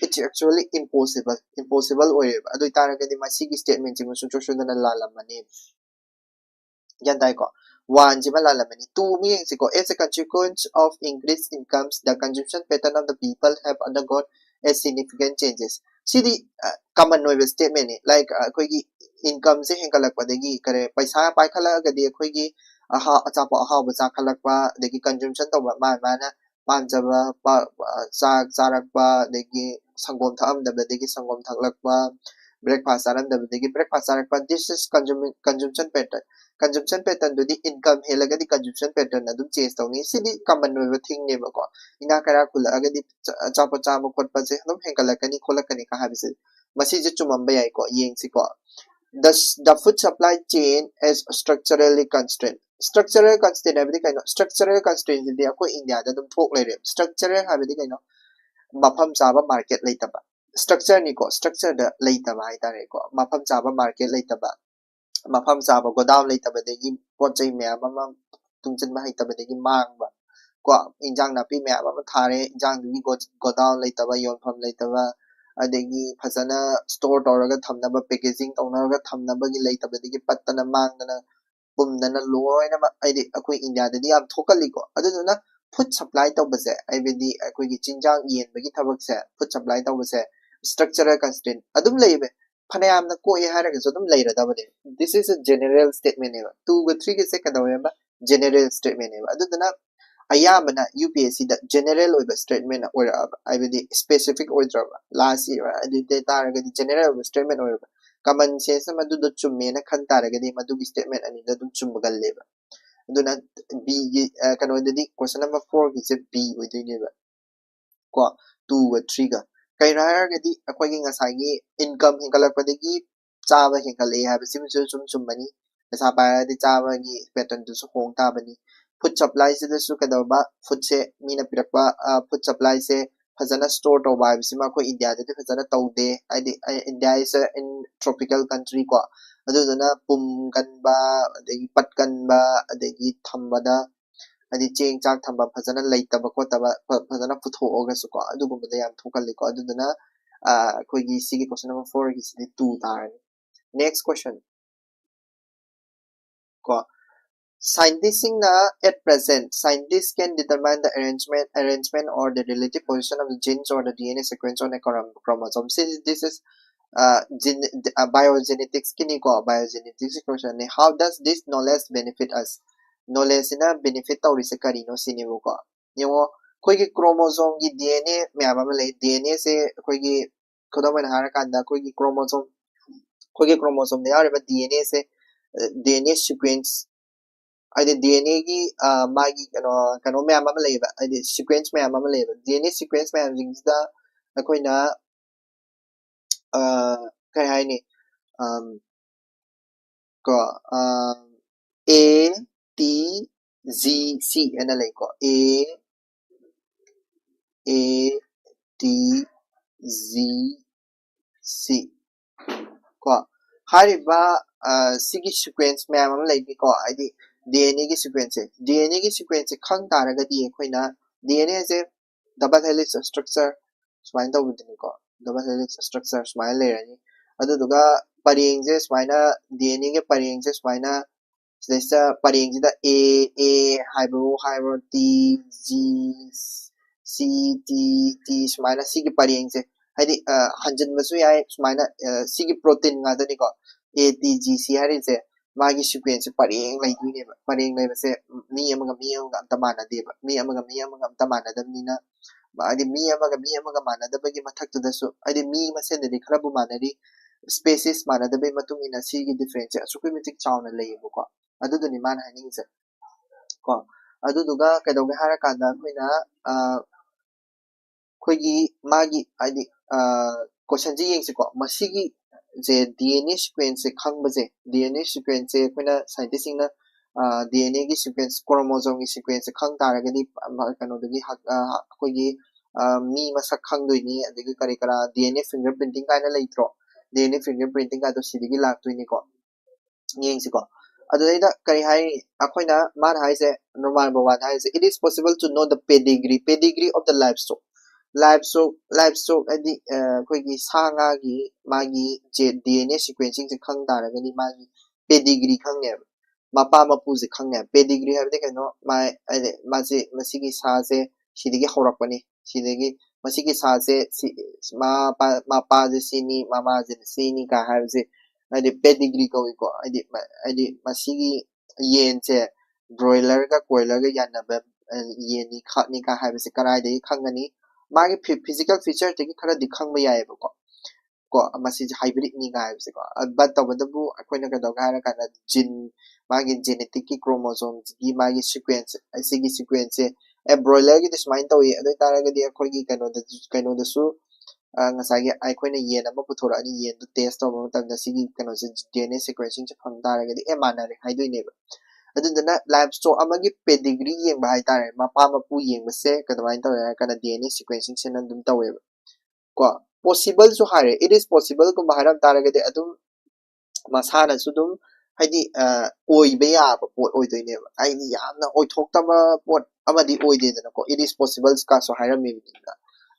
it's actually impossible, impossible ꯑꯣꯏꯔꯦꯕ꯫ ꯑꯗꯨ ꯑꯣꯏꯇꯥꯔꯒꯗꯤ ꯃꯁꯤꯒꯤ statementꯁꯤꯃ ꯁꯨꯡꯁꯣꯏ ꯁꯣꯏꯗꯅ ꯂꯥꯜꯂꯝꯃꯅꯤ꯫ ꯒ꯭ꯌꯥꯟ ꯇꯥꯏꯀꯣ? Oneꯁꯤꯃ ꯂꯥꯜꯂꯝꯃꯅꯤ꯫ Two ꯑꯃ ꯌꯦꯡꯁꯤꯀꯣ꯫ As a consequence of increased incomes, the consumption pattern of the people have undergone a significant changes. CD common ꯑꯣꯏꯕ statementꯅꯤ꯫ Like ꯑꯩꯈꯣꯏꯒꯤ incomeꯁꯦ ꯍꯦꯟꯒꯠꯂꯛꯄꯗꯒꯤ ꯀꯔꯤ, ꯄꯩꯁꯥ ꯄꯥꯏꯈꯠꯂꯛꯑꯒꯗꯤ ꯑꯩꯈꯣꯏꯒꯤ ꯑꯍꯥ ꯑꯆꯥꯄꯣꯠ ꯑꯍꯥꯎꯕ ꯆꯥꯈꯠꯂꯛꯄ, ꯑꯗꯒꯤ consumption ꯇꯧꯕ, ꯃꯥꯅ ꯃꯥꯅ ꯄꯥꯝꯖꯕ ꯆꯥꯛ ꯆꯥꯔꯛꯄ, ꯑꯗꯒꯤ ꯁꯪꯒꯣꯝ ꯊꯛꯑꯝꯗꯕꯗꯒꯤ ꯁꯪꯒꯣꯝ ꯊꯛꯂꯛꯄ, breakfast ꯆꯥꯔꯝꯗꯕꯗꯒꯤ breakfast ꯆꯥꯔꯛꯄ, this is consumption pattern. Consumption patternꯗꯨꯗꯤ income ꯍꯦꯜꯂꯒꯗꯤ consumption pattern ꯑꯗꯨꯝ change ꯇꯧꯅꯤ꯫ ꯁꯤꯗꯤ common ꯑꯣꯏꯕ thingꯅꯦꯕꯀꯣ꯫ ꯏꯅꯥꯛ ꯀꯩꯔꯥꯛ ꯈꯨꯜꯂꯛꯑꯒꯗꯤ ꯑꯆꯥꯄꯣꯠ ꯆꯥꯕ ꯈꯣꯠꯄꯁꯦ ꯑꯗꯨꯝ ꯍꯦꯟꯒꯠꯂꯛꯀꯅꯤ ꯈꯣꯠꯂꯛꯀꯅꯤ ꯀ ꯍꯥꯏꯕꯁꯦ, ꯃꯁꯤꯁꯦ ꯆꯨꯝꯃꯝꯕ ꯌꯥꯏꯀꯣ꯫ ꯌꯦꯡꯁꯤꯀꯣ, the the food supply chain is structurally constrained. Structural constraint ꯍꯥꯏꯕꯗꯤ ꯀꯩꯅꯣ? Structural constraintꯁꯤꯗꯤ ꯑꯩꯈꯣꯏ ꯏꯟꯗꯤꯌꯥꯗ ꯑꯗꯨꯝ ꯊꯣꯛ ꯂꯩꯔꯦ꯫ Structural ꯍꯥꯏꯕꯗꯤ ꯀꯩꯅꯣ? ꯃꯐꯝ ꯆꯥꯕ market ꯂꯩꯇꯕ꯫ Structureꯅꯤꯀꯣ, structureꯗ ꯂꯩꯇꯕ ꯍꯥꯏꯇꯥꯔꯦꯀꯣ, ꯃꯐꯝ ꯆꯥꯕ market ꯂꯩꯇꯕ, ꯃꯐꯝ ꯆꯥꯕ godown ꯂꯩꯇꯕꯗꯒꯤ ꯄꯣꯠ ꯆꯩ ꯃꯌꯥꯝ ꯑꯃ ꯇꯨꯡꯁꯤꯟꯕ ꯍꯩꯇꯕꯗꯒꯤ ꯃꯥꯡꯕ꯫ ꯀꯣ, ꯏꯟꯖꯥꯡ ꯅꯥꯄꯤ ꯃꯌꯥꯝ ꯑꯃ ꯊꯥꯔꯦ, ꯏꯟꯖꯥꯡꯗꯨꯒꯤ godown ꯂꯩꯇꯕ, ꯌꯣꯟꯐꯝ ꯂꯩꯇꯕ, ꯑꯗꯒꯤ ꯐꯖꯅ store ꯇꯧꯔꯒ ꯊꯝꯅꯕ, packaging ꯇꯧꯅꯔꯒ ꯊꯝꯅꯕꯒꯤ ꯂꯩꯇꯕꯗꯒꯤ ꯄꯠꯇꯅ ꯃꯥꯡꯗꯅ ꯄꯨꯝꯗꯅ ꯂꯣꯏꯅꯃꯛ, ꯍꯥꯏꯗꯤ ꯑꯩꯈꯣꯏ ꯏꯟꯗꯤꯌꯥꯗꯗꯤ ꯌꯥꯝ ꯊꯣꯛꯀꯜꯂꯤꯀꯣ꯫ ꯑꯗꯨꯗꯨꯅ food supply ꯇꯧꯕꯁꯦ, ꯍꯥꯏꯕꯗꯤ ꯑꯩꯈꯣꯏꯒꯤ ꯆꯤꯟꯖꯥꯛ ꯌꯦꯟꯕꯒꯤ ꯊꯕꯛꯁꯦ, food supply ꯇꯧꯕꯁꯦ, structural constraint ꯑꯗꯨꯝ ꯂꯩꯕ, ꯐꯅꯌꯥꯝꯅ ꯀꯣꯛꯑꯦ ꯍꯥꯏꯔꯒꯁꯨ ꯑꯗꯨꯝ ꯂꯩꯔꯗꯕꯅꯦ꯫ This is a general statement ꯅꯦꯕ꯫ Two ꯒ three ꯒꯁꯦ ꯀꯩꯗꯧꯋꯦꯕ? General statement ꯅꯦꯕ꯫ ꯑꯗꯨꯗꯨꯅ ꯑꯌꯥꯝꯕꯅ UPSC ꯗ general ꯑꯣꯏꯕ statement ꯑꯣꯏꯔꯛꯑꯕ, ꯍꯥꯏꯕꯗꯤ specific ꯑꯣꯏꯗ꯭ꯔꯕ, last year ꯑꯗꯨ ꯇꯥꯔꯒꯗꯤ general ꯑꯣꯏꯕ statement ꯑꯣꯏꯔꯕ, common sense ꯑꯃ ꯑꯗꯨꯗꯣ ꯆꯨꯝꯃꯦꯅ ꯈꯟ ꯇꯥꯔꯒꯗꯤ ꯃꯗꯨꯒꯤ statement ꯑꯅꯤꯗ ꯑꯗꯨꯝ ꯆꯨꯝꯕꯒꯜꯂꯦꯕ꯫ ꯑꯗꯨꯅ B ꯒꯤ, ꯑ, ꯀꯩꯅꯣꯗꯗꯤ question number four ꯒꯤꯁꯦ B ꯑꯣꯏꯗꯣꯏꯅꯦꯕ꯫ ꯀꯣ, two ꯒ three ꯒ꯫ ꯀꯩꯅꯣ ꯍꯥꯏꯔꯒꯗꯤ ꯑꯩꯈꯣꯏꯒꯤ ꯉꯁꯥꯏꯒꯤ income ꯍꯦꯟꯒꯠꯂꯛꯄꯗꯒꯤ ꯆꯥꯕ ꯍꯦꯟꯒꯠꯂꯛꯑꯦ ꯍꯥꯏꯕꯁꯤꯃꯁꯨ ꯁꯨꯝ ꯆꯨꯝꯕꯅꯤ꯫ ꯄꯩꯁꯥ ꯄꯥꯏꯔꯗꯤ ꯆꯥꯕꯒꯤ pattern ꯗꯨꯁꯨ ꯍꯣꯡ ꯇꯥꯕꯅꯤ꯫ Food supply ꯁꯤꯗꯁꯨ ꯀꯩꯗꯧꯕ, food ꯁꯦ ꯃꯤꯅ ꯄꯤꯔꯛꯄ, ꯑ, food supply ꯁꯦ ꯐꯖꯅ store ꯇꯧꯕ ꯍꯥꯏꯕꯁꯤꯃ ꯑꯩꯈꯣꯏ ꯏꯟꯗꯤꯌꯥꯗꯗꯤ ꯐꯖꯅ ꯇꯧꯗꯦ꯫ ꯍꯥꯏꯗꯤ, ꯑ, India is a in tropical country ꯀꯣ꯫ ꯑꯗꯨꯗꯨꯅ ꯄꯨꯝ ꯀꯟꯕ, ꯑꯗꯒꯤ ꯄꯠ ꯀꯟꯕ, ꯑꯗꯒꯤ ꯊꯝꯕꯗ, ꯍꯥꯏꯗꯤ ꯆꯦꯡ ꯆꯥꯛ ꯊꯝꯕ ꯐꯖꯅ ꯂꯩꯇꯕ ꯈꯣꯠꯇꯕ, ꯐ-, ꯐꯖꯅ ꯄꯨꯊꯣꯛꯑꯒꯁꯨꯀꯣ, ꯑꯗꯨꯒꯨꯝꯕꯗ ꯌꯥꯝ ꯊꯣꯛꯀꯜꯂꯤꯀꯣ꯫ ꯑꯗꯨꯗꯨꯅ, ꯑ, ꯑꯩꯈꯣꯏꯒꯤ ꯁꯤꯒꯤ question number four ꯒꯤꯁꯤꯗꯤ two ꯇꯥꯔꯅꯤ꯫ Next question꯫ ꯀꯣ, scientist ꯁꯤꯡꯅ, at present, scientists can determine the arrangement, arrangement or the relative position of the genes or the D N A sequence on a chrom-, chromosome꯫ ꯁꯤ, this is, uh, gen-, uh, biogenetics ꯀꯤꯅꯤꯀꯣ, biogenetics ꯀꯤ question ꯅꯤ꯫ How does this knowledge benefit us? Knowledge ꯁꯤꯅ benefit ꯇꯧꯔꯤꯁꯦ ꯀꯔꯤꯅꯣ ꯁꯤꯅꯦꯕꯀꯣ꯫ ꯌꯦꯡꯉꯣ, ꯑꯩꯈꯣꯏꯒꯤ chromosome ꯒꯤ D N A ꯃꯌꯥꯝ ꯑꯃ ꯂꯩ꯫ D N A ꯁꯦ ꯑꯩꯈꯣꯏꯒꯤ, ꯈꯨꯗꯝ ꯑꯣꯏꯅ ꯍꯥꯏꯔꯀꯥꯟꯗ, ꯑꯩꯈꯣꯏꯒꯤ chromosome, ꯑꯩꯈꯣꯏꯒꯤ chromosome ꯗ ꯌꯥꯎꯔꯤꯕ D N A ꯁꯦ, ꯑ, D N A sequence, ꯍꯥꯏꯗꯤ D N A ꯒꯤ, ꯑ, ꯃꯥꯒꯤ ꯀꯩꯅꯣ, ꯀꯩꯅꯣ ꯃꯌꯥꯝ ꯑꯃ ꯂꯩꯌꯦꯕ, ꯍꯥꯏꯗꯤ sequence ꯃꯌꯥꯝ ꯑꯃ ꯂꯩꯌꯦꯕ꯫ D N A sequence ꯃꯌꯥꯝꯁꯤꯡꯁꯤꯗ ꯑꯩꯈꯣꯏꯅ, ꯑ, ꯀꯩ ꯍꯥꯏꯅꯤ, ꯑꯝ, ꯀꯣ, ꯑ, A T G C ꯍꯥꯏꯅ ꯂꯩꯀꯣ꯫ A, A T G C꯫ ꯀꯣ, ꯍꯥꯏꯔꯤꯕ, ꯑ, ꯁꯤꯒꯤ sequence ꯃꯌꯥꯝ ꯑꯃ ꯂꯩꯅꯤꯀꯣ, ꯍꯥꯏꯗꯤ D N A ꯒꯤ sequence say. D N A ꯒꯤ sequence ꯁꯦ ꯈꯪ ꯇꯥꯔꯒꯗꯤ ꯑꯩꯈꯣꯏꯅ D N A say double helix structure ꯁꯨꯃꯥꯏꯅ ꯇꯧꯕꯗꯨꯅꯤꯀꯣ꯫ double helix structure ꯁꯨꯃꯥꯏꯅ ꯂꯩꯔꯅꯤ꯫ ꯑꯗꯨꯗꯨꯒ ꯄꯔꯦꯡꯁꯦ ꯁꯨꯃꯥꯏꯅ, DNA ꯒꯤ ꯄꯔꯦꯡꯁꯦ ꯁꯨꯃꯥꯏꯅ, ꯁꯤꯗꯩꯁꯤꯗ ꯄꯔꯦꯡꯁꯤꯗ A, A ꯍꯥꯏꯕ ꯍꯥꯏꯕ, T, G, C, T, T ꯁꯨꯃꯥꯏꯅ ꯁꯤꯒꯤ ꯄꯔꯦꯡꯁꯦ, ꯍꯥꯏꯗꯤ ꯍꯟꯖꯤꯟꯕꯁꯨ ꯌꯥꯏ꯫ ꯁꯨꯃꯥꯏꯅ ꯁꯤꯒꯤ protein ꯉꯥꯛꯇꯅꯤꯀꯣ, A T G C ꯍꯥꯏꯔꯤꯁꯦ꯫ ꯃꯥꯒꯤ sequence ꯁꯦ ꯄꯔꯦꯡ ꯂꯩꯗꯣꯏꯅꯦꯕ꯫ ꯄꯔꯦꯡ ꯂꯩꯕꯁꯦ ꯃꯤ ꯑꯃꯒ ꯃꯤ ꯑꯃꯒ ꯑꯝꯇ ꯃꯥꯟꯅꯗꯦꯕ꯫ ꯃꯤ ꯑꯃꯒ ꯃꯤ ꯑꯃꯒ ꯑꯝꯇ ꯃꯥꯟꯅꯗꯕꯅꯤꯅ, ꯍꯥꯏꯗꯤ ꯃꯤ ꯑꯃꯒ ꯃꯤ ꯑꯃꯒ ꯃꯥꯟꯅꯗꯕꯒꯤ ꯃꯊꯛꯇꯨꯗꯁꯨ, ꯍꯥꯏꯗꯤ ꯃꯤ ꯃꯁꯦꯟꯗꯗꯤ ꯈꯔꯕꯨ ꯃꯥꯟꯅꯔꯤ, species ꯃꯥꯟꯅꯗꯕꯒꯤ ꯃꯇꯨꯡ ꯏꯟꯅ ꯁꯤꯒꯤ difference ꯁꯦ ꯑꯁꯨꯛꯀꯤ ꯃꯇꯤꯛ ꯆꯥꯎꯅ ꯂꯩꯌꯦꯕꯀꯣ꯫ ꯑꯗꯨꯗꯨꯅꯤ ꯃꯥꯅ ꯍꯥꯏꯅꯤꯡꯉꯤꯁꯦ ꯀꯣ꯫ ꯑꯗꯨꯗꯨꯒ ꯀꯩꯗꯧꯒꯦ ꯍꯥꯏꯔꯀꯥꯟꯗ ꯑꯩꯈꯣꯏꯅ ꯑꯩꯈꯣꯏꯒꯤ ꯃꯥꯒꯤ ꯍꯥꯏꯗꯤ question ꯁꯦ ꯌꯦꯡꯁꯤꯀꯣ꯫ ꯃꯁꯤꯒꯤ ꯁꯦ DNA sequence ꯁꯦ ꯈꯪꯕꯁꯦ, DNA sequence ꯁꯦ ꯑꯩꯈꯣꯏꯅ scientist ꯁꯤꯡꯅ DNA ꯒꯤ sequence, chromosome ꯒꯤ sequence ꯁꯦ ꯈꯪ ꯇꯥꯔꯒꯗꯤ ꯀꯩꯅꯣꯗꯒꯤ ꯑꯩꯈꯣꯏꯒꯤ ꯃꯤ ꯃꯁꯛ ꯈꯪꯗꯣꯏꯅꯤ, ꯑꯗꯒꯤ ꯀꯔꯤ ꯀꯔꯥ DNA fingerprinting ꯀꯥꯏꯅ ꯂꯩꯇ꯭ꯔꯣ? DNA fingerprinting ꯀꯥꯏꯗꯣ ꯁꯤꯗꯒꯤ ꯂꯥꯛꯇꯣꯏꯅꯤꯀꯣ꯫ ꯌꯦꯡꯁꯤꯀꯣ꯫ ꯑꯗꯨꯗꯩꯗ ꯀꯔꯤ ꯍꯥꯏ, ꯑꯩꯈꯣꯏꯅ ꯃꯥꯅ ꯍꯥꯏꯁꯦ, ꯅꯣꯡꯃꯥꯟꯕ ꯋꯥꯗ ꯍꯥꯏꯁꯦ, "It is possible to know the pedigree, pedigree of the livestock." Livestock, livestock ꯍꯥꯏꯗꯤ ꯑꯩꯈꯣꯏꯒꯤ ꯁꯥ ꯉꯥꯒꯤ ꯃꯥꯒꯤ DNA sequencing ꯁꯦ ꯈꯪ ꯇꯥꯔꯒꯗꯤ ꯃꯥꯒꯤ pedigree ꯈꯪꯉꯦꯕ, ꯃꯄꯥ ꯃꯄꯨꯁꯦ ꯈꯪꯉꯦꯕ꯫ Pedigree ꯍꯥꯏꯕꯗꯤ ꯀꯩꯅꯣ? ꯃꯥ ꯍꯥꯏꯗꯤ ꯃꯥꯁꯦ, ꯃꯁꯤꯒꯤ ꯁꯥꯁꯦ ꯁꯤꯗꯒꯤ ꯍꯧꯔꯛꯄꯅꯤ, ꯁꯤꯗꯒꯤ ꯃꯁꯤꯒꯤ ꯁꯥꯁꯦ ꯁꯤ, ꯃꯄꯥꯁꯦ ꯁꯤꯅꯤ, ꯃꯃꯥꯁꯤꯅ ꯁꯤꯅꯤ ꯀꯥꯏ ꯍꯥꯏꯕꯁꯦ ꯍꯥꯏꯗꯤ pedigree ꯀꯧꯏꯀꯣ꯫ ꯍꯥꯏꯗꯤ ꯍꯥꯏꯗꯤ ꯃꯁꯤꯒꯤ ꯌꯦꯟꯁꯦ broiler ꯒ coiler ꯒ ꯌꯥꯟꯅꯕ ꯌꯦꯟꯅꯤ ꯈꯥꯛꯅꯤ ꯀꯥꯏ ꯍꯥꯏꯕꯁꯦ ꯀꯗꯥꯏꯗꯒꯤ ꯈꯪꯒꯅꯤ? ꯃꯥꯒꯤ physical feature ꯗꯒꯤ ꯈꯔꯗꯤ ꯈꯪꯕ ꯌꯥꯏꯑꯕꯀꯣ꯫ ꯀꯣ, ꯃꯁꯤꯁꯦ hybrid ꯅꯤ ꯀꯥꯏ ꯍꯥꯏꯕꯁꯦꯀꯣ꯫ But ꯇꯧꯕꯇꯕꯨ ꯑꯩꯈꯣꯏꯅ ꯀꯩꯗꯧꯒꯦ ꯍꯥꯏꯔ ꯀꯥꯟꯗ gene, ꯃꯥꯒꯤ genetic ꯀꯤ chromosome ꯁꯤꯒꯤ ꯃꯥꯒꯤ sequence, ꯁꯤꯒꯤ sequence ꯁꯦ ꯑꯦ broiler ꯒꯤꯗꯤ ꯁꯨꯃꯥꯏꯅ ꯇꯧꯏ, ꯑꯗꯨ ꯑꯣꯏꯇꯥꯔꯒꯗꯤ ꯑꯩꯈꯣꯏꯒꯤ ꯀꯩꯅꯣꯗ, ꯀꯩꯅꯣꯗꯁꯨ ꯉꯁꯥꯏꯒꯤ ꯑꯩꯈꯣꯏꯅ ꯌꯦꯟ ꯑꯃ ꯄꯨꯊꯣꯔꯛꯑꯅꯤ, ꯌꯦꯟꯗꯨ test ꯇꯧꯕ ꯃꯇꯝꯗ ꯁꯤꯒꯤ ꯀꯩꯅꯣꯁꯦ, DNA sequencing ꯁꯦ ꯐꯪ ꯇꯥꯔꯒꯗꯤ ꯑꯦ ꯃꯥꯟꯅꯔꯦ ꯍꯥꯏꯗꯣꯏꯅꯦꯕ꯫ ꯑꯗꯨꯗꯨꯅ livestock ꯑꯃꯒꯤ pedigree ꯌꯦꯡꯕ ꯍꯥꯏꯇꯥꯔꯦ, ꯃꯄꯥ ꯃꯄꯨ ꯌꯦꯡꯕꯁꯦ ꯀꯃꯥꯏꯅ ꯇꯧꯋꯦ ꯍꯥꯏꯔ ꯀꯥꯟꯗ DNA sequencing ꯁꯤꯅ ꯑꯗꯨꯝ ꯇꯧꯋꯦꯕ ꯀꯣ꯫ Possible ꯁꯨ ꯍꯥꯏꯔꯦ, it is possible ꯒꯨꯝꯕ ꯍꯥꯏꯔꯝ ꯇꯥꯔꯒꯗꯤ ꯑꯗꯨꯝ ꯃꯁꯥꯅꯁꯨ ꯑꯗꯨꯝ ꯍꯥꯏꯗꯤ ꯑꯣꯏꯕ ꯌꯥꯕ ꯄꯣꯠ ꯑꯣꯏꯗꯣꯏꯅꯦꯕ꯫ ꯍꯥꯏꯗꯤ ꯌꯥꯝꯅ ꯑꯣꯏꯊꯣꯛꯇꯕ ꯄꯣꯠ ꯑꯃꯗꯤ ꯑꯣꯏꯗꯦꯗꯅꯀꯣ, it is possible ꯀꯥꯁꯨ ꯍꯥꯏꯔꯝꯃꯤꯕꯅꯤꯅ꯫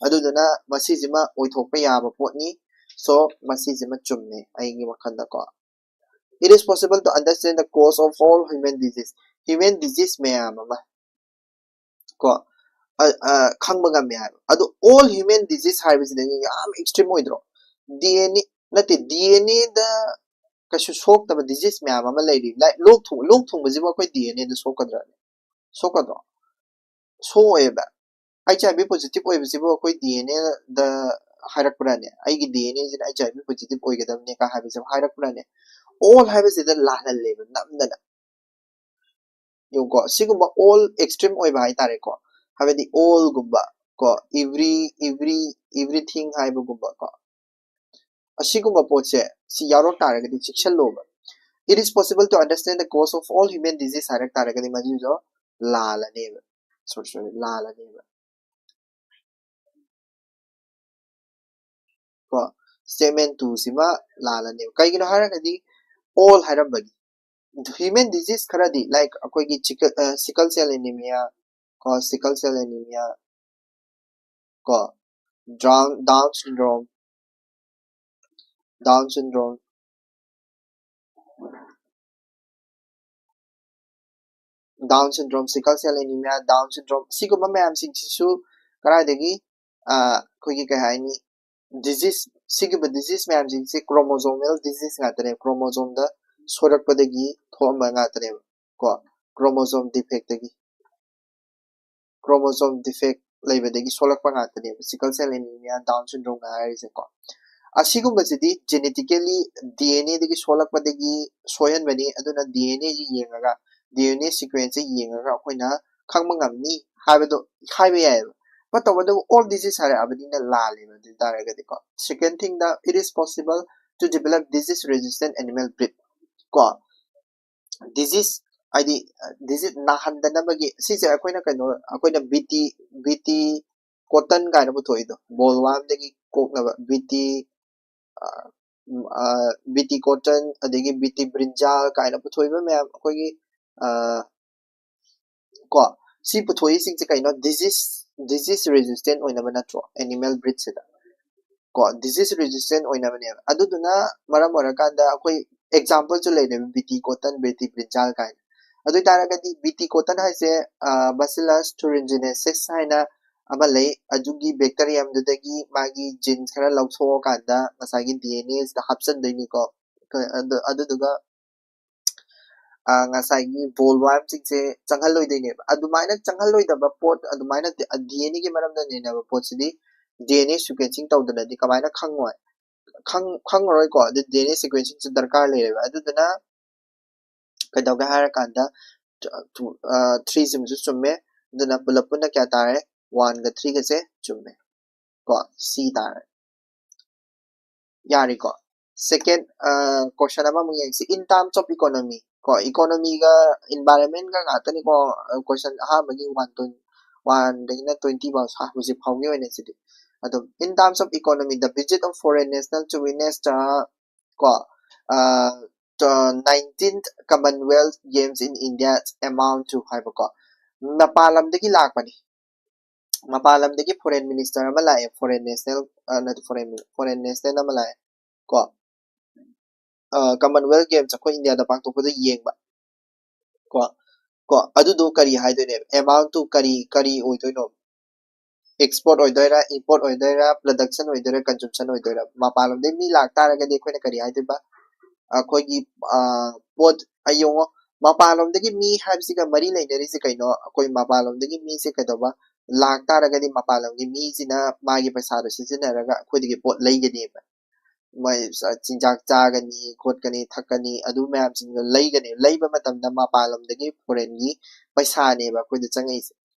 ꯑꯗꯨꯗꯨꯅ ꯃꯁꯤꯁꯤꯃ ꯑꯣꯏꯊꯣꯛꯄ ꯌꯥꯕ ꯄꯣꯠꯅꯤ꯫ So ꯃꯁꯤꯁꯤꯃ ꯆꯨꯝꯃꯦ ꯑꯩꯒꯤ ꯋꯥꯈꯜꯗꯀꯣ꯫ It is possible to understand the cause of all human disease. Human disease ꯃꯌꯥꯝ ꯑꯃ ꯀꯣ ꯈꯪꯕ ꯉꯝꯃꯦ ꯍꯥꯏꯕ꯫ ꯑꯗꯣ all human disease ꯍꯥꯏꯕꯁꯤꯗꯤ ꯌꯥꯝ extreme ꯑꯣꯏꯗ꯭ꯔꯣ? ꯗꯤ ꯑꯦꯟ ꯑꯦ ꯅꯠꯇꯦ, ꯗꯤ ꯑꯦꯟ ꯑꯦꯗ ꯀꯩꯁꯨ ꯁꯣꯛꯇꯕ disease ꯃꯌꯥꯝ ꯑꯃ ꯂꯩꯔꯤ꯫ ꯂꯣꯛ ꯊꯨꯡ ꯂꯣꯛ ꯊꯨꯡꯕꯁꯤꯕꯨ ꯑꯩꯈꯣꯏ ꯗꯤ ꯑꯦꯟ ꯑꯦꯗ ꯁꯣꯛꯀꯗ꯭ꯔꯅꯦ? ꯁꯣꯛꯀꯗ꯭ꯔꯣ? ꯁꯣꯛꯑꯣꯏꯕ꯫ ꯑꯩꯆ ꯑꯥꯏ ꯚꯤ positive ꯑꯣꯏꯕꯁꯤꯕꯨ ꯑꯩꯈꯣꯏ ꯗꯤ ꯑꯦꯟ ꯑꯦꯗ ꯍꯥꯏꯔꯛꯄ꯭ꯔꯅꯦ? ꯑꯩꯒꯤ ꯗꯤ ꯑꯦꯟ ꯑꯦꯁꯤꯅ ꯑꯩꯆ ꯑꯥꯏ ꯚꯤ positive ꯑꯣꯏꯒꯗꯕꯅꯦ ꯀ ꯍꯥꯏꯕꯁꯤꯕꯨ ꯍꯥꯏꯔꯛꯄ꯭ꯔꯅꯦ? All ꯍꯥꯏꯕꯁꯤꯗ ꯂꯥꯜꯍꯜꯂꯦꯕ ꯅꯝꯗꯅ꯫ ꯌꯦꯡꯉꯨꯀꯣ, ꯁꯤꯒꯨꯝꯕ all extreme ꯑꯣꯏꯕ ꯍꯥꯏꯇꯥꯔꯦꯀꯣ, ꯍꯥꯏꯕꯗꯤ allꯒꯨꯝꯕ ꯀꯣ, every every everything ꯍꯥꯏꯕꯒꯨꯝꯕ ꯀꯣ, ꯑꯁꯤꯒꯨꯝꯕ ꯄꯣꯠꯁꯦ ꯁꯤ ꯌꯥꯎꯔꯛ ꯇꯥꯔꯒꯗꯤ ꯆꯦꯛꯁꯤꯜꯂꯣꯕ꯫ It is possible to understand the cause of all human disease ꯍꯥꯏꯔꯛ ꯇꯥꯔꯒꯗꯤ ꯃꯗꯨꯗꯣ ꯂꯥꯜꯂꯅꯦꯕ꯫ Sorry, sorry, ꯂꯥꯜꯂꯅꯦꯕ꯫ ꯀꯣ statement two ꯁꯤꯃ ꯂꯥꯜꯂꯅꯦꯕ꯫ ꯀꯩꯒꯤꯅꯣ ꯍꯥꯏꯔꯒꯗꯤ all ꯍꯥꯏꯔꯝꯕꯒꯤ human disease ꯈꯔꯗꯤ, like ꯑꯩꯈꯣꯏꯒꯤ sickle cell anemia ꯀꯣ, sickle cell anemia ꯀꯣ, Down Down syndrome, Down syndrome, Down syndrome, sickle cell anemia, Down syndrome, ꯁꯤꯒꯨꯝꯕ ꯃꯌꯥꯝꯁꯤꯡꯁꯤꯁꯨ ꯀꯗꯥꯏꯗꯒꯤ ꯑꯩꯈꯣꯏꯒꯤ ꯀꯩ ꯍꯥꯏꯅꯤ, disease, ꯁꯤꯒꯨꯝꯕ disease ꯃꯌꯥꯝꯁꯤꯡꯁꯦ chromosomal disease ꯉꯥꯛꯇꯅꯦ꯫ Chromosomeꯗ ꯁꯣꯏꯔꯛꯄꯗꯒꯤ ꯊꯣꯛꯑꯝꯕ ꯉꯥꯛꯇꯅꯦꯕ ꯀꯣ, chromosome defectꯇꯒꯤ, chromosome defect ꯂꯩꯕꯗꯒꯤ ꯁꯣꯛꯂꯛꯄ ꯉꯥꯛꯇꯅꯦꯕ sickle cell anemia, Down syndrome ꯍꯥꯏꯔꯤꯁꯦꯀꯣ꯫ ꯑꯁꯤꯒꯨꯝꯕꯁꯤꯗꯤ genetically ꯗꯤ ꯑꯦꯟ ꯑꯦꯗꯒꯤ ꯁꯣꯛꯂꯛꯄꯗꯒꯤ ꯁꯣꯏꯍꯟꯕꯅꯤ꯫ ꯑꯗꯨꯅ ꯗꯤ ꯑꯦꯟ ꯑꯦꯁꯤ ꯌꯦꯡꯉꯒ, ꯗꯤ ꯑꯦꯟ ꯑꯦ sequenceꯁꯦ ꯌꯦꯡꯉꯒ ꯑꯩꯈꯣꯏꯅ ꯈꯪꯕ ꯉꯝꯅꯤ ꯍꯥꯏꯕꯗꯣ ꯍꯥꯏꯕ ꯌꯥꯏꯑꯕ꯫ But ꯇꯧꯕꯇꯕꯨ all disease ꯍꯥꯏꯔꯛꯑꯕꯅꯤꯅ ꯂꯥꯜꯂꯦꯕ꯫ ꯑꯗꯨ ꯑꯣꯏ ꯇꯥꯔꯒꯗꯤꯀꯣ, second thingꯗ, it is possible to develop disease resistant animal breed ꯀꯣ, disease ꯍꯥꯏꯗꯤ disease ꯅꯥꯍꯟꯗꯅꯕꯒꯤ, ꯁꯤꯁꯦ ꯑꯩꯈꯣꯏꯅ ꯀꯩꯅꯣ, ꯑꯩꯈꯣꯏꯅ B T B T cotton ꯀꯥꯏꯅ ꯄꯨꯊꯣꯛꯏꯗꯣ, bollwormꯗꯒꯤ ꯀꯣꯛꯅꯕ B T B T cotton, ꯑꯗꯒꯤ ꯕꯤ ꯇꯤ brinjal ꯀꯥꯏꯅ ꯄꯨꯊꯣꯛꯏꯕ ꯃꯌꯥꯝ ꯑꯩꯈꯣꯏꯒꯤ ꯀꯣ, ꯁꯤ ꯄꯨꯊꯣꯛꯏꯁꯤꯡꯁꯦ ꯀꯩꯅꯣ? Disease disease resistant ꯑꯣꯏꯅꯕ ꯅꯠꯇ꯭ꯔꯣ animal breedꯁꯤꯗ? ꯀꯣ, disease resistant ꯑꯣꯏꯅꯕꯅꯦꯕ꯫ ꯑꯗꯨꯗꯨꯅ ꯃꯔꯝ ꯑꯣꯏꯔꯀꯥꯟꯗ ꯑꯩꯈꯣꯏ exampleꯁꯨ ꯂꯩꯔꯦꯕ, B T cotton, B T brinjal ꯀꯥꯏꯅ꯫ ꯑꯗꯨ ꯑꯣꯏꯇꯥꯔꯒꯗꯤ ꯕꯤ ꯇꯤ cotton ꯍꯥꯏꯁꯦ Bacillus thuringiensis ꯍꯥꯏꯅ ꯑꯃ ꯂꯩ, ꯑꯗꯨꯒꯤ bacteriumꯗꯨꯗꯒꯤ ꯃꯥꯒꯤ genes ꯈꯔ ꯂꯧꯊꯣꯛꯑꯀꯥꯟꯗ ꯉꯁꯥꯏꯒꯤ ꯗꯤ ꯑꯦꯟ ꯑꯦꯁꯤꯗ ꯍꯥꯞꯆꯤꯟꯗꯣꯏꯅꯤꯀꯣ꯫ ꯑꯗꯨ- ꯑꯗꯨꯗꯨꯒ ꯉꯁꯥꯏꯒꯤ bollwormꯁꯤꯡꯁꯦ ꯆꯪꯍꯜꯂꯣꯏꯗꯣꯏꯅꯦꯕ꯫ ꯑꯗꯨꯃꯥꯏꯅ ꯆꯪꯍꯜꯂꯣꯏꯗꯕ ꯄꯣꯠ, ꯑꯗꯨꯃꯥꯏꯅ ꯗꯤ ꯑꯦꯟ ꯑꯦꯒꯤ ꯃꯔꯝꯗ ꯅꯩꯅꯕ ꯄꯣꯠꯁꯤꯗꯤ ꯗꯤ ꯑꯦꯟ ꯑꯦ sequencing ꯇꯧꯗꯅꯗꯤ ꯀꯃꯥꯏꯅ ꯈꯪꯉꯣꯏ? ꯈꯪ- ꯈꯪꯉꯔꯣꯏꯀꯣ꯫ ꯑꯗꯨ ꯗꯤ ꯑꯦꯟ ꯑꯦ sequencingꯁꯦ ꯗꯔꯀꯥꯔ ꯂꯩꯔꯦꯕ꯫ ꯑꯗꯨꯗꯨꯅ ꯀꯩꯗꯧꯒꯦ ꯍꯥꯏꯔꯀꯥꯟꯗ, threeꯁꯤꯃꯁꯨ ꯆꯨꯝꯃꯦ꯫ ꯑꯗꯨꯅ ꯄꯨꯂꯞ ꯄꯨꯟꯅ ꯀꯌꯥ ꯇꯥꯔꯦ? Oneꯒ threeꯒꯁꯦ ꯆꯨꯝꯃꯦ꯫ ꯀꯣ, C ꯇꯥꯔꯦ꯫ ꯌꯥꯔꯦꯀꯣ꯫ Second question ꯑꯃꯃꯨꯛ ꯌꯦꯡꯁꯤ, in terms of economy꯫ ꯀꯣ, economyꯒ environmentꯒ ꯉꯥꯛꯇꯅꯤꯀꯣ꯫ Question ꯑꯍꯥꯟꯕꯒꯤ one oneꯗꯒꯤꯅ twenty ꯐꯥꯎ ꯁꯥ- ꯍꯧꯖꯤꯛ ꯐꯥꯎꯒꯤ ꯑꯣꯏꯅ ꯁꯤꯗꯤ꯫ ꯑꯗꯨꯝ, in terms of economy, the visit of foreign national to witness the, ꯀꯣ, nineteenth Commonwealth Games in India amount to ꯍꯥꯏꯕꯀꯣ, ꯃꯄꯥꯟ ꯂꯝꯗꯒꯤ ꯂꯥꯛꯄꯅꯤ꯫ ꯃꯄꯥꯟ ꯂꯝꯗꯒꯤ foreign minister ꯑꯃ ꯂꯥꯛꯑꯦ, foreign national, ꯅꯠꯇꯦ, foreign foreign national ꯑꯃ ꯂꯥꯛꯑꯦ ꯀꯣ꯫ Commonwealth Games ꯑꯩꯈꯣꯏ ꯏꯟꯗꯤꯌꯥꯗ ꯄꯥꯡꯊꯣꯛꯄꯗ ꯌꯦꯡꯕ ꯀꯣ꯫ ꯀꯣ, ꯑꯗꯨꯗꯣ ꯀꯔꯤ ꯍꯥꯏꯗꯣꯏꯅꯦꯕ? Amount to ꯀꯔꯤ, ꯀꯔꯤ ꯑꯣꯏꯗꯣꯏꯅꯣ? Export ꯑꯣꯏꯗꯣꯏꯔꯥ, import ꯑꯣꯏꯗꯣꯏꯔꯥ, production ꯑꯣꯏꯗꯣꯏꯔꯥ, consumption ꯑꯣꯏꯗꯣꯏꯔꯥ? ꯃꯄꯥꯟ ꯂꯝꯗꯒꯤ ꯃꯤ ꯂꯥꯛꯇꯥꯔꯒꯗꯤ ꯑꯩꯈꯣꯏꯅ ꯀꯔꯤ ꯍꯥꯏꯗꯣꯏꯕ? ꯑꯩꯈꯣꯏꯒꯤ ꯄꯣꯠ, ꯑꯩ ꯌꯦꯡꯉꯣ, ꯃꯄꯥꯟ ꯂꯝꯗꯒꯤ ꯃꯤ ꯍꯥꯏꯕꯁꯤꯒ ꯃꯔꯤ ꯂꯩꯅꯔꯤꯁꯦ ꯀꯩꯅꯣ? ꯑꯩꯈꯣꯏ ꯃꯄꯥꯟ ꯂꯝꯗꯒꯤ ꯃꯤꯁꯦ ꯀꯩꯗꯧꯕ ꯂꯥꯛꯇꯥꯔꯒꯗꯤ ꯃꯄꯥꯟ ꯂꯝꯒꯤ ꯃꯤꯁꯤꯅ ꯃꯥꯒꯤ ꯄꯩꯁꯥꯗꯣ ꯁꯤꯖꯤꯟꯅꯔꯒ ꯑꯩꯈꯣꯏꯗꯒꯤ ꯄꯣꯠ ꯂꯩꯒꯅꯦꯕ꯫ ꯃꯣꯏ ꯆꯤꯟꯖꯥꯛ ꯆꯥꯒꯅꯤ, ꯈꯣꯠꯀꯅꯤ, ꯊꯛꯀꯅꯤ, ꯑꯗꯨ ꯃꯌꯥꯝꯁꯤꯡꯗꯣ ꯂꯩꯒꯅꯤ꯫ ꯂꯩꯕ ꯃꯇꯝꯗ ꯃꯄꯥꯟ ꯂꯝꯗꯒꯤ foreignꯒꯤ ꯄꯩꯁꯥꯅꯦꯕ ꯑꯩꯈꯣꯏꯗ ꯆꯪꯉꯛꯏꯁꯦ꯫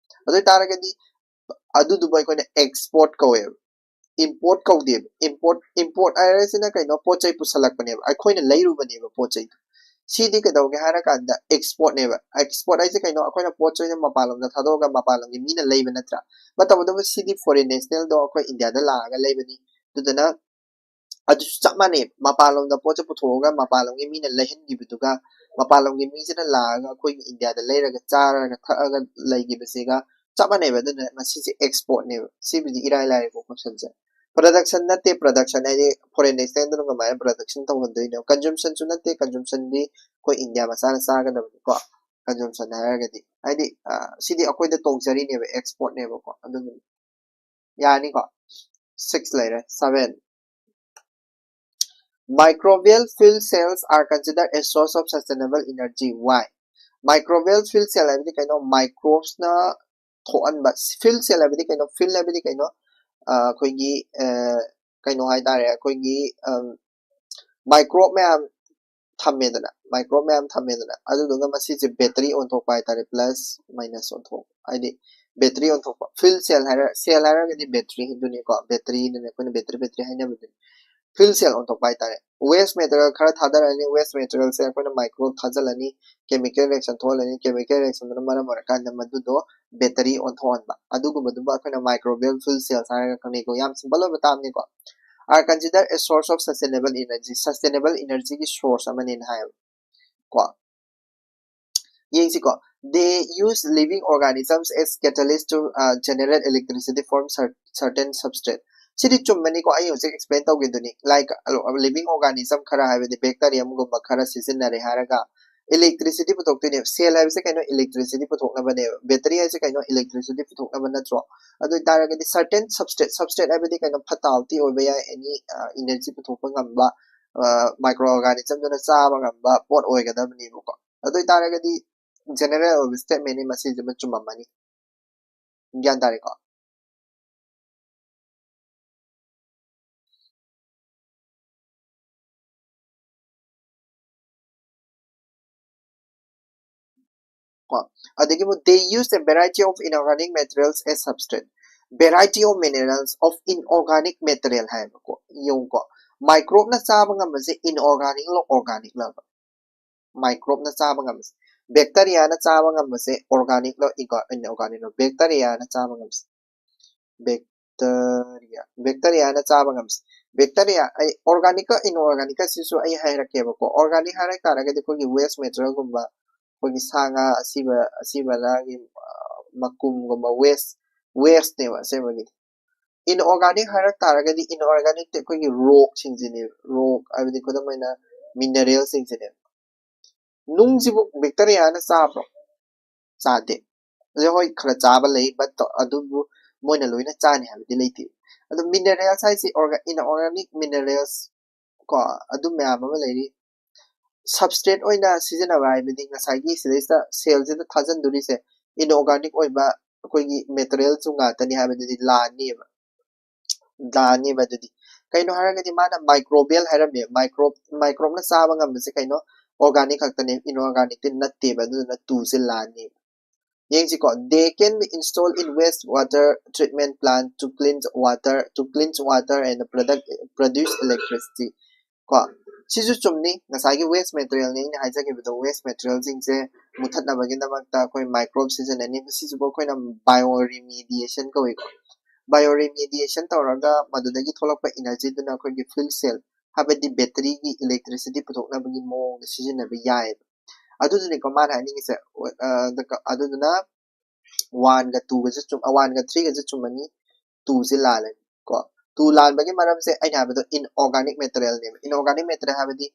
ꯑꯗꯨ ꯑꯣꯏꯇꯥꯔꯒꯗꯤ ꯑꯗꯨꯗꯨꯕꯨ ꯑꯩꯈꯣꯏꯅ export ꯀꯧꯋꯦꯕ, import ꯀꯧꯗꯦꯕ꯫ Import import ꯍꯥꯏꯔꯤꯁꯤꯅ ꯀꯩꯅꯣ? ꯄꯣꯠ ꯆꯩ ꯄꯨꯁꯜꯂꯛꯄꯅꯦꯕ, ꯑꯩꯈꯣꯏꯅ ꯂꯩꯔꯨꯕꯅꯦꯕ ꯄꯣꯠ ꯆꯩꯗꯣ꯫ ꯁꯤꯗꯤ ꯀꯩꯗꯧꯒꯦ ꯍꯥꯏꯔꯀꯥꯟꯗ exportꯅꯦꯕ꯫ Export ꯍꯥꯏꯁꯦ ꯀꯩꯅꯣ? ꯑꯩꯈꯣꯏꯅ ꯄꯣꯠ ꯆꯩꯁꯦ ꯃꯄꯥꯟ ꯂꯝꯗ ꯊꯥꯗꯣꯛꯑꯒ ꯃꯄꯥꯟ ꯂꯝꯒꯤ ꯃꯤꯅ ꯂꯩꯕ ꯅꯠꯇ꯭ꯔꯥ? ꯃꯇꯝ ꯑꯗꯨꯕꯨ ꯁꯤꯗꯤ foreign nationalꯗꯣ ꯑꯩꯈꯣꯏ ꯏꯟꯗꯤꯌꯥꯗ ꯂꯥꯛꯑꯒ ꯂꯩꯕꯅꯤ꯫ ꯑꯗꯨꯗꯨꯅ ꯑꯗꯨꯁꯨ ꯆꯞ ꯃꯥꯟꯅꯩ꯫ ꯃꯄꯥꯟ ꯂꯝꯗ ꯄꯣꯠꯁꯦ ꯄꯨꯊꯣꯛꯑꯒ ꯃꯄꯥꯟ ꯂꯝꯒꯤ ꯃꯤꯅ ꯂꯩꯍꯟꯈꯤꯕꯗꯨꯒ ꯃꯄꯥꯟ ꯂꯝꯒꯤ ꯃꯤꯁꯤꯅ ꯂꯥꯛꯑꯒ ꯑꯩꯈꯣꯏꯒꯤ ꯏꯟꯗꯤꯌꯥꯗ ꯂꯩꯔꯒ ꯆꯥꯔꯒ ꯊꯛꯑꯒ ꯂꯩꯈꯤꯕꯁꯤꯒ ꯆꯞ ꯃꯥꯟꯅꯩꯕ꯫ ꯑꯗꯨꯅ ꯃꯁꯤꯁꯦ ꯑꯦꯛꯁꯄꯣꯔꯠꯅꯦꯕ꯫ ꯁꯤꯕꯨꯗꯤ ꯏꯔꯥꯏ ꯂꯥꯏꯔꯦꯀꯣ ꯀꯣꯏꯁꯟꯁꯦ꯫ ꯄ꯭ꯔꯗꯛꯁꯟ ꯅꯠꯇꯦ, ꯄ꯭ꯔꯗꯛꯁꯟ ꯍꯥꯏꯗꯤ ꯐꯣꯔꯦꯟ ꯑꯦꯛꯁꯆꯦꯟꯖꯇꯨꯅ ꯀꯃꯥꯏꯅ ꯄ꯭ꯔꯗꯛꯁꯟ ꯇꯧꯍꯟꯗꯣꯏꯅꯣ? ꯀꯟꯖꯨꯝꯁꯟꯁꯨ ꯅꯠꯇꯦ, ꯀꯟꯖꯨꯝꯁꯟꯗꯤ ꯑꯩꯈꯣꯏ ꯏꯟꯗꯤꯌꯥ ꯃꯆꯥꯅ ꯆꯥꯒꯗꯕꯅꯤꯀꯣ꯫ ꯀꯟꯖꯨꯝꯁꯟ ꯍꯥꯏꯔꯒꯗꯤ ꯍꯥꯏꯗꯤ ꯁꯤꯗꯤ ꯑꯩꯈꯣꯏꯗ ꯇꯣꯡꯖꯔꯤꯅꯦꯕ, ꯑꯦꯛꯁꯄꯣꯔꯠꯅꯦꯕꯀꯣ꯫ ꯑꯗꯨꯅ ꯌꯥꯅꯤꯀꯣ꯫ Six ꯂꯩꯔꯦ꯫ Seven, microbial fuel cells are considered a source of sustainable energy. Why? Microbial fuel cell ꯍꯥꯏꯕꯗꯤ ꯀꯩꯅꯣ? ꯃꯥꯏꯀ꯭ꯔꯣꯞꯁꯅ ꯊꯣꯛꯍꯟꯕ꯫ ꯐ꯭ꯌꯨꯜ ꯁꯦꯜ ꯍꯥꯏꯕꯗꯤ ꯀꯩꯅꯣ? ꯐ꯭ꯌꯨꯜ ꯍꯥꯏꯕꯗꯤ ꯀꯩꯅꯣ? ꯑ, ꯑꯩꯈꯣꯏꯒꯤ ꯑ, ꯀꯩꯅꯣ ꯍꯥꯏꯇꯥꯔꯦ, ꯑꯩꯈꯣꯏꯒꯤ ꯃꯥꯏꯀ꯭ꯔꯣꯞ ꯃꯌꯥꯝ ꯊꯝꯃꯦꯗꯅ, ꯃꯥꯏꯀ꯭ꯔꯣꯞ ꯃꯌꯥꯝ ꯊꯝꯃꯦꯗꯅ, ꯑꯗꯨꯗꯨꯒ ꯃꯁꯤꯁꯦ ꯕꯦꯇꯔꯤ ꯑꯣꯟꯊꯣꯛꯄ ꯍꯥꯏꯇꯥꯔꯦ, ꯄ꯭ꯂꯁ ꯃꯥꯏꯅꯁ ꯑꯣꯟꯊꯣꯛꯄ꯫ ꯍꯥꯏꯗꯤ ꯕꯦꯇꯔꯤ ꯑꯣꯟꯊꯣꯛꯄ꯫ ꯐ꯭ꯌꯨꯜ ꯁꯦꯜ ꯍꯥꯏꯔ, ꯁꯦꯜ ꯍꯥꯏꯔꯒꯗꯤ ꯕꯦꯇꯔꯤꯗꯨꯅꯤꯀꯣ, ꯕꯦꯇꯔꯤꯗꯨꯅꯦ ꯑꯩꯈꯣꯏꯅ ꯕꯦꯇꯔꯤ ꯕꯦꯇꯔꯤ ꯍꯥꯏꯅꯕꯗꯨꯅꯤ꯫ ꯐ꯭ꯌꯨꯜ ꯁꯦꯜ ꯑꯣꯟꯊꯣꯛꯄ ꯍꯥꯏꯇꯥꯔꯦ꯫ ꯋꯦꯁ ꯃꯦꯇꯔꯤꯌꯦꯜ ꯈꯔ ꯊꯥꯗꯔꯅꯤ, ꯋꯦꯁ ꯃꯦꯇꯔꯤꯌꯦꯜꯁꯦ ꯑꯩꯈꯣꯏꯅ ꯃꯥꯏꯀ꯭ꯔꯣ ꯊꯥꯖꯤꯜꯂꯅꯤ, ꯀꯦꯃꯤꯀꯦꯜ ꯔꯤꯌꯦꯛꯁꯟ ꯊꯣꯛꯍꯜꯂꯅꯤ, ꯀꯦꯃꯤꯀꯦꯜ ꯔꯤꯌꯦꯛꯁꯟꯗꯨꯅ ꯃꯔꯝ ꯑꯣꯏꯔꯀꯥꯟꯗ ꯃꯗꯨꯗꯣ ꯕꯦꯇꯔꯤ ꯑꯣꯟꯊꯣꯛꯍꯟꯕ꯫ ꯑꯗꯨꯒꯨꯝꯕꯗꯨꯕꯨ ꯑꯩꯈꯣꯏꯅ ꯃꯥꯏꯀ꯭ꯔꯣꯕꯤꯌꯦꯜ ꯐ꯭ꯌꯨꯜ ꯁꯦꯜꯁ ꯍꯥꯏꯔꯒ ꯈꯪꯅꯩꯀꯣ꯫ ꯌꯥꯝ ꯁꯤꯝꯄꯜ ꯑꯣꯏꯕ ꯇꯥꯝꯅꯤꯀꯣ꯫ Are considered a source of sustainable energy, sustainable energy ꯒꯤ ꯁꯣꯔꯁ ꯑꯃꯅꯦꯅ ꯍꯥꯏꯌꯦꯕ ꯀꯣ꯫ ꯌꯦꯡꯁꯤꯀꯣ꯫ They use living organisms as catalyst to, uh, generate electricity from cer-, certain substrate. ꯁꯤꯗꯤ ꯆꯨꯝꯃꯅꯤꯀꯣ, ꯑꯩ ꯍꯧꯖꯤꯛ ꯑꯦꯛꯁꯄ꯭ꯂꯦꯟ ꯇꯧꯈꯤꯗꯨꯅꯤ꯫ ꯂꯥꯏꯛ ꯂꯤꯚꯤꯡ ꯑꯣꯔꯒꯥꯅꯤꯖꯝ ꯈꯔ ꯍꯥꯏꯕꯗꯤ ꯕꯦꯛꯇꯔꯤꯌꯝꯒꯨꯝꯕ ꯈꯔ ꯁꯤꯖꯤꯟꯅꯔꯦ ꯍꯥꯏꯔꯒ ꯏꯂꯦꯛꯇ꯭ꯔꯤꯁꯤꯇꯤ ꯄꯨꯊꯣꯛꯇꯣꯏꯅꯦꯕ꯫ ꯁꯦꯜ ꯍꯥꯏꯕꯁꯦ ꯀꯩꯅꯣ? ꯏꯂꯦꯛꯇ꯭ꯔꯤꯁꯤꯇꯤ ꯄꯨꯊꯣꯛꯅꯕꯅꯦꯕ꯫ ꯕꯦꯇꯔꯤ ꯍꯥꯏꯁꯦ ꯀꯩꯅꯣ? ꯏꯂꯦꯛꯇ꯭ꯔꯤꯁꯤꯇꯤ ꯄꯨꯊꯣꯛꯅꯕ ꯅꯠꯇ꯭ꯔꯣ? ꯑꯗꯨ ꯑꯣꯏꯇꯥꯔꯒꯗꯤ ꯁꯔꯇꯦꯟ ꯁꯕꯁꯇ꯭ꯔꯦꯠ, ꯁꯕꯁꯇ꯭ꯔꯦꯠ ꯍꯥꯏꯕꯗꯤ ꯀꯩꯅꯣ? ꯐꯠꯇ ꯍꯥꯎꯊꯤ ꯑꯣꯏꯕ ꯌꯥꯏ, ꯑꯦꯅꯤ ꯏꯅꯔꯖꯤ ꯄꯨꯊꯣꯛꯄ ꯉꯝꯕ, ꯃꯥꯏꯀ꯭ꯔꯣ ꯑꯣꯔꯒꯥꯅꯤꯖꯝꯗꯨꯅ ꯆꯥꯕ ꯉꯝꯕ ꯄꯣꯠ ꯑꯣꯏꯒꯗꯕꯅꯦꯕꯀꯣ꯫ ꯑꯗꯨ ꯑꯣꯏꯇꯥꯔꯒꯗꯤ ꯖꯦꯅꯔꯦꯜ ꯑꯣꯏꯕ ꯁ꯭ꯇꯦꯠꯃꯦꯟꯅꯤ, ꯃꯁꯤꯁꯤꯃ ꯆꯨꯝꯃꯝꯃꯅꯤ꯫ ꯒ꯭ꯌꯥꯟ ꯇꯥꯔꯦꯀꯣ? ꯀꯣ꯫ ꯑꯗꯒꯤ ꯑꯃꯨꯛ, they use a variety of inorganic materials as substrate. Variety of minerals of inorganic material ꯍꯥꯏꯌꯦꯕꯀꯣ꯫ ꯌꯦꯡꯉꯨꯀꯣ, ꯃꯥꯏꯀ꯭ꯔꯣꯞꯅ ꯆꯥꯕ ꯉꯝꯕꯁꯦ ꯏꯟꯑꯣꯔꯒꯥꯅꯤꯛ ꯂꯣ, ꯑꯣꯔꯒꯥꯅꯤꯛ ꯂꯕ? ꯃꯥꯏꯀ꯭ꯔꯣꯞꯅ ꯆꯥꯕ ꯉꯝꯕꯁꯦ꯫ ꯕꯦꯛꯇꯔꯤꯌꯥꯅ ꯆꯥꯕ ꯉꯝꯕꯁꯦ ꯑꯣꯔꯒꯥꯅꯤꯛ ꯂꯣ, ꯏꯟꯑꯣꯔꯒꯥꯅꯤꯛ ꯂꯣ? ꯕꯦꯛꯇꯔꯤꯌꯥꯅ ꯆꯥꯕ ꯉꯝꯕꯁꯦ꯫ ꯕꯦꯛꯇꯔꯤꯌꯥ, ꯕꯦꯛꯇꯔꯤꯌꯥꯅ ꯆꯥꯕ ꯉꯝꯕꯁꯦ꯫ ꯕꯦꯛꯇꯔꯤꯌꯥ, ꯑꯩ ꯑꯣꯔꯒꯥꯅꯤꯛꯀ ꯏꯟꯑꯣꯔꯒꯥꯅꯤꯛꯀꯁꯤꯁꯨ ꯑꯩ ꯍꯥꯏꯔꯛꯀꯦꯕꯀꯣ꯫ ꯑꯣꯔꯒꯥꯅꯤꯛ ꯍꯥꯏꯔꯛ ꯇꯥꯔꯒꯗꯤ ꯑꯩꯈꯣꯏꯒꯤ ꯋꯦꯁ ꯃꯦꯇꯔꯤꯌꯦꯜꯒꯨꯝꯕ, ꯑꯩꯈꯣꯏꯒꯤ ꯁꯥ ꯉꯥ ꯑꯁꯤꯕ, ꯑꯁꯤꯕꯅꯒꯤ, ꯑ, ꯃꯀꯨꯝꯒꯨꯝꯕ waste, wasteꯅꯦꯕ ꯑꯁꯦꯡꯕꯒꯤꯗꯤ꯫ Inorganic ꯍꯥꯏꯔꯛ ꯇꯥꯔꯒꯗꯤ inorganicꯇꯤ ꯑꯩꯈꯣꯏꯒꯤ rockꯁꯤꯡꯁꯤꯅꯦꯕ, rock ꯍꯥꯏꯕꯗꯤ ꯈꯨꯗꯝ ꯑꯣꯏꯅ mineralꯁꯤꯡꯁꯤꯅꯦꯕ꯫ ꯅꯨꯡꯁꯤꯕꯨ bacteriaꯅ ꯆꯥꯕ꯭ꯔꯣ? ꯆꯥꯗꯦ꯫ ꯑꯗꯣ ꯍꯣꯏ, ꯈꯔ ꯆꯥꯕ ꯂꯩ, but ꯑꯗꯨꯕꯨ ꯃꯣꯏꯅ ꯂꯣꯏꯅ ꯆꯥꯅꯤ ꯍꯥꯏꯕꯗꯤ ꯂꯩꯇꯦ꯫ ꯑꯗꯣ minerals ꯍꯥꯏꯁꯤ orga-, inorganic minerals ꯀꯣ, ꯑꯗꯨ ꯃꯌꯥꯝ ꯑꯃ ꯂꯩꯔꯤ꯫ Substrate ꯑꯣꯏꯅ ꯁꯤꯖꯤꯟꯅꯕ ꯍꯥꯏꯕꯗꯤ ꯉꯁꯥꯏꯒꯤ ꯁꯤꯗꯩꯁꯤꯗ cellꯁꯤꯗ ꯊꯥꯖꯤꯟꯗꯣꯔꯤꯁꯦ inorganic ꯑꯣꯏꯕ ꯑꯩꯈꯣꯏꯒꯤ materialꯁꯨ ꯉꯥꯛꯇꯅꯤ ꯍꯥꯏꯕꯗꯨꯗꯤ ꯂꯥꯟꯅꯤꯕ꯫ ꯂꯥꯟꯅꯤꯕ ꯑꯗꯨꯗꯤ꯫ ꯀꯩꯅꯣ ꯍꯥꯏꯔꯒꯗꯤ ꯃꯥꯅ microbial ꯍꯥꯏꯔꯝꯃꯦ꯫ Microbe, microbeꯅ ꯆꯥꯕ ꯉꯝꯕꯁꯦ ꯀꯩꯅꯣ? Organic ꯈꯛꯇꯅꯦ, inorganicꯇꯤ ꯅꯠꯇꯦꯕ, ꯑꯗꯨꯗꯨꯅ twoꯁꯦ ꯂꯥꯟꯅꯦꯕ꯫ ꯌꯦꯡꯁꯤꯀꯣ, they can be installed in waste water treatment plant to clean water, to clean water and product, produce electricity. ꯀꯣ, ꯁꯤꯁꯨ ꯆꯨꯝꯅꯤ꯫ ꯉꯁꯥꯏꯒꯤ waste materialꯅꯤ ꯑꯩꯅ ꯍꯥꯏꯖꯈꯤꯕꯗꯣ, waste materialꯁꯤꯡꯁꯦ ꯃꯨꯊꯠꯅꯕꯒꯤꯗꯃꯛꯇ ꯑꯩꯈꯣꯏ microbe ꯁꯤꯖꯤꯟꯅꯅꯤ꯫ ꯃꯁꯤꯁꯤꯕꯨ ꯑꯩꯈꯣꯏꯅ bioremediation ꯀꯧꯏꯀꯣ꯫ Bioremediation ꯇꯧꯔꯒ ꯃꯗꯨꯗꯒꯤ ꯊꯣꯛꯂꯛꯄ energyꯗꯨꯅ ꯑꯩꯈꯣꯏꯒꯤ fuel cell, ꯍꯥꯏꯕꯗꯤ batteryꯒꯤ electricity ꯄꯨꯊꯣꯛꯅꯕꯒꯤ ꯃꯑꯣꯡꯗ ꯁꯤꯖꯤꯟꯅꯕ ꯌꯥꯏꯑꯕ꯫ ꯑꯗꯨꯗꯨꯅꯤꯀꯣ ꯃꯥꯅ ꯍꯥꯏꯅꯤꯡꯉꯤꯁꯦ꯫ ꯑ, ꯑꯗꯨꯒ, ꯑꯗꯨꯗꯨꯅ oneꯒ twoꯒꯁꯨ ꯆꯨꯝ-, oneꯒ threeꯒꯁꯨ ꯆꯨꯝꯃꯅꯤ, twoꯁꯦ ꯂꯥꯜꯂꯅꯤ ꯀꯣ꯫ Two ꯂꯥꯟꯕꯒꯤ ꯃꯔꯝꯁꯦ ꯑꯩꯅ ꯍꯥꯏꯕꯗꯣ inorganic materialꯅꯦꯕ꯫ Inorganic material ꯍꯥꯏꯕꯗꯤ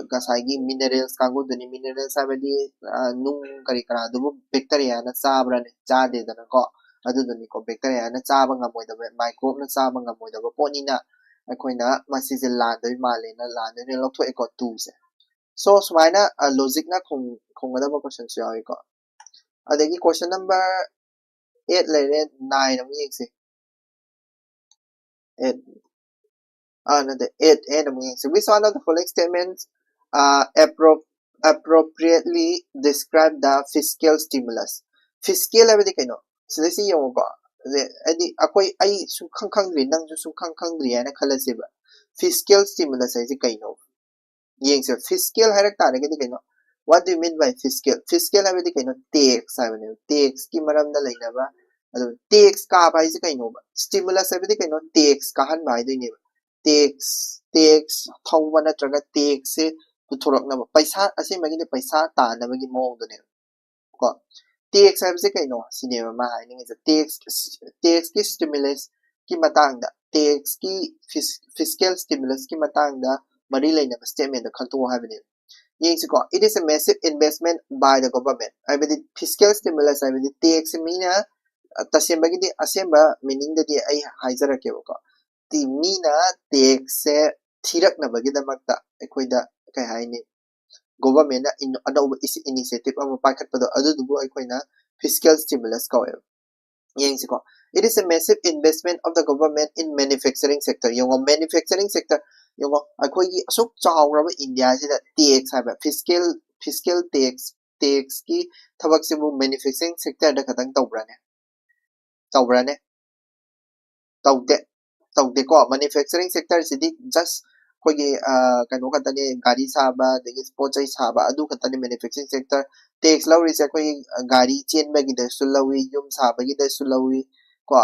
ꯉꯁꯥꯏꯒꯤ minerals ꯀꯥꯡꯕꯨꯗꯨꯅꯤ꯫ Minerals ꯍꯥꯏꯕꯗꯤ, ꯑ, ꯅꯨꯡ ꯀꯔꯤ ꯀꯔꯥꯗꯨꯕꯨ bacteriaꯅ ꯆꯥꯕ꯭ꯔꯥꯅꯦ? ꯆꯥꯗꯦꯗꯅꯀꯣ꯫ ꯑꯗꯨꯗꯨꯅꯤꯀꯣ, bacteriaꯅ ꯆꯥꯕ ꯉꯝꯃꯣꯏꯗꯕ, microbeꯅ ꯆꯥꯕ ꯉꯝꯃꯣꯏꯗꯕ ꯄꯣꯠꯅꯤꯅ ꯑꯩꯈꯣꯏꯅ ꯃꯁꯤꯁꯦ ꯂꯥꯟꯗꯣꯏ ꯃꯥꯜꯂꯦꯅ ꯂꯥꯟꯗꯣꯏꯅ ꯂꯧꯊꯣꯛꯑꯦꯀꯣ, twoꯁꯦ꯫ So, ꯁꯨꯃꯥꯏꯅ, ꯑ, logicꯅ ꯈꯨꯝ-, ꯈꯨꯝꯒꯗꯕ questionꯁꯨ ꯌꯥꯎꯏꯀꯣ꯫ ꯑꯗꯒꯤ question number eight ꯂꯩꯔꯦ, nine ꯑꯃꯨꯛ ꯌꯦꯡꯁꯤ꯫ Eight, ꯑꯥ, ꯅꯠꯇꯦ, eight, eight ꯑꯃꯨꯛ ꯌꯦꯡꯁꯤ꯫ Which one of the following statements, uh, appro-, appropriately describe the fiscal stimulus? Fiscal ꯍꯥꯏꯕꯗꯤ ꯀꯩꯅꯣ? ꯁꯤꯗꯩꯁꯤ ꯌꯦꯡꯉꯨꯀꯣ꯫ ꯑꯗꯩ, ꯍꯥꯏꯗꯤ ꯑꯩꯈꯣꯏ, ꯑꯩ ꯁꯨꯡꯈꯪ ꯈꯪꯗ꯭ꯔꯤ, ꯅꯪꯁꯨ ꯁꯨꯡꯈꯪ ꯈꯪꯗ꯭ꯔꯤ ꯍꯥꯏꯅ ꯈꯜꯂꯁꯦꯕ꯫ Fiscal stimulus ꯍꯥꯏꯁꯦ ꯀꯩꯅꯣ? ꯌꯦꯡꯁꯦ, fiscal ꯍꯥꯏꯔꯛ ꯇꯥꯔꯒꯗꯤ ꯀꯩꯅꯣ? What do you mean by fiscal? Fiscal ꯍꯥꯏꯕꯗꯤ ꯀꯩꯅꯣ? Tax ꯍꯥꯏꯕꯅꯦꯕ꯫ Taxꯀꯤ ꯃꯔꯝꯗ ꯂꯩꯅꯕ꯫ ꯑꯗꯨ tax ꯀꯥꯕ ꯍꯥꯏꯁꯦ ꯀꯩꯅꯣꯕ? Stimulus ꯍꯥꯏꯕꯗꯤ ꯀꯩꯅꯣ? Tax ꯀꯥꯍꯟꯕ ꯍꯥꯏꯗꯣꯏꯅꯦꯕ꯫ Tax, tax ꯊꯧꯕ ꯅꯠꯇ꯭ꯔꯒ taxꯁꯦ ꯄꯨꯊꯣꯔꯛꯅꯕ꯫ ꯄꯩꯁꯥ, ꯑꯁꯦꯡꯕꯒꯤꯗꯤ ꯄꯩꯁꯥ ꯇꯥꯟꯅꯕꯒꯤ ꯃꯑꯣꯡꯗꯨꯅꯦꯕ꯫ ꯀꯣ꯫ ꯇꯦꯛꯁ ꯍꯥꯏꯕꯁꯦ ꯀꯩꯅꯣ ꯁꯤꯅꯦꯕ ꯃꯥ ꯍꯥꯏꯅꯤꯡꯉꯤꯁꯦ꯫ ꯇꯦꯛꯁ ꯇꯦꯛꯁꯀꯤ ꯁ꯭ꯇꯤꯃꯨꯂꯁꯀꯤ ꯃꯇꯥꯡꯗ, ꯇꯦꯛꯁꯀꯤ ꯐꯤꯁꯀꯦꯜ ꯁ꯭ꯇꯤꯃꯨꯂꯁꯀꯤ ꯃꯇꯥꯡꯗ ꯃꯔꯤ ꯂꯩꯅꯕ ꯁ꯭ꯇꯦꯠꯃꯦꯟꯗꯣ ꯈꯟꯇꯣꯛꯑꯣ ꯍꯥꯏꯕꯅꯦꯕ꯫ ꯌꯦꯡꯁꯤꯀꯣ, it is a massive investment by the government꯫ ꯍꯥꯏꯕꯗꯤ ꯐꯤꯁꯀꯦꯜ ꯁ꯭ꯇꯤꯃꯨꯂꯁ ꯍꯥꯏꯕꯗꯤ ꯇꯦꯛꯁꯁꯦ ꯃꯤꯅ, ꯑ, ꯇꯁꯦꯡꯕꯒꯤꯗꯤ ꯑꯁꯦꯡꯕ ꯃꯤꯅꯤꯡꯗꯗꯤ ꯑꯩ ꯍꯥꯏꯖꯔꯛꯀꯦꯕꯀꯣ꯫ ꯇꯤ ꯃꯤꯅ ꯇꯦꯛꯁꯁꯦ ꯊꯤꯔꯛꯅꯕꯒꯤꯗꯃꯛꯇ ꯑꯩꯈꯣꯏꯗ ꯀꯩ ꯍꯥꯏꯅꯤ, ꯒꯣꯚꯔꯟꯃꯦꯟꯠꯅ ꯏꯟ-, ꯑꯅꯧꯕ ꯏꯁ-, ꯏꯅꯤꯁꯤꯌꯦꯇꯤꯚ ꯑꯃ ꯄꯥꯏꯈꯠꯄꯗꯣ, ꯑꯗꯨꯗꯨꯕꯨ ꯑꯩꯈꯣꯏꯅ fiscal ꯁ꯭ꯇꯤꯃꯨꯂꯁ ꯀꯧꯋꯦꯕ꯫ ꯌꯦꯡꯁꯤꯀꯣ, it is a massive investment of the government in manufacturing sector꯫ ꯌꯦꯡꯉꯣ, ꯃꯦꯅꯨꯐꯦꯛꯆꯔꯤꯡ ꯁꯦꯛꯇꯔ ꯌꯦꯡꯉꯣ, ꯑꯩꯈꯣꯏꯒꯤ ꯑꯁꯨꯛ ꯆꯥꯎꯈ꯭ꯔꯕ ꯏꯟꯗꯤꯌꯥꯁꯤꯗ ꯇꯦꯛꯁ ꯍꯥꯏꯕ, ꯐꯤꯁꯀꯦꯜ ꯐꯤꯁꯀꯦꯜ ꯇꯦꯛꯁ ꯇꯦꯛꯁꯀꯤ ꯊꯕꯛꯁꯤꯕꯨ ꯃꯦꯅꯨꯐꯦꯛꯆꯔꯤꯡ ꯁꯦꯛꯇꯔꯗ ꯈꯛꯇꯪ ꯇꯧꯕ꯭ꯔꯥꯅꯦ? ꯇꯧꯕ꯭ꯔꯥꯅꯦ? ꯇꯧꯗꯦ꯫ ꯇꯧꯗꯦꯀꯣ꯫ ꯃꯦꯅꯨꯐꯦꯛꯆꯔꯤꯡ ꯁꯦꯛꯇꯔꯁꯤꯗꯤ ꯖꯁ ꯑꯩꯈꯣꯏꯒꯤ, ꯑ, ꯀꯩꯅꯣ ꯈꯛꯇꯅꯦ, ꯒꯥꯔꯤ ꯁꯥꯕ, ꯑꯗꯒꯤ ꯄꯣꯠ ꯆꯩ ꯁꯥꯕ, ꯑꯗꯨ ꯈꯛꯇꯅꯦ ꯃꯦꯅꯨꯐꯦꯛꯆꯔꯤꯡ ꯁꯦꯛꯇꯔ꯫ ꯇꯦꯛꯁ ꯂꯧꯔꯤꯁꯦ ꯑꯩꯈꯣꯏꯒꯤ, ꯑ, ꯒꯥꯔꯤ ꯆꯦꯟꯕꯒꯤꯗꯁꯨ ꯂꯧꯏ, ꯌꯨꯝ ꯁꯥꯕꯒꯤꯗꯁꯨ ꯂꯧꯏ ꯀꯣ,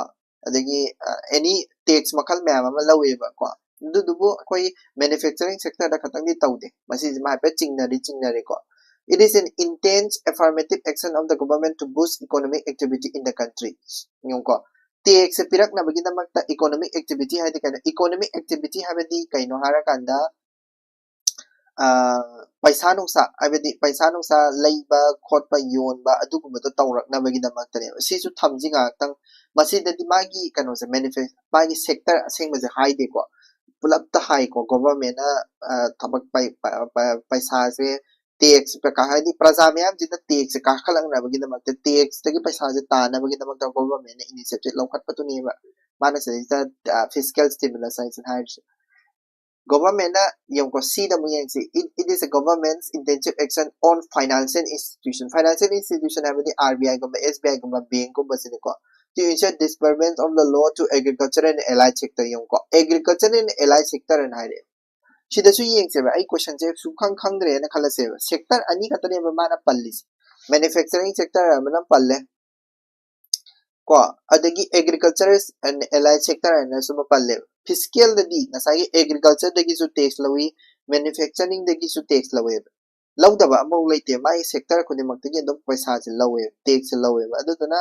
ꯑꯗꯒꯤ, ꯑ, ꯑꯦꯅꯤ ꯇꯦꯛꯁ ꯃꯈꯜ ꯃꯌꯥꯝ ꯑꯃ ꯂꯧꯋꯦꯕꯀꯣ꯫ ꯑꯗꯨꯗꯨꯕꯨ ꯑꯩꯈꯣꯏ ꯃꯦꯅꯨꯐꯦꯛꯆꯔꯤꯡ ꯁꯦꯛꯇꯔꯗ ꯈꯛꯇꯪꯗꯤ ꯇꯧꯗꯦ꯫ ꯃꯁꯤꯁꯤꯃ ꯍꯥꯏꯐꯦꯠ ꯆꯤꯡꯅꯔꯤ ꯆꯤꯡꯅꯔꯦꯀꯣ꯫ It is an intense affirmative action of the government to boost economic activity in the country꯫ ꯌꯦꯡꯉꯨꯀꯣ, ꯇꯦꯛꯁꯁꯦ ꯄꯤꯔꯛꯅꯕꯒꯤꯗꯃꯛꯇ ꯏꯀꯣꯅꯣꯃꯤꯛ ꯑꯦꯛꯇꯤꯚꯤꯇꯤ ꯍꯥꯏꯗꯤ ꯀꯩꯅꯣ? ꯏꯀꯣꯅꯣꯃꯤꯛ ꯑꯦꯛꯇꯤꯚꯤꯇꯤ ꯍꯥꯏꯕꯗꯤ ꯀꯩꯅꯣ ꯍꯥꯏꯔꯀꯥꯟꯗ, ꯑ, ꯄꯩꯁꯥ ꯅꯨꯡꯁꯥ, ꯍꯥꯏꯕꯗꯤ ꯄꯩꯁꯥ ꯅꯨꯡꯁꯥ ꯂꯩꯕ ꯈꯣꯠꯄ, ꯌꯣꯟꯕ, ꯑꯗꯨꯒꯨꯝꯕꯗꯣ ꯇꯧꯔꯛꯅꯕꯒꯤꯗꯃꯛꯇꯅꯦꯕ꯫ ꯁꯤꯁꯨ ꯊꯝꯁꯤ ꯉꯥꯏꯍꯥꯛꯇꯪ꯫ ꯃꯁꯤꯗꯗꯤ ꯃꯥꯒꯤ ꯀꯩꯅꯣꯁꯦ, ꯃꯦꯅꯤꯐꯦ-, ꯃꯥꯒꯤ ꯁꯦꯛꯇꯔ ꯑꯁꯦꯡꯕꯁꯦ ꯍꯥꯏꯗꯦꯀꯣ, ꯄꯨꯂꯞꯇ ꯍꯥꯏꯀꯣ꯫ ꯒꯣꯚꯔꯟꯃꯦꯟꯠꯅ, ꯑ, ꯊꯕꯛ ꯄꯩ-, ꯄ-, ꯄ-, ꯄꯩꯁꯥꯁꯦ, ꯇꯦꯛꯁ ꯀꯥ-, ꯍꯥꯏꯗꯤ ꯄ꯭ꯔꯖꯥ ꯃꯌꯥꯝꯁꯤꯅ ꯇꯦꯛꯁꯁꯦ ꯀꯥꯈꯠꯂꯛꯅꯕꯒꯤꯗꯃꯛꯇ, ꯇꯦꯛꯁꯇꯒꯤ ꯄꯩꯁꯥꯁꯦ ꯇꯥꯟꯅꯕꯒꯤꯗꯃꯛꯇ ꯒꯣꯚꯔꯟꯃꯦꯟꯠꯅ ꯏꯅꯤꯁꯤꯌꯦꯇꯤꯚ ꯂꯧꯈꯠꯄꯗꯨꯅꯦꯕ ꯃꯥꯅ ꯁꯤꯗꯩꯁꯤꯗ, ꯑ, ꯐꯤꯁꯀꯦꯜ ꯁ꯭ꯇꯤꯃꯨꯂꯁ ꯍꯥꯏꯁꯦ ꯍꯥꯏꯔꯤꯁꯦ꯫ ꯒꯣꯚꯔꯟꯃꯦꯟꯠꯅ ꯌꯦꯡꯉꯨꯀꯣ, ꯁꯤꯗ ꯑꯃꯨꯛ ꯌꯦꯡꯁꯤ꯫ It, it is a government's intensive action on financial institution꯫ Financial institution ꯍꯥꯏꯕꯗꯤ ꯑꯥꯔ ꯕꯤ ꯑꯥꯏꯒꯨꯝꯕ, ꯑꯦꯁ ꯕꯤ ꯑꯥꯏꯒꯨꯝꯕ, ꯕꯦꯡꯛꯀꯨꯝꯕꯁꯤꯅꯤꯀꯣ꯫ To ensure dispursements of the law to agriculture and allied sector꯫ ꯌꯦꯡꯉꯨꯀꯣ, ꯑꯦꯒ꯭ꯔꯤꯀꯜꯆꯔ ꯑꯦꯟ ꯑꯦꯂꯥꯏꯗ ꯁꯦꯛꯇꯔ ꯍꯥꯏꯅ ꯍꯥꯏꯔꯛꯑꯦ꯫ ꯁꯤꯗꯁꯨ ꯌꯦꯡꯁꯦꯕ, ꯑꯩ ꯀꯣꯏꯁꯟꯁꯦ ꯁꯨꯡꯈꯪ ꯈꯪꯗ꯭ꯔꯦꯅ ꯈꯜꯂꯁꯦꯕ꯫ ꯁꯦꯛꯇꯔ ꯑꯅꯤ ꯈꯛꯇꯅꯦꯕ ꯃꯥꯅ ꯄꯜꯂꯤꯁꯦ꯫ ꯃꯦꯅꯨꯐꯦꯛꯆꯔꯤꯡ ꯁꯦꯛꯇꯔ ꯑꯃꯅ ꯄꯜꯂꯦ ꯀꯣ, ꯑꯗꯒꯤ ꯑꯦꯒ꯭ꯔꯤꯀꯜꯆꯔ ꯑꯦꯟ ꯑꯦꯂꯥꯏꯗ ꯁꯦꯛꯇꯔ ꯍꯥꯏꯅꯁꯨ ꯑꯃ ꯄꯜꯂꯦꯕ꯫ ꯐꯤꯁꯀꯦꯜꯗꯗꯤ ꯉꯁꯥꯏꯒꯤ ꯑꯦꯒ꯭ꯔꯤꯀꯜꯆꯔꯗꯒꯤꯁꯨ ꯇꯦꯛꯁ ꯂꯧꯏ, ꯃꯦꯅꯨꯐꯦꯛꯆꯔꯤꯡꯗꯒꯤꯁꯨ ꯇꯦꯛꯁ ꯂꯧꯋꯦꯕ꯫ ꯂꯧꯗꯕ ꯑꯃꯐꯥꯎ ꯂꯩꯇꯦ꯫ ꯃꯥꯒꯤ sector ꯈꯨꯗꯤꯡꯃꯛꯇꯒꯤ ꯑꯗꯨꯝ ꯄꯩꯁꯥꯁꯦ ꯂꯧꯋꯦꯕ, tax ꯁꯦ ꯂꯧꯋꯦꯕ꯫ ꯑꯗꯨꯗꯨꯅ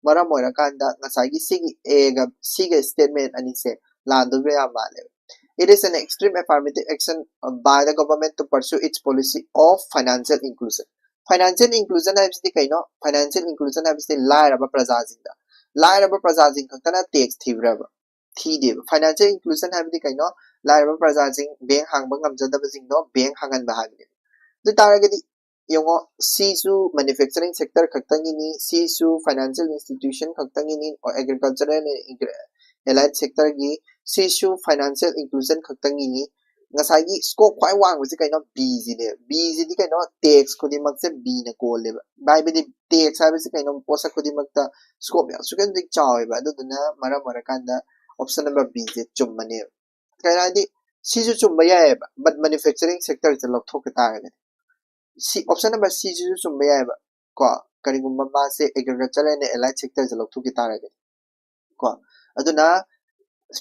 ꯃꯔꯝ ꯑꯣꯏꯔꯀꯥꯟꯗ ꯉꯁꯥꯏꯒꯤ ꯁꯤꯒꯤ A ꯒ C ꯒ statement ꯑꯅꯤꯁꯦ ꯂꯥꯟꯗꯣꯏꯕ ꯌꯥꯝ ꯃꯥꯜꯂꯦꯕ꯫ It is an extreme affirmative action by the government to pursue its policy of financial inclusion. Financial inclusion ꯍꯥꯏꯕꯁꯤꯗꯤ ꯀꯩꯅꯣ? Financial inclusion ꯍꯥꯏꯕꯁꯤꯗꯤ ꯂꯥꯏꯔꯕ ꯄ꯭ꯔꯖꯥꯁꯤꯡꯗ, ꯂꯥꯏꯔꯕ ꯄ꯭ꯔꯖꯥꯁꯤꯡ ꯈꯛꯇꯅ tax ꯊꯤꯕ꯭ꯔꯕ? ꯊꯤꯗꯦꯕ꯫ Financial inclusion ꯍꯥꯏꯕꯗꯤ ꯀꯩꯅꯣ? ꯂꯥꯏꯔꯕ ꯄ꯭ꯔꯖꯥꯁꯤꯡ, bank ꯍꯥꯡꯕ ꯉꯝꯖꯗꯕꯁꯤꯡꯗꯣ bank ꯍꯥꯡꯍꯟꯕ ꯍꯥꯏꯕꯅꯦꯕ꯫ ꯑꯗꯨ ꯇꯥꯔꯒꯗꯤ ꯌꯦꯡꯉꯣ, ꯁꯤꯁꯨ manufacturing sector ꯈꯛꯇꯪꯒꯤꯅꯤ, ꯁꯤꯁꯨ financial institution ꯈꯛꯇꯪꯒꯤꯅꯤ, agricultural and allied sector ꯒꯤ, ꯁꯤꯁꯨ financial inclusion ꯈꯛꯇꯪꯒꯤꯅꯤ꯫ ꯉꯁꯥꯏꯒꯤ scope ꯈ꯭ꯋꯥꯏ ꯋꯥꯡꯕꯁꯤ ꯀꯩꯅꯣ? B ꯁꯤꯅꯦ꯫ B ꯁꯤꯗꯤ ꯀꯩꯅꯣ? Tax ꯈꯨꯗꯤꯡꯃꯛꯁꯦ B ꯅ ꯀꯣꯜꯂꯦꯕ꯫ ꯍꯥꯏꯕꯗꯤ tax ꯍꯥꯏꯕꯁꯤ ꯀꯩꯅꯣ? ꯄꯣꯠꯁꯛ ꯈꯨꯗꯤꯡꯃꯛꯇ scope ꯌꯥꯝ ꯑꯁꯨꯛꯀꯤ ꯃꯇꯤꯛ ꯆꯥꯎꯋꯦꯕ꯫ ꯑꯗꯨꯗꯨꯅ ꯃꯔꯝ ꯑꯣꯏꯔꯀꯥꯟꯗ option number B ꯁꯦ ꯆꯨꯝꯕꯅꯦꯕ꯫ ꯀꯩꯅꯣ ꯍꯥꯏꯗꯤ, ꯁꯤꯁꯨ ꯆꯨꯝꯕ ꯌꯥꯏꯑꯕ, but manufacturing sector ꯁꯦ ꯂꯧꯊꯣꯛꯈꯤ ꯇꯥꯔꯒꯗꯤ, ꯁꯤ option number C ꯁꯤꯁꯨ ꯆꯨꯝꯕ ꯌꯥꯏꯑꯕ꯫ ꯀꯣ, ꯀꯔꯤꯒꯨꯝꯕ ꯃꯥꯁꯦ agriculture and allied sector ꯁꯦ ꯂꯧꯊꯣꯛꯈꯤ ꯇꯥꯔꯒꯗꯤ꯫ ꯀꯣ, ꯑꯗꯨꯅ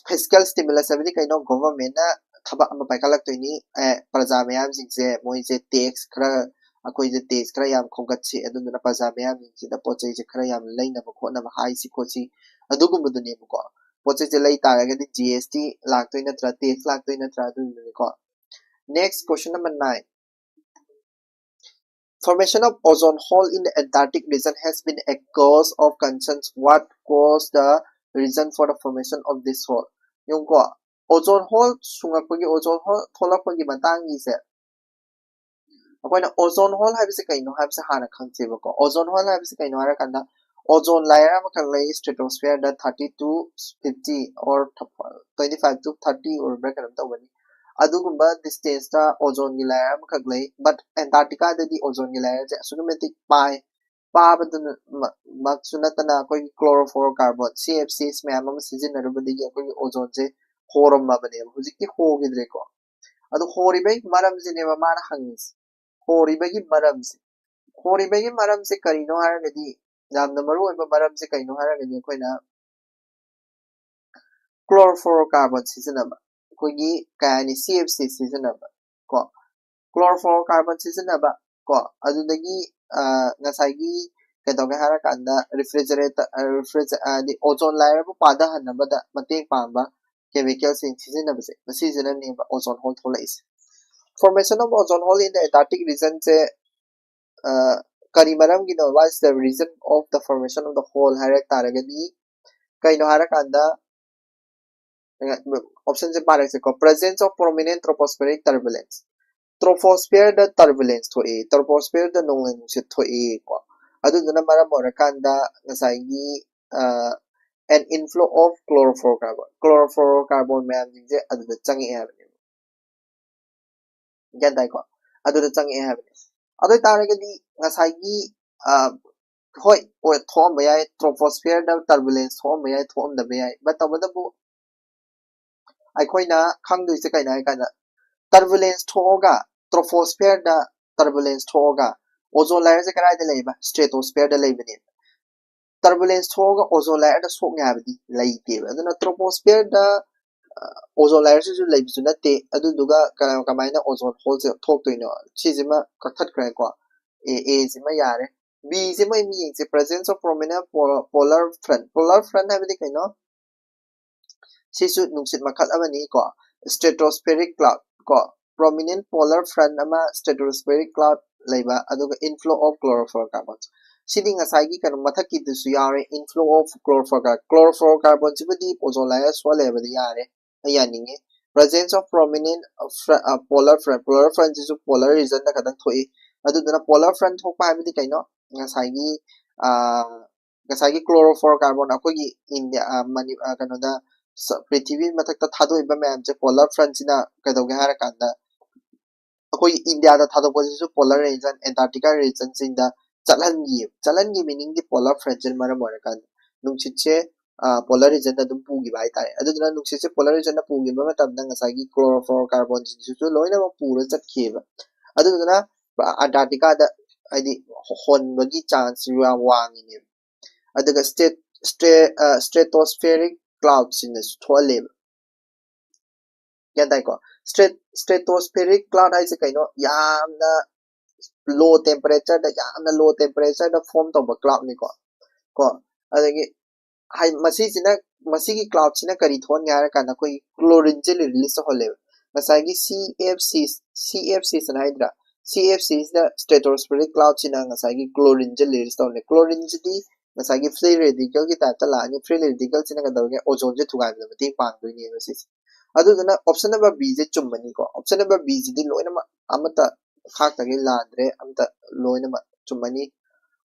fiscal stimulus ꯍꯥꯏꯕꯗꯤ ꯀꯩꯅꯣ? Government ꯅ ꯊꯕꯛ ꯑꯃ ꯄꯥꯏꯈꯠꯂꯛꯇꯣꯏꯅꯤ꯫ ꯑꯦ, ꯄ꯭ꯔꯖꯥ ꯃꯌꯥꯝꯁꯤꯡꯁꯦ, ꯃꯣꯏꯁꯦ tax ꯈꯔ, ꯑꯩꯈꯣꯏꯁꯦ tax ꯈꯔ ꯌꯥꯝ ꯈꯣꯝꯒꯠꯁꯤ, ꯑꯗꯨꯗꯨꯅ ꯄ꯭ꯔꯖꯥ ꯃꯌꯥꯝꯁꯤꯡꯁꯤꯗ ꯄꯣꯠ ꯆꯩꯁꯦ ꯈꯔ ꯌꯥꯝ ꯂꯩꯅꯕ ꯈꯣꯠꯅꯕ ꯍꯥꯏꯁꯤ ꯈꯣꯠꯁꯤ, ꯑꯗꯨꯒꯨꯝꯕꯗꯨꯅꯦꯕꯀꯣ꯫ ꯄꯣꯠ ꯆꯩꯁꯦ ꯂꯩ ꯇꯥꯔꯒꯗꯤ G S T ꯂꯥꯛꯇꯣꯏ ꯅꯠꯇ꯭ꯔꯥ, tax ꯂꯥꯛꯇꯣꯏ ꯅꯠꯇ꯭ꯔꯥ, ꯑꯗꯨꯗꯨꯅꯤꯀꯣ꯫ Next, question number nine. Formation of ozone hole in the Antarctic region has been a cause of concerns. What caused the reason for the formation of this hole? ꯌꯦꯡꯉꯨꯀꯣ, ozone hole ꯁꯨꯡꯉꯛꯄꯒꯤ, ozone hole ꯊꯣꯛꯂꯛꯄꯒꯤ ꯃꯇꯥꯡꯒꯤꯁꯦ, ꯑꯩꯈꯣꯏꯅ ozone hole ꯍꯥꯏꯕꯁꯤ ꯀꯩꯅꯣ ꯍꯥꯏꯕꯁꯤ ꯍꯥꯟꯅ ꯈꯪꯁꯦꯕꯀꯣ꯫ Ozone hole ꯍꯥꯏꯕꯁꯤ ꯀꯩꯅꯣ ꯍꯥꯏꯔꯀꯥꯟꯗ, ozone layer ꯑꯃꯈꯛ ꯂꯩ stratosphere the, thirty to fifty or twenty five to thirty ꯑꯣꯏꯕ꯭ꯔꯥ ꯀꯩꯅꯣꯝ ꯇꯧꯕꯅꯤ꯫ ꯑꯗꯨꯒꯨꯝꯕ distance ꯇ ozone ꯒꯤ layer ꯑꯃꯈꯛ ꯂꯩ, but Antarctica ꯗꯗꯤ ozone ꯒꯤ layer ꯁꯦ ꯑꯁꯨꯛꯀꯤ ꯃꯇꯤꯛ ꯄꯥꯏ꯫ ꯄꯥꯕꯗꯨꯅ ꯃ-, ꯃꯛꯁꯨ ꯅꯠꯇꯅ ꯑꯩꯈꯣꯏꯒꯤ chlorofluorocarbon, C F Cs ꯃꯌꯥꯝ ꯑꯃ ꯁꯤꯖꯤꯟꯅꯔꯨꯕꯗꯒꯤ ꯑꯩꯈꯣꯏꯒꯤ ozone ꯁꯦ ꯍꯣꯔꯝꯃꯕꯅꯦꯕ꯫ ꯍꯧꯖꯤꯛꯇꯤ ꯍꯣꯈꯤꯗ꯭ꯔꯦꯀꯣ꯫ ꯑꯗꯨ ꯍꯣꯔꯤꯕꯒꯤ ꯃꯔꯝꯁꯤꯅꯦꯕ ꯃꯥꯅ ꯍꯪꯉꯤꯁꯦ꯫ ꯍꯣꯔꯤꯕꯒꯤ ꯃꯔꯝꯁꯦ, ꯍꯣꯔꯤꯕꯒꯤ ꯃꯔꯝꯁꯦ ꯀꯔꯤꯅꯣ ꯍꯥꯏꯔꯒꯗꯤ, ꯌꯥꯝꯅ ꯃꯔꯨ ꯑꯣꯏꯕ ꯃꯔꯝꯁꯦ ꯀꯩꯅꯣ ꯍꯥꯏꯔꯒꯗꯤ, ꯑꯩꯈꯣꯏꯅ chlorofluorocarbon ꯁꯤꯖꯤꯟꯅꯕ, ꯑꯩꯈꯣꯏꯒꯤ ꯀꯩ ꯍꯥꯏꯅꯤ, C F C ꯁꯤꯖꯤꯟꯅꯕ ꯀꯣ꯫ Chlorofluorocarbon ꯁꯤꯖꯤꯟꯅꯕ ꯀꯣ, ꯑꯗꯨꯗꯒꯤ ꯉꯁꯥꯏꯒꯤ ꯀꯩꯗꯧꯒꯦ ꯍꯥꯏꯔꯀꯥꯟꯗ ꯔꯤꯐ꯭ꯔꯤꯖꯔꯦꯇꯔ ꯍꯥꯏꯗꯤ ozone layerꯕꯨ ꯄꯥꯗꯍꯟꯅꯕꯗ ꯃꯇꯦꯡ ꯄꯥꯡꯕ chemicalꯁꯤꯡ ꯁꯤꯖꯤꯟꯅꯕꯁꯦ, ꯃꯁꯤꯁꯤꯅꯅꯦꯕ ozone hole ꯊꯣꯛꯂꯛꯏꯁꯦ꯫ Formation of ozone hole in the Antarctic regionꯁꯦ ꯀꯔꯤ ꯃꯔꯝꯒꯤꯅꯣ? What is the reason of the formation of the hole ꯍꯥꯏꯔꯛ ꯇꯥꯔꯒꯗꯤ, ꯀꯩꯅꯣ ꯍꯥꯏꯔꯀꯥꯟꯗ optionꯁꯦ ꯄꯥꯔꯛꯁꯦꯀꯣ, presence of prominent tropospheric turbulence. Troposphereꯗ turbulence ꯊꯣꯛꯏ, troposphereꯗ ꯅꯣꯡꯂꯩ ꯅꯨꯡꯁꯤꯠ ꯊꯣꯛꯏ ꯀꯣ, ꯑꯗꯨꯗꯨꯅ ꯃꯔꯝ ꯑꯣꯏꯔꯀꯥꯟꯗ ꯉꯁꯥꯏꯒꯤ an inflow of chlorofluorocarbon, chlorofluorocarbon ꯃꯌꯥꯝꯁꯤꯡꯁꯦ ꯑꯗꯨꯗ ꯆꯪꯉꯛꯑꯦ ꯍꯥꯏꯕꯅꯦꯕ꯫ ꯒ꯭ꯌꯥꯟ ꯇꯥꯏꯀꯣ? ꯑꯗꯨꯗ ꯆꯪꯉꯛꯑꯦ ꯍꯥꯏꯕꯅꯦ꯫ ꯑꯗꯨ ꯑꯣꯏꯇꯥꯔꯒꯗꯤ ꯉꯁꯥꯏꯒꯤ ꯍꯣꯏ, ꯊꯣꯛꯑꯝꯕ ꯌꯥꯏ, troposphereꯗ turbulence ꯊꯣꯛꯑꯝꯕ ꯌꯥꯏ, ꯊꯣꯛꯑꯝꯗꯕ ꯌꯥꯏ, but ꯇꯧꯕꯇꯕꯨ ꯑꯩꯈꯣꯏꯅ ꯈꯪꯗꯣꯏꯁꯦ ꯀꯩꯅꯣ ꯍꯥꯏ ꯀꯥꯟꯗ turbulence ꯊꯣꯛꯑꯒ troposphereꯗ turbulence ꯊꯣꯛꯑꯒ ozone layerꯁꯦ ꯀꯗꯥꯏꯗ ꯂꯩꯕ? Stratosphereꯗ ꯂꯩꯕꯅꯦꯕ꯫ Turbulence ꯊꯣꯛꯑꯒ ozone layerꯗ ꯁꯣꯛꯅꯤ ꯍꯥꯏꯕꯗꯤ ꯂꯩꯇꯦꯕ꯫ ꯑꯗꯨꯅ troposphereꯗ ozone layerꯁꯤꯁꯨ ꯂꯩꯕꯁꯨ ꯅꯠꯇꯦ꯫ ꯑꯗꯨꯗꯨꯒ ꯀꯃꯥꯏꯅ ozone holeꯁꯦ ꯊꯣꯛꯇꯣꯏꯅꯣ? ꯁꯤꯁꯤꯃ ꯀꯛꯊꯠꯈ꯭ꯔꯦꯀꯣ꯫ A, Aꯁꯤꯃ ꯌꯥꯔꯦ꯫ Bꯁꯤꯃ ꯑꯃꯨꯛ ꯌꯦꯡꯁꯦ, presence of prominent polar front. Polar front ꯍꯥꯏꯕꯗꯤ ꯀꯩꯅꯣ? ꯁꯤꯁꯨ ꯅꯨꯡꯁꯤꯠ ꯃꯈꯜ ꯑꯃꯅꯤ ꯀꯣ, stratospheric cloud ꯀꯣ, prominent polar front ꯑꯃ, stratospheric cloud ꯂꯩꯕ, ꯑꯗꯨꯒ inflow of chlorofluorocarbons꯫ ꯁꯤꯗꯤ ꯉꯁꯥꯏꯒꯤ ꯀꯩꯅꯣ ꯃꯊꯛꯀꯤꯗꯨꯁꯨ ꯌꯥꯎꯔꯦ, inflow of chlorofluorocarbon꯫ Chlorofluorocarbonꯁꯤꯕꯨꯗꯤ ozone layer ꯁꯣꯛꯍꯜꯂꯦ ꯍꯥꯏꯕꯗꯤ ꯌꯥꯔꯦ, ꯑꯩ ꯌꯥꯅꯤꯡꯉꯦ꯫ Presence of prominent polar front, polar frontꯁꯤꯁꯨ polar regionꯗ ꯈꯛꯇꯪ ꯊꯣꯛꯏ꯫ ꯑꯗꯨꯗꯨꯅ polar front ꯊꯣꯛꯄ ꯍꯥꯏꯕꯗꯤ ꯀꯩꯅꯣ? ꯉꯁꯥꯏꯒꯤ ꯉꯁꯥꯏꯒꯤ chlorofluorocarbon ꯑꯩꯈꯣꯏꯒꯤ ꯏꯟꯗꯤꯌꯥ ꯀꯩꯅꯣꯗ ꯄ꯭ꯔꯤꯊꯤꯕꯤ ꯃꯊꯛꯇ ꯊꯥꯗꯣꯛꯏꯕ ꯃꯌꯥꯝꯁꯦ polar frontꯁꯤꯅ ꯀꯩꯗꯧꯒꯦ ꯍꯥꯏꯔꯀꯥꯟꯗ ꯑꯩꯈꯣꯏꯒꯤ ꯏꯟꯗꯤꯌꯥꯗ ꯊꯥꯗꯣꯛꯄꯁꯤꯁꯨ polar region, Antarctica regionꯁꯤꯡꯗ ꯆꯠꯍꯟꯈꯤꯌꯦꯕ꯫ ꯆꯠꯍꯟꯈꯤ meaningꯗꯤ polar frontꯁꯤꯅ ꯃꯔꯝ ꯑꯣꯏꯔꯀꯥꯟꯗ ꯅꯨꯡꯁꯤꯠꯁꯦ polar regionꯗ ꯑꯗꯨꯝ ꯄꯨꯈꯤꯕ ꯍꯥꯏꯇꯥꯔꯦ꯫ ꯑꯗꯨꯗꯨꯅ ꯅꯨꯡꯁꯤꯠꯁꯦ polar regionꯗ ꯄꯨꯈꯤꯕ ꯃꯇꯝꯗ ꯉꯁꯥꯏꯒꯤ chlorofluorocarbonꯁꯤꯡꯁꯤꯁꯨ ꯂꯣꯏꯅꯃꯛ ꯄꯨꯔ ꯆꯠꯈꯤꯑꯕ꯫ ꯑꯗꯨꯗꯨꯅ Antarcticaꯗ ꯍꯥꯏꯗꯤ ꯍꯣꯟꯕꯒꯤ chanceꯁꯨ ꯌꯥꯝ ꯋꯥꯡꯉꯤꯅꯦꯕ꯫ ꯑꯗꯨꯒ stratospheric cloudꯁꯤꯡꯅꯁꯨ ꯊꯣꯛꯍꯜꯂꯦꯕ꯫ ꯒ꯭ꯌꯥꯟ ꯇꯥꯏꯀꯣ? Stratospheric cloud ꯍꯥꯏꯁꯦ ꯀꯩꯅꯣ? ꯌꯥꯝꯅ low temperatureꯗ, ꯌꯥꯝꯅ low temperatureꯗ form ꯇꯧꯕ cloudꯅꯤꯀꯣ꯫ ꯀꯣ ꯑꯗꯒꯤ ꯍꯥꯏ ꯃꯁꯤꯁꯤꯅ ꯃꯁꯤꯒꯤ cloudꯁꯤꯅ ꯀꯔꯤ ꯊꯣꯛꯍꯟꯒꯦ ꯍꯥꯏꯔ ꯀꯥꯟꯗ ꯑꯩꯈꯣꯏꯒꯤ chlorineꯁꯦ release ꯇꯧꯍꯜꯂꯦꯕ꯫ ꯉꯁꯥꯏꯒꯤ C F C, C F Cꯁꯤꯅ ꯍꯥꯏꯗ꯭ꯔꯥ, C F Cꯁꯤꯅ stratospheric cloudꯁꯤꯅ ꯉꯁꯥꯏꯒꯤ chlorineꯁꯦ release ꯇꯧꯍꯜꯂꯦ꯫ Chlorineꯁꯤꯗꯤ ꯉꯁꯥꯏꯒꯤ free radicalꯒꯤ typeꯇ ꯂꯥꯛꯑꯅꯤ꯫ Free radicalꯁꯤꯅ ꯀꯩꯗꯧꯒꯦ? Ozoneꯁꯦ ꯊꯨꯒꯥꯏꯕꯗ ꯃꯇꯦꯡ ꯄꯥꯡꯗꯣꯏꯅꯦꯕ ꯁꯤꯁꯦ꯫ ꯑꯗꯨꯗꯨꯅ option number Bꯁꯦ ꯆꯨꯝꯃꯅꯤꯀꯣ꯫ Option number Bꯁꯤꯗꯤ ꯂꯣꯏꯅꯃꯛ ꯑꯃꯠꯇ ꯈꯥꯛꯇꯒꯩ ꯂꯥꯟꯗ꯭ꯔꯦ, ꯑꯃꯠꯇ ꯂꯣꯏꯅꯃꯛ ꯆꯨꯝꯃꯅꯤ꯫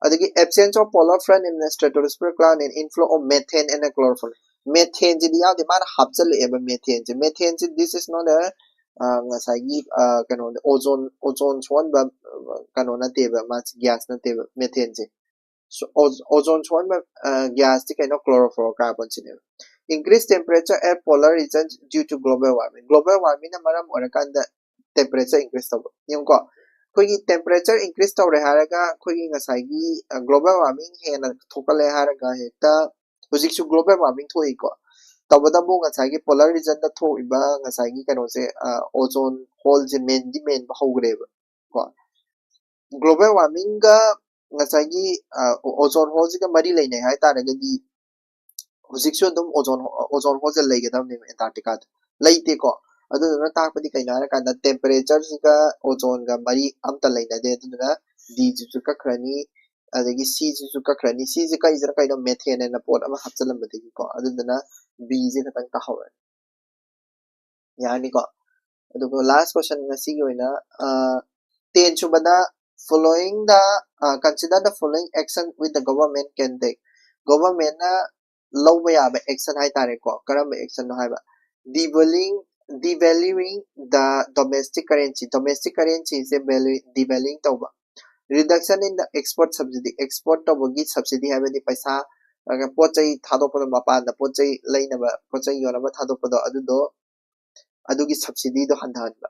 ꯑꯗꯒꯤ absence of polar front in the stratospheric cloud and inflow of methane and chloroform. Methaneꯁꯤꯗꯤ ꯌꯥꯎꯗꯦ, ꯃꯥꯅ ꯍꯥꯞꯆꯜꯂꯛꯑꯦꯕ methaneꯁꯦ꯫ Methaneꯁꯦ this is not a, ꯑ, ꯉꯁꯥꯏꯒꯤ, ꯑ, ꯀꯩꯅꯣ, ozone, ozone ꯁꯣꯛꯍꯟꯕ, ꯑ, ꯀꯩꯅꯣ ꯅꯠꯇꯦꯕ, ꯃꯥꯁꯦ gas ꯅꯠꯇꯦꯕ methaneꯁꯦ꯫ So, oz-, ozone ꯁꯣꯛꯍꯟꯕ, ꯑ, gasꯇꯤ ꯀꯩꯅꯣ? Chlorofluorocarbonꯁꯤꯅꯦꯕ꯫ Increase temperature at polar regions due to global warming. Global warmingꯅ ꯃꯔꯝ ꯑꯣꯏꯔꯀꯥꯟꯗ temperature increase ꯇꯧꯕ꯫ ꯌꯦꯡꯉꯨꯀꯣ, ꯑꯩꯈꯣꯏꯒꯤ temperature increase ꯇꯧꯔꯦ ꯍꯥꯏꯔꯒ ꯑꯩꯈꯣꯏꯒꯤ ꯉꯁꯥꯏꯒꯤ, ꯑ, global warming ꯍꯦꯟꯅ ꯊꯣꯛꯀꯠꯂꯦ ꯍꯥꯏꯔꯒ ꯍꯦꯛꯇ ꯍꯧꯖꯤꯛꯁꯨ global warming ꯊꯣꯛꯏꯀꯣ꯫ ꯇꯧꯕꯇꯕꯨ ꯉꯁꯥꯏꯒꯤ polar regionꯗ ꯊꯣꯛꯏꯕ ꯉꯁꯥꯏꯒꯤ ꯀꯩꯅꯣꯁꯦ, ꯑ, ozone holeꯁꯦ ꯃꯦꯟꯗꯤ ꯃꯦꯟꯕ ꯍꯧꯈ꯭ꯔꯦꯕ ꯀꯣ꯫ Global warmingꯒ ꯉꯁꯥꯏꯒꯤ, ꯑ, ozone holeꯁꯤꯒ ꯃꯔꯤ ꯂꯩꯅꯩ ꯍꯥꯏꯇꯥꯔꯒꯗꯤ ꯍꯧꯖꯤꯛꯁꯨ ꯑꯗꯨꯝ ozone, ozone holeꯁꯦ ꯂꯩꯒꯗꯕꯅꯦꯕ Antarcticaꯗ꯫ ꯂꯩꯇꯦꯀꯣ꯫ ꯑꯗꯨꯗꯨꯅ ꯇꯥꯛꯄꯗꯤ ꯀꯩꯅꯣ ꯍꯥꯏꯔꯀꯥꯟꯗ temperatureꯁꯤꯒ ozoneꯒ ꯃꯔꯤ ꯑꯝꯇ ꯂꯩꯅꯗꯦ꯫ ꯑꯗꯨꯗꯨꯅ Dꯁꯤꯁꯨ ꯀꯛꯈ꯭ꯔꯅꯤ, ꯑꯗꯒꯤ Cꯁꯤꯁꯨ ꯀꯛꯈ꯭ꯔꯅꯤ꯫ Cꯁꯦ ꯀꯛꯏꯁꯤꯅ ꯀꯩꯅꯣ? Methane ꯍꯥꯏꯅ ꯄꯣꯠ ꯑꯃ ꯍꯥꯞꯆꯤꯜꯂꯝꯕꯗꯒꯤꯀꯣ꯫ ꯑꯗꯨꯗꯨꯅ Bꯁꯦ ꯈꯛꯇꯪ ꯇꯥꯍꯧꯔꯅꯤ꯫ ꯌꯥꯔꯅꯤꯀꯣ? ꯑꯗꯨꯒ last question ꯉꯁꯤꯒꯤ ꯑꯣꯏꯅ, ꯑ, ten ꯁꯨꯕꯗ, following the, ꯑ, consider the following action with the government can take. Governmentꯅ ꯂꯧꯕ ꯌꯥꯕ action ꯍꯥꯏꯇꯥꯔꯦꯀꯣ꯫ ꯀꯔꯝꯕ actionꯅꯣ ꯍꯥꯏꯕ? Devaluing, devaluing the domestic currency. Domestic currencyꯁꯦ value, devaluing ꯇꯧꯕ꯫ Reduction in the export subsidy. Export ꯇꯧꯕꯒꯤ subsidy ꯍꯥꯏꯕꯗꯤ ꯄꯩꯁꯥ, ꯑ, ꯄꯣꯠ ꯆꯩ ꯊꯥꯗꯣꯛꯄꯗꯣ, ꯃꯄꯥꯟꯗ ꯄꯣꯠ ꯆꯩ ꯂꯩꯅꯕ, ꯄꯣꯠ ꯆꯩ ꯌꯣꯟꯅꯕ ꯊꯥꯗꯣꯛꯄꯗꯣ, ꯑꯗꯨꯗꯣ, ꯑꯗꯨꯒꯤ subsidyꯗꯣ ꯍꯟꯊꯍꯟꯕ꯫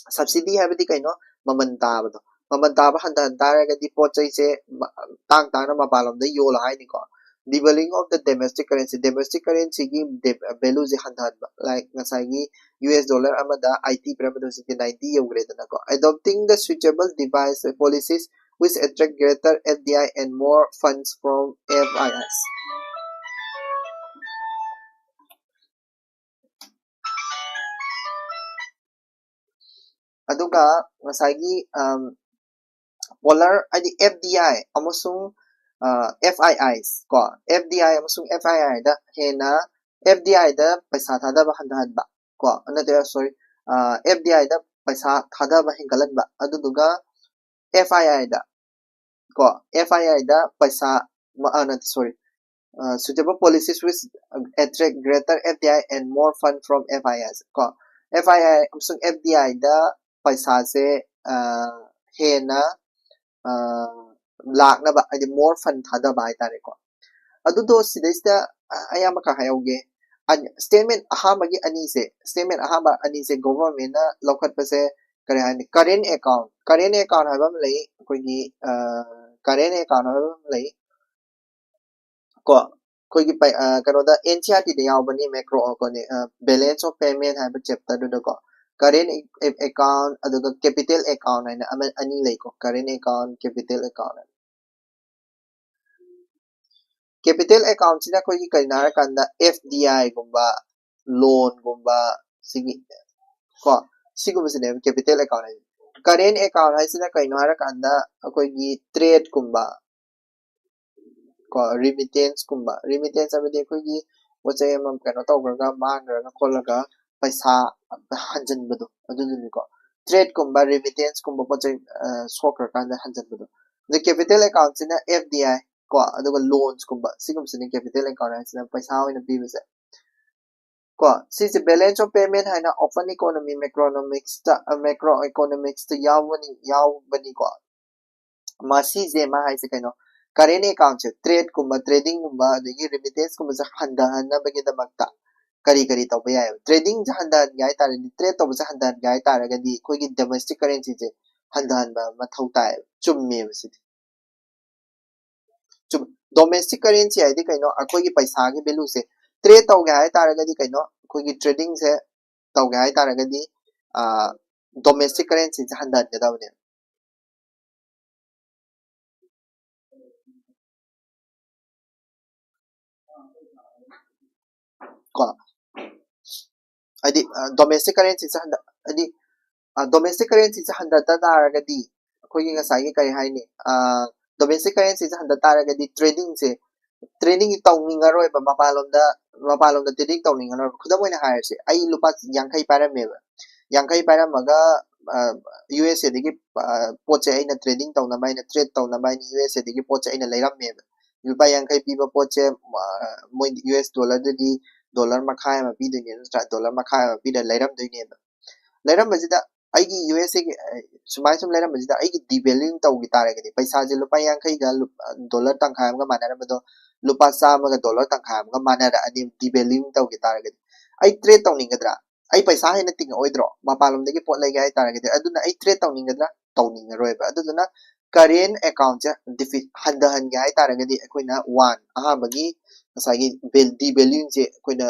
Subsidy ꯍꯥꯏꯕꯗꯤ ꯀꯩꯅꯣ? ꯃꯃꯜ ꯇꯥꯕꯗꯣ꯫ ꯃꯃꯜ ꯇꯥꯕ ꯍꯟꯊꯍꯟ ꯇꯥꯔꯒꯗꯤ ꯄꯣꯠ ꯆꯩꯁꯦ ꯃ-, ꯇꯥꯡ ꯇꯥꯡꯅ ꯃꯄꯥꯟꯂꯣꯝꯗ ꯌꯣꯜꯂꯣ ꯍꯥꯏꯅꯤꯀꯣ꯫ Devaluing of the domestic currency, domestic currencyꯒꯤ valueꯁꯦ ꯍꯟꯊꯍꯟꯕ, like ꯉꯁꯥꯏꯒꯤ US dollar ꯑꯃꯗ eighty ꯄꯤꯔꯝꯕꯗꯣ ꯍꯧꯖꯤꯛꯇꯤ ninety ꯌꯧꯈ꯭ꯔꯦꯗꯅꯀꯣ. Adopting the suitable device policies which attract greater FDI and more funds from FIIs. ꯑꯗꯨꯒ ꯉꯁꯥꯏꯒꯤ ꯄꯣꯂꯔ ꯍꯥꯏꯗꯤ FDI ꯑꯃꯁꯨꯡ FIIs ꯀꯣ, FDI ꯑꯃꯁꯨꯡ FIIꯗ ꯍꯦꯟꯅ, FDIꯗ ꯄꯩꯁꯥ ꯊꯥꯗꯕ ꯍꯟꯊꯍꯟꯕ ꯀꯣ, ꯅꯠꯇꯦ, sorry, FDIꯗ ꯄꯩꯁꯥ ꯊꯥꯗꯕ ꯍꯦꯟꯒꯠꯍꯟꯕ, ꯑꯗꯨꯗꯨꯒ FIIꯗ ꯀꯣ, FIIꯗ ꯄꯩꯁꯥ, ꯅꯠꯇꯦ, sorry, suitable policies which attract greater FDI and more fund from FIIs ꯀꯣ, FII ꯑꯃꯁꯨꯡ FDIꯗ ꯄꯩꯁꯥꯁꯦ ꯍꯦꯟꯅ ꯂꯥꯛꯅꯕ, ꯍꯥꯏꯗꯤ more fund ꯊꯥꯗꯕ ꯍꯥꯏꯇꯥꯔꯦꯀꯣ. ꯑꯗꯨꯗꯣ ꯁꯤꯗꯩꯁꯤꯗ ꯑꯩ ꯑꯃꯈꯛ ꯍꯥꯏꯍꯧꯒꯦ. Statement ꯑꯍꯥꯟꯕꯒꯤ ꯑꯅꯤꯁꯦ, statement ꯑꯍꯥꯟꯕ ꯑꯅꯤꯁꯦ governmentꯅ ꯂꯧꯈꯠꯄꯁꯦ ꯀꯔꯤ ꯍꯥꯏꯅꯤ, current account, current account ꯍꯥꯏꯕ ꯑꯃ ꯂꯩ, ꯑꯩꯈꯣꯏꯒꯤ current account ꯍꯥꯏꯕ ꯑꯃ ꯂꯩ ꯀꯣ. ꯑꯩꯈꯣꯏꯒꯤ ꯀꯩꯅꯣꯗ, NCERTꯗ ꯌꯥꯎꯕꯅꯤ, macro, balance of payment ꯍꯥꯏꯕ chapterꯗꯨꯗꯀꯣ. Current account ꯑꯗꯨꯒ capital account ꯍꯥꯏꯅ ꯑꯃ, ꯑꯅꯤ ꯂꯩꯀꯣ, current account, capital account ꯍꯥꯏꯅ. Capital accountꯁꯤꯅ ꯑꯩꯈꯣꯏꯒꯤ ꯀꯔꯤꯅꯣ ꯍꯥꯏꯔꯀꯥꯟꯗ FDIꯒꯨꯝꯕ, loanꯒꯨꯝꯕ, ꯁꯤꯒꯤ ꯀꯣ, ꯁꯤꯒꯨꯝꯕꯁꯤꯅꯦꯕ capital account ꯍꯥꯏꯁꯦ. Current account ꯍꯥꯏꯁꯤꯅ ꯀꯩꯅꯣ ꯍꯥꯏꯔꯀꯥꯟꯗ ꯑꯩꯈꯣꯏꯒꯤ tradeꯀꯨꯝꯕ ꯀꯣ, remittanceꯀꯨꯝꯕ, remittance ꯍꯥꯏꯕꯗꯤ ꯑꯩꯈꯣꯏꯒꯤ ꯄꯣꯠ ꯆꯩ ꯑꯃ ꯀꯩꯅꯣ ꯇꯧꯈ꯭ꯔꯒ, ꯃꯥꯡꯈ꯭ꯔꯒ ꯈꯣꯠꯂꯒ ꯄꯩꯁꯥ ꯍꯟꯖꯤꯟꯕꯗꯣ, ꯑꯗꯨꯗꯨꯅꯤꯀꯣ. Tradeꯀꯨꯝꯕ, remittanceꯀꯨꯝꯕ ꯄꯣꯠ ꯆꯩ ꯁꯣꯛꯈ꯭ꯔꯀꯥꯟꯗ ꯍꯟꯖꯤꯟꯕꯗꯣ. ꯑꯗ capital accountꯁꯤꯅ FDI ꯀꯣ, ꯑꯗꯨꯒ loansꯀꯨꯝꯕ, ꯁꯤꯒꯨꯝꯕꯁꯤꯅ capital account ꯍꯥꯏꯁꯤꯅ ꯄꯩꯁꯥ ꯑꯣꯏꯅ ꯄꯤꯕꯁꯦ ꯀꯣ. ꯁꯤꯁꯦ balance of payment ꯍꯥꯏꯅ open economy, macroeconomicsꯇ, macroeconomicsꯇ ꯌꯥꯎꯕꯅꯤ, ꯌꯥꯎꯕꯅꯤꯀꯣ. ꯃꯁꯤꯁꯦ ꯃꯥ ꯍꯥꯏꯁꯦ ꯀꯩꯅꯣ, current accountꯁꯦ tradeꯀꯨꯝꯕ, tradingꯒꯨꯝꯕ, ꯑꯗꯒꯤ remittanceꯀꯨꯝꯕꯁꯦ ꯍꯟꯊꯍꯟꯅꯕꯒꯤꯗꯃꯛꯇ ꯀꯔꯤ ꯀꯔꯤ ꯇꯧꯕ ꯌꯥꯏ? Tradingꯁꯦ ꯍꯟꯊꯍꯟꯒꯦ ꯍꯥꯏꯇꯥꯔꯗꯤ, trade ꯇꯧꯕꯁꯦ ꯍꯟꯊꯍꯟꯒꯦ ꯍꯥꯏꯇꯥꯔꯒꯗꯤ ꯑꯩꯈꯣꯏꯒꯤ domestic currencyꯁꯦ ꯍꯟꯊꯍꯟꯕ ꯃꯊꯧ ꯇꯥꯏꯌꯦꯕ꯫ ꯆꯨꯝꯃꯦꯕ ꯁꯤꯗꯤ꯫ ꯆꯨꯝ-, Domestic currency ꯍꯥꯏꯗꯤ ꯀꯩꯅꯣ? ꯑꯩꯈꯣꯏꯒꯤ ꯄꯩꯁꯥꯒꯤ value ꯁꯦ trade ꯇꯧꯒꯦ ꯍꯥꯏ ꯇꯥꯔꯒꯗꯤ ꯀꯩꯅꯣ? ꯑꯩꯈꯣꯏꯒꯤ trading ꯁꯦ ꯇꯧꯒꯦ ꯍꯥꯏ ꯇꯥꯔꯒꯗꯤ, ꯑ, domestic currency ꯁꯦ ꯍꯟꯊꯍꯟꯒꯗꯕꯅꯦ꯫ ꯀꯣ, ꯍꯥꯏꯗꯤ, ꯑ, domestic currency ꯁꯦ ꯍꯟꯗ-, ꯍꯥꯏꯗꯤ, ꯑ, domestic currency ꯁꯦ ꯍꯟꯊꯔꯛꯇ ꯇꯥꯔꯒꯗꯤ ꯑꯩꯈꯣꯏꯒꯤ ꯉꯁꯥꯏꯒꯤ ꯀꯔꯤ ꯍꯥꯏꯅꯤ? ꯑ, domestic currency ꯁꯦ ꯍꯟꯊ ꯇꯥꯔꯒꯗꯤ trading ꯁꯦ, trading ꯇꯧꯅꯤꯡꯉꯔꯣꯏꯕ, ꯃꯄꯥꯟꯂꯣꯝꯗ, ꯃꯄꯥꯟꯂꯣꯝꯗ trading ꯇꯧꯅꯤꯡꯉꯔꯣꯏꯕ꯫ ꯈꯨꯗꯝ ꯑꯣꯏꯅ ꯍꯥꯏꯔꯁꯦ, ꯑꯩ ꯂꯨꯄꯥ ꯌꯥꯡꯈꯩ ꯄꯥꯏꯔꯝꯃꯦꯕ, ꯌꯥꯡꯈꯩ ꯄꯥꯏꯔꯝꯃꯒ, ꯑ, U S A ꯗꯒꯤ, ꯑ, ꯄꯣꯠꯁꯦ ꯑꯩꯅ trading ꯇꯧꯅꯕ, ꯑꯩꯅ trade ꯇꯧꯅꯕ ꯑꯩꯅ U S A ꯗꯒꯤ ꯄꯣꯠꯁꯦ ꯑꯩꯅ ꯂꯩꯔꯝꯃꯦꯕ꯫ ꯂꯨꯄꯥ ꯌꯥꯡꯈꯩ ꯄꯤꯕ ꯄꯣꯠꯁꯦ, ꯑ, ꯃꯣꯏ U S dollar ꯗꯗꯤ dollar ꯃꯈꯥꯏ ꯑꯃ ꯄꯤꯗꯣꯏꯅꯦ, ꯅꯠꯇ꯭ꯔꯥ? Dollar ꯃꯈꯥꯏ ꯑꯃ ꯄꯤꯔ ꯂꯩꯔꯝꯗꯣꯏꯅꯦꯕ꯫ ꯂꯩꯔꯝꯕꯁꯤꯗ ꯑꯩꯒꯤ U S A ꯒꯤ, ꯑ, ꯁꯨꯃꯥꯏ ꯁꯨꯝ ꯂꯩꯔꯝꯕꯁꯤꯗ ꯑꯩꯒꯤ devaluing ꯇꯧꯈꯤ ꯇꯥꯔꯒꯗꯤ, ꯄꯩꯁꯥꯁꯦ ꯂꯨꯄꯥ ꯌꯥꯡꯈꯩꯒ ꯂꯨ-, ꯑ, dollar ꯇꯪꯈꯥꯏ ꯑꯃꯒ ꯃꯥꯟꯅꯔꯝꯕꯗꯣ ꯂꯨꯄꯥ ꯆꯥꯝꯃꯒ dollar ꯇꯪꯈꯥꯏ ꯑꯃꯒ ꯃꯥꯟꯅꯔꯛꯑꯅꯤ, devaluing ꯇꯧꯈꯤ ꯇꯥꯔꯒꯗꯤ꯫ ꯑꯩ trade ꯇꯧꯅꯤꯡꯒꯗ꯭ꯔꯥ? ꯑꯩ ꯄꯩꯁꯥ ꯍꯦꯟꯅ ꯇꯤꯡꯉꯛꯑꯣꯏꯗ꯭ꯔꯣ? ꯃꯄꯥꯟꯂꯣꯝꯗꯒꯤ ꯄꯣꯠ ꯂꯩꯒꯦ ꯍꯥꯏ ꯇꯥꯔꯒꯗꯤ꯫ ꯑꯗꯨꯅ ꯑꯩ trade ꯇꯧꯅꯤꯡꯒꯗ꯭ꯔꯥ? ꯇꯧꯅꯤꯡꯉꯔꯣꯏꯕ꯫ ꯑꯗꯨꯗꯨꯅ current account ꯁꯦ defi-, ꯍꯟꯊꯍꯟꯒꯦ ꯍꯥꯏ ꯇꯥꯔꯒꯗꯤ ꯑꯩꯈꯣꯏꯅ one, ꯑꯍꯥꯟꯕꯒꯤ ꯉꯁꯥꯏꯒꯤ val-, devaluing ꯁꯦ ꯑꯩꯈꯣꯏꯅ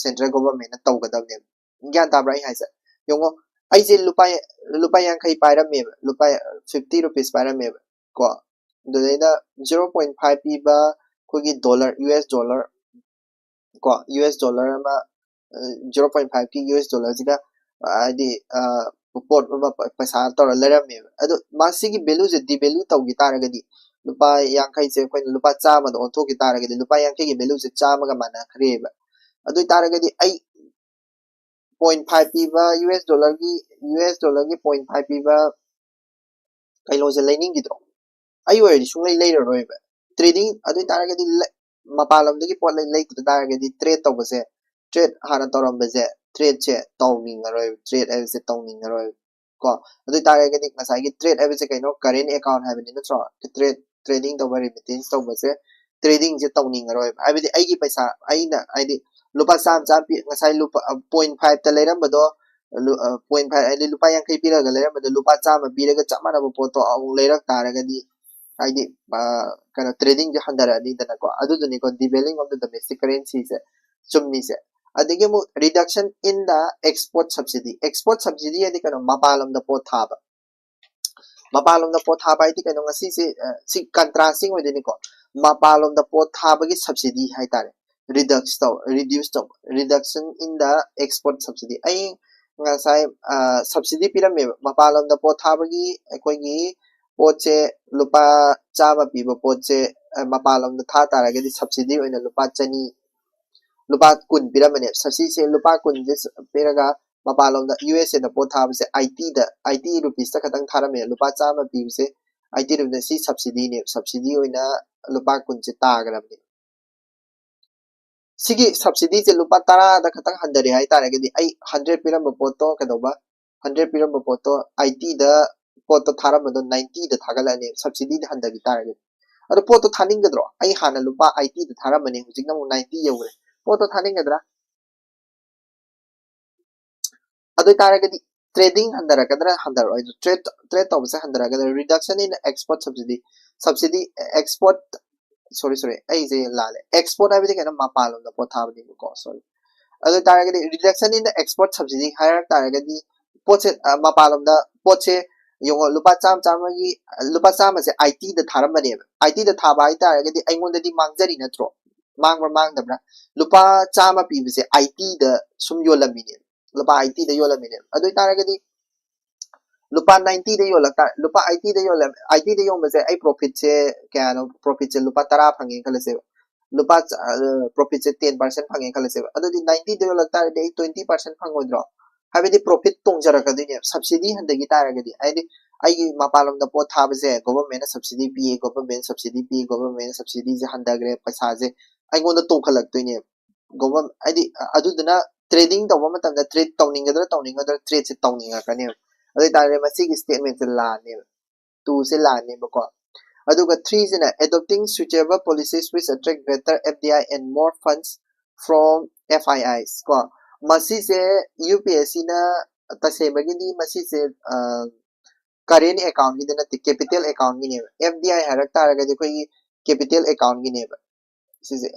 central government ꯅ ꯇꯧꯒꯗꯕꯅꯦꯕ꯫ ꯒ꯭ꯌꯥꯟ ꯇꯥꯕ꯭ꯔꯥ ꯑꯩ ꯍꯥꯏꯁꯦ? ꯌꯦꯡꯉꯣ, ꯑꯩꯁꯦ ꯂꯨꯄꯥ, ꯂꯨꯄꯥ ꯌꯥꯡꯈꯩ ꯄꯥꯏꯔꯝꯃꯦꯕ, ꯂꯨꯄꯥ fifty rupees ꯄꯥꯏꯔꯝꯃꯦꯕ ꯀꯣ꯫ ꯑꯗꯨꯗꯩꯗ zero point five ꯄꯤꯕ ꯑꯩꯈꯣꯏꯒꯤ dollar, U S dollar ꯀꯣ, U S dollar ꯑꯃ, ꯑ, zero point five ꯀꯤ U S dollar ꯁꯤꯒ, ꯑ, ꯍꯥꯏꯗꯤ, ꯑ, ꯄꯣꯠ ꯑꯃ ꯄ-, ꯄꯩꯁꯥ ꯇꯧꯔ ꯂꯩꯔꯝꯃꯦꯕ꯫ ꯑꯗꯣ ꯃꯥ ꯁꯤꯒꯤ value ꯁꯦ devalue ꯇꯧꯈꯤ ꯇꯥꯔꯒꯗꯤ, ꯂꯨꯄꯥ ꯌꯥꯡꯈꯩꯁꯦ ꯑꯩꯈꯣꯏꯅ ꯂꯨꯄꯥ ꯆꯥꯝꯃꯗ ꯑꯣꯟꯊꯣꯛꯈꯤ ꯇꯥꯔꯒꯗꯤ, ꯂꯨꯄꯥ ꯌꯥꯡꯈꯩꯒꯤ value ꯁꯦ ꯆꯥꯝꯃꯒ ꯃꯥꯟꯅꯈ꯭ꯔꯦꯕ꯫ ꯑꯗꯨ ꯑꯣꯏ ꯇꯥꯔꯒꯗꯤ ꯑꯩ point five ꯄꯤꯕ U S dollar ꯒꯤ, U S dollar ꯒꯤ point five ꯄꯤꯕ ꯀꯩꯅꯣꯁꯦ ꯂꯩꯅꯤꯡꯈꯤꯗ꯭ꯔꯣ? ꯑꯩ ꯑꯣꯏꯔꯗꯤ ꯁꯨꯡꯂꯩ ꯂꯩꯔꯔꯣꯏꯕ꯫ Trading, ꯑꯗꯨ ꯑꯣꯏ ꯇꯥꯔꯒꯗꯤ ꯂꯩ-, ꯃꯄꯥꯟ ꯂꯝꯗꯒꯤ ꯄꯣꯠ ꯂꯩ-, ꯂꯩꯇ ꯇꯥꯔꯒꯗꯤ trade ꯇꯧꯕꯁꯦ, trade ꯍꯥꯟꯅ ꯇꯧꯔꯝꯕꯁꯦ, trade ꯁꯦ ꯇꯧꯅꯤꯡꯉꯔꯣꯏꯕ, trade ꯍꯥꯏꯕꯁꯦ ꯇꯧꯅꯤꯡꯉꯔꯣꯏꯕ ꯀꯣ꯫ ꯑꯗꯨ ꯑꯣꯏ ꯇꯥꯔꯒꯗꯤ ꯉꯁꯥꯏꯒꯤ trade ꯍꯥꯏꯕꯁꯦ ꯀꯩꯅꯣ? Current account ꯍꯥꯏꯕꯅꯤ ꯅꯠꯇ꯭ꯔꯣ? Trade, trading ꯇꯧꯕ, remittance ꯇꯧꯕꯁꯦ, trading ꯁꯦ ꯇꯧꯅꯤꯡꯉꯔꯣꯏꯕ꯫ ꯍꯥꯏꯕꯗꯤ ꯑꯩꯒꯤ ꯄꯩꯁꯥ, ꯑꯩꯅ ꯍꯥꯏꯗꯤ ꯂꯨꯄꯥ ꯆꯥꯝꯃ ꯆꯥꯝꯃ ꯄꯤ-, ꯉꯁꯥꯏ ꯂꯨꯄꯥ, ꯑ, point five ꯇ ꯂꯩꯔꯝꯕꯗꯣ, ꯂꯨ-, ꯑ, point five ꯍꯥꯏꯗꯤ ꯂꯨꯄꯥ ꯌꯥꯡꯈꯩ ꯄꯤꯔꯒ ꯂꯩꯔꯝꯕꯗꯣ ꯂꯨꯄꯥ ꯆꯥꯝꯃ ꯄꯤꯔꯒ ꯆꯞ ꯃꯥꯟꯅꯕ ꯄꯣꯠꯇꯣ ꯑꯃꯨꯛ ꯂꯩꯔꯛ ꯇꯥꯔꯒꯗꯤ, ꯍꯥꯏꯗꯤ ꯀꯩꯅꯣ trading say ꯍꯟꯊꯔꯛꯑꯅꯤꯗꯅꯀꯣ꯫ ꯑꯗꯨꯗꯨꯅꯤꯀꯣ devaluing of the domestic currency ꯁꯦ ꯆꯨꯝꯃꯤꯁꯦ꯫ ꯑꯗꯒꯤ ꯑꯃꯨꯛ reduction in the export subsidy, export subsidy ꯍꯥꯏꯗꯤ ꯀꯩꯅꯣ ꯃꯄꯥꯟ ꯂꯝꯗ ꯄꯣꯠ ꯊꯥꯕ꯫ ꯃꯄꯥꯟ ꯂꯝꯗ ꯄꯣꯠ ꯊꯥꯕ ꯍꯥꯏꯗꯤ ꯀꯩꯅꯣ, ꯉꯁꯤꯁꯦ ꯁꯤ contrasting ꯑꯣꯏꯗꯣꯏꯅꯤꯀꯣ꯫ ꯃꯄꯥꯟ ꯂꯝꯗ ꯄꯣꯠ ꯊꯥꯕꯒꯤ subsidy ꯍꯥꯏꯇꯥꯔꯦ, reduce ꯇꯧ reduce ꯇꯧꯕ, reduction in the export subsidy꯫ ꯑꯩ ꯉꯁꯥꯏ subsidy ꯄꯤꯔꯝꯃꯦꯕ ꯃꯄꯥꯟ ꯂꯝꯗ ꯄꯣꯠ ꯊꯥꯕꯒꯤ꯫ ꯑꯩꯈꯣꯏꯒꯤ ꯄꯣꯠꯁꯦ ꯂꯨꯄꯥ ꯆꯥꯝꯃ ꯄꯤꯕ ꯄꯣꯠꯁꯦ ꯃꯄꯥꯟ ꯂꯝꯗ ꯊꯥ ꯇꯥꯔꯒꯗꯤ subsidy ꯑꯣꯏꯅ ꯂꯨꯄꯥ ꯆꯅꯤ, ꯂꯨꯄꯥ ꯀꯨꯟ ꯄꯤꯔꯝꯕꯅꯦꯕ꯫ Subsidy ꯁꯦ ꯂꯨꯄꯥ ꯀꯨꯟꯁꯦ ꯄꯤꯔꯒ ꯃꯄꯥꯟꯂꯣꯝꯗ, ꯌꯨ ꯑꯦꯁ ꯑꯦꯗ ꯄꯣꯠ ꯊꯥꯕꯁꯦ ꯑꯥꯏꯇꯤꯗ, ꯑꯥꯏꯇꯤ ꯔꯨꯄꯤꯁꯇ ꯈꯛꯇꯪ ꯊꯥꯔꯝꯃꯦ꯫ ꯂꯨꯄꯥ ꯆꯥꯝꯃ ꯄꯤꯕꯁꯦ ꯑꯥꯏꯇꯤ ꯔꯨꯄꯤꯁ, ꯁꯤ subsidy ꯅꯦꯕ꯫ Subsidy ꯑꯣꯏꯅ ꯂꯨꯄꯥ ꯀꯨꯟꯁꯦ ꯇꯥꯈ꯭ꯔꯕꯅꯦ꯫ ꯁꯤꯒꯤ subsidy ꯁꯦ ꯂꯨꯄꯥ ꯇꯔꯥꯗ ꯈꯛꯇꯪ ꯍꯟꯊꯔꯦ ꯍꯥꯏꯇꯥꯔꯒꯗꯤ, ꯑꯩ ꯍꯟꯗ꯭ꯔꯦꯠ ꯄꯤꯔꯝꯕ ꯄꯣꯠꯇꯣ ꯀꯩꯗꯧꯕ, ꯍꯟꯗ꯭ꯔꯦꯠ ꯄꯤꯔꯝꯕ ꯄꯣꯠꯇꯣ ꯑꯥꯏꯇꯤꯗ, ꯄꯣꯠꯇꯣ ꯊꯥꯔꯝꯕꯗꯣ ꯅꯥꯏꯟꯇꯤꯗ ꯊꯥꯒꯠꯂꯛꯑꯅꯤ꯫ Subsidy ꯗꯤ ꯍꯟꯊꯈꯤ ꯇꯥꯔꯒꯗꯤ꯫ ꯑꯗꯣ ꯄꯣꯠꯇꯣ ꯊꯥꯅꯤꯡꯒꯗ꯭ꯔꯣ? ꯑꯩ ꯍꯥꯟꯅ ꯂꯨꯄꯥ ꯑꯥꯏꯇꯤꯗ ꯊꯥꯔꯝꯕꯅꯤ, ꯍꯧꯖꯤꯛꯅ ꯑꯃꯨꯛ ꯅꯥꯏꯟꯇꯤ ꯌꯧꯈ꯭ꯔꯦ꯫ ꯄꯣꯠꯇꯣ ꯊꯥꯅꯤꯡꯒꯗ꯭ꯔꯥ? ꯑꯗꯨ ꯑꯣꯏꯇꯥꯔꯒꯗꯤ trading ꯍꯟꯊꯔꯛꯀꯗ꯭ꯔꯥ ꯍꯟꯊꯔꯛꯑꯣꯏꯗ꯭ꯔꯥ? Trade, trade ꯇꯧꯕꯁꯦ ꯍꯟꯊꯔꯛꯀꯗ꯭ꯔꯥ? Reduction in export subsidy, subsidy, export, sorry, sorry, ꯑꯩꯁꯦ ꯂꯥꯜꯂꯦ꯫ Export ꯍꯥꯏꯕꯗꯤ ꯀꯩꯅꯣ? ꯃꯄꯥꯟꯂꯣꯝꯗ ꯄꯣꯠ ꯊꯥꯕꯅꯦꯕꯀꯣ, sorry꯫ ꯑꯗꯨ ꯑꯣꯏꯇꯥꯔꯒꯗꯤ reduction in the export subsidy ꯍꯥꯏꯔꯛ ꯇꯥꯔꯒꯗꯤ ꯄꯣꯠꯁꯦ, ꯑ, ꯃꯄꯥꯟꯂꯣꯝꯗ ꯄꯣꯠꯁꯦ ꯌꯦꯡꯉꯣ, ꯂꯨꯄꯥ ꯆꯥꯝꯃ, ꯆꯥꯝꯃꯒꯤ, ꯂꯨꯄꯥ ꯆꯥꯝꯃꯁꯦ ꯑꯥꯏꯇꯤꯗ ꯊꯥꯔꯝꯕꯅꯦꯕ꯫ ꯑꯥꯏꯇꯤꯗ ꯊꯥꯕ ꯍꯥꯏꯇꯥꯔꯒꯗꯤ ꯑꯩꯉꯣꯟꯗꯗꯤ ꯃꯥꯡꯖꯔꯤ ꯅꯠꯇ꯭ꯔꯣ? ꯃꯥꯡꯕ꯭ꯔꯥ ꯃꯥꯡꯗꯕ꯭ꯔꯥ? ꯂꯨꯄꯥ ꯆꯥꯝꯃ ꯄꯤꯕꯁꯦ ꯑꯥꯏꯇꯤꯗ ꯁꯨꯝ ꯌꯣꯜꯂꯝꯃꯤꯅꯦꯕ, ꯂꯨꯄꯥ ꯑꯥꯏꯇꯤꯗ ꯌꯣꯜꯂꯝꯃꯤꯅꯦꯕ꯫ ꯑꯗꯨ ꯑꯣꯏꯇꯥꯔꯒꯗꯤ ꯂꯨꯄꯥ ꯅꯥꯏꯟꯇꯤꯗ ꯌꯣꯜꯂꯛ ꯇꯥꯔꯦ, ꯂꯨꯄꯥ ꯑꯥꯏꯇꯤꯗ ꯌꯣꯜꯂꯦ, ꯑꯥꯏꯇꯤꯗ ꯌꯣꯟꯕꯁꯦ ꯑꯩ profit ꯁꯦ ꯀꯌꯥꯅꯣ? Profit ꯁꯦ ꯂꯨꯄꯥ ꯇꯔꯥ ꯐꯪꯉꯦ ꯈꯜꯂꯁꯦꯕ꯫ ꯂꯨꯄꯥ ꯆ-, ꯑ, profit ꯁꯦ ten percent ꯐꯪꯉꯦ ꯈꯜꯂꯁꯦꯕ꯫ ꯑꯗꯨꯗꯤ ꯅꯥꯏꯟꯇꯤꯗ ꯌꯣꯜꯂꯛ ꯇꯥꯔꯗꯤ ꯑꯩ twenty percent ꯐꯪꯉꯣꯏꯗ꯭ꯔꯣ? ꯍꯥꯏꯕꯗꯤ profit ꯇꯣꯡꯖꯔꯛꯀꯗꯣꯏꯅꯦꯕ, subsidy ꯍꯟꯊꯈꯤ ꯇꯥꯔꯒꯗꯤ꯫ ꯍꯥꯏꯗꯤ ꯑꯩꯒꯤ ꯃꯄꯥꯟꯂꯣꯝꯗ ꯄꯣꯠ ꯊꯥꯕꯁꯦ government ꯅ subsidy ꯄꯤꯌꯦ, government subsidy ꯄꯤ, government subsidy ꯁꯦ ꯍꯟꯊꯈ꯭ꯔꯦ, ꯄꯩꯁꯥꯁꯦ ꯑꯩꯉꯣꯟꯗ ꯇꯣꯡꯈꯠꯂꯛꯇꯣꯏꯅꯦꯕ꯫ Government ꯍꯥꯏꯗꯤ, ꯑ, ꯑꯗꯨꯗꯨꯅ trading ꯇꯧꯕ ꯃꯇꯝꯗ trade ꯇꯧꯅꯤꯡꯒꯗ꯭ꯔꯥ ꯇꯧꯅꯤꯡꯉꯣꯏꯗ꯭ꯔꯥ? Trade ꯁꯦ ꯇꯧꯅꯤꯡꯉꯛꯀꯅꯦꯕ꯫ ꯑꯗꯨ ꯑꯣꯏꯇꯥꯔꯗꯤ ꯃꯁꯤꯒꯤ statement ꯁꯦ ꯂꯥꯟꯅꯦꯕ, two ꯁꯦ ꯂꯥꯟꯅꯦꯕꯀꯣ꯫ ꯑꯗꯨꯒ three ꯁꯤꯅ adopting suitable policies which attract greater F D I and more funds from F I Is ꯀꯣ꯫ ꯃꯁꯤꯁꯦ ꯌꯨ ꯄꯤ ꯑꯦꯁ ꯁꯤꯅ ꯇꯁꯦꯡꯕꯒꯤꯗꯤ ꯃꯁꯤꯁꯦ, ꯑ, current account ꯀꯤꯗꯤ ꯅꯠꯇꯦ, capital account ꯀꯤꯅꯦꯕ꯫ F D I ꯍꯥꯏꯔꯛ ꯇꯥꯔꯒꯗꯤ ꯑꯩꯈꯣꯏꯒꯤ capital account ꯀꯤꯅꯦꯕ꯫ ꯁꯤꯁꯦ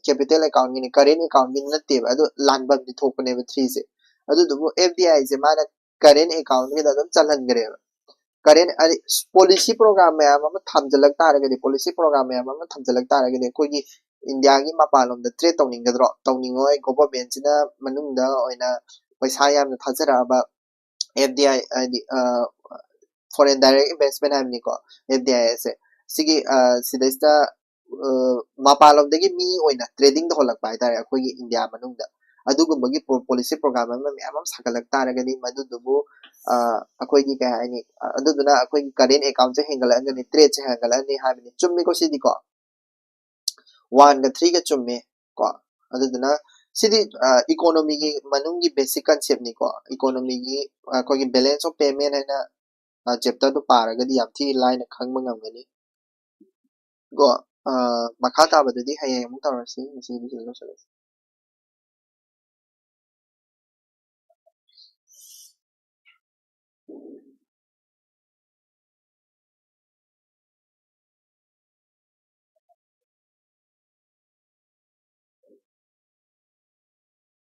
capital account ꯀꯤꯅꯦ, current account ꯀꯤ ꯅꯠꯇꯦꯕ꯫ ꯑꯗꯣ ꯂꯥꯟꯐꯝꯗꯤ ꯊꯣꯛꯄꯅꯦꯕ three say. ꯑꯗꯨꯗꯨꯕꯨ F D I ꯁꯦ ꯃꯥꯅ current account ꯀꯤꯗ ꯑꯗꯨꯝ ꯆꯜꯍꯟꯈ꯭ꯔꯦꯕ꯫ Current ꯍꯥꯏꯗꯤ policy program ꯃꯌꯥꯝ ꯑꯃ ꯊꯝꯖꯤꯜꯂꯛ ꯇꯥꯔꯒꯗꯤ, policy program ꯃꯌꯥꯝ ꯑꯃ ꯊꯝꯖꯤꯜꯂꯛ ꯇꯥꯔꯒꯗꯤ ꯑꯩꯈꯣꯏꯒꯤ ꯏꯟꯗꯤꯌꯥꯒꯤ ꯃꯄꯥꯟꯂꯣꯝꯗ trade ꯇꯧꯅꯤꯡꯒꯗ꯭ꯔꯣ? ꯇꯧꯅꯤꯡꯉꯣꯏ꯫ Government ꯁꯤꯅ ꯃꯅꯨꯡꯗ ꯑꯣꯏꯅ ꯄꯩꯁꯥ ꯌꯥꯝꯅ ꯊꯥꯖꯔꯛꯑꯕ F D I ꯍꯥꯏꯗꯤ foreign direct investment ꯍꯥꯏꯕꯅꯤꯀꯣ, F D I ꯁꯦ꯫ ꯁꯤꯒꯤ ꯁꯤꯗꯩꯁꯤꯗ ꯃꯄꯥꯟꯂꯣꯝꯗꯒꯤ ꯃꯤ ꯑꯣꯏꯅ trading ꯇꯧꯍꯜꯂꯛꯄ ꯍꯥꯏꯇꯥꯔꯦ ꯑꯩꯈꯣꯏꯒꯤ ꯏꯟꯗꯤꯌꯥ ꯃꯅꯨꯡꯗ꯫ ꯑꯗꯨꯒꯨꯝꯕꯒꯤ policy program ꯑꯃ ꯃꯌꯥꯝ ꯑꯃ ꯁꯥꯒꯠꯂꯛ ꯇꯥꯔꯒꯗꯤ ꯃꯗꯨꯗꯨꯕꯨ ꯑꯩꯈꯣꯏꯒꯤ ꯀꯩ ꯍꯥꯏꯅꯤ, ꯑꯗꯨꯗꯨꯅ ꯑꯩꯈꯣꯏꯒꯤ current account ꯁꯦ ꯍꯦꯟꯒꯠꯂꯛꯑꯒꯅꯤ, trade ꯁꯦ ꯍꯦꯟꯒꯠꯂꯛꯑꯅꯤ ꯍꯥꯏꯕꯅꯤ꯫ ꯆꯨꯝꯃꯤꯀꯣ ꯁꯤꯗꯤꯀꯣ? One ꯒ three ꯒ ꯆꯨꯝꯃꯦ ꯀꯣ꯫ ꯑꯗꯨꯗꯨꯅ ꯁꯤꯗꯤ economy ꯒꯤ ꯃꯅꯨꯡꯒꯤ basic concept ꯅꯤꯀꯣ꯫ Economy ꯒꯤ ꯑꯩꯈꯣꯏꯒꯤ balance of payment ꯍꯥꯏꯅ chapter ꯗꯨ ꯄꯥꯔꯒꯗꯤ ꯌꯥꯝ ꯊꯤ ꯂꯥꯏꯅ ꯈꯪꯕ ꯉꯝꯒꯅꯤ ꯀꯣ꯫ ꯃꯈꯥ ꯇꯥꯕꯗꯨꯗꯤ ꯍꯌꯦꯡ ꯑꯃꯨꯛ ꯇꯧꯔꯁꯤ꯫ ꯉꯁꯤꯒꯤꯗꯤ ꯁꯤꯗ ꯂꯣꯏꯁꯤꯜꯂꯁꯤ꯫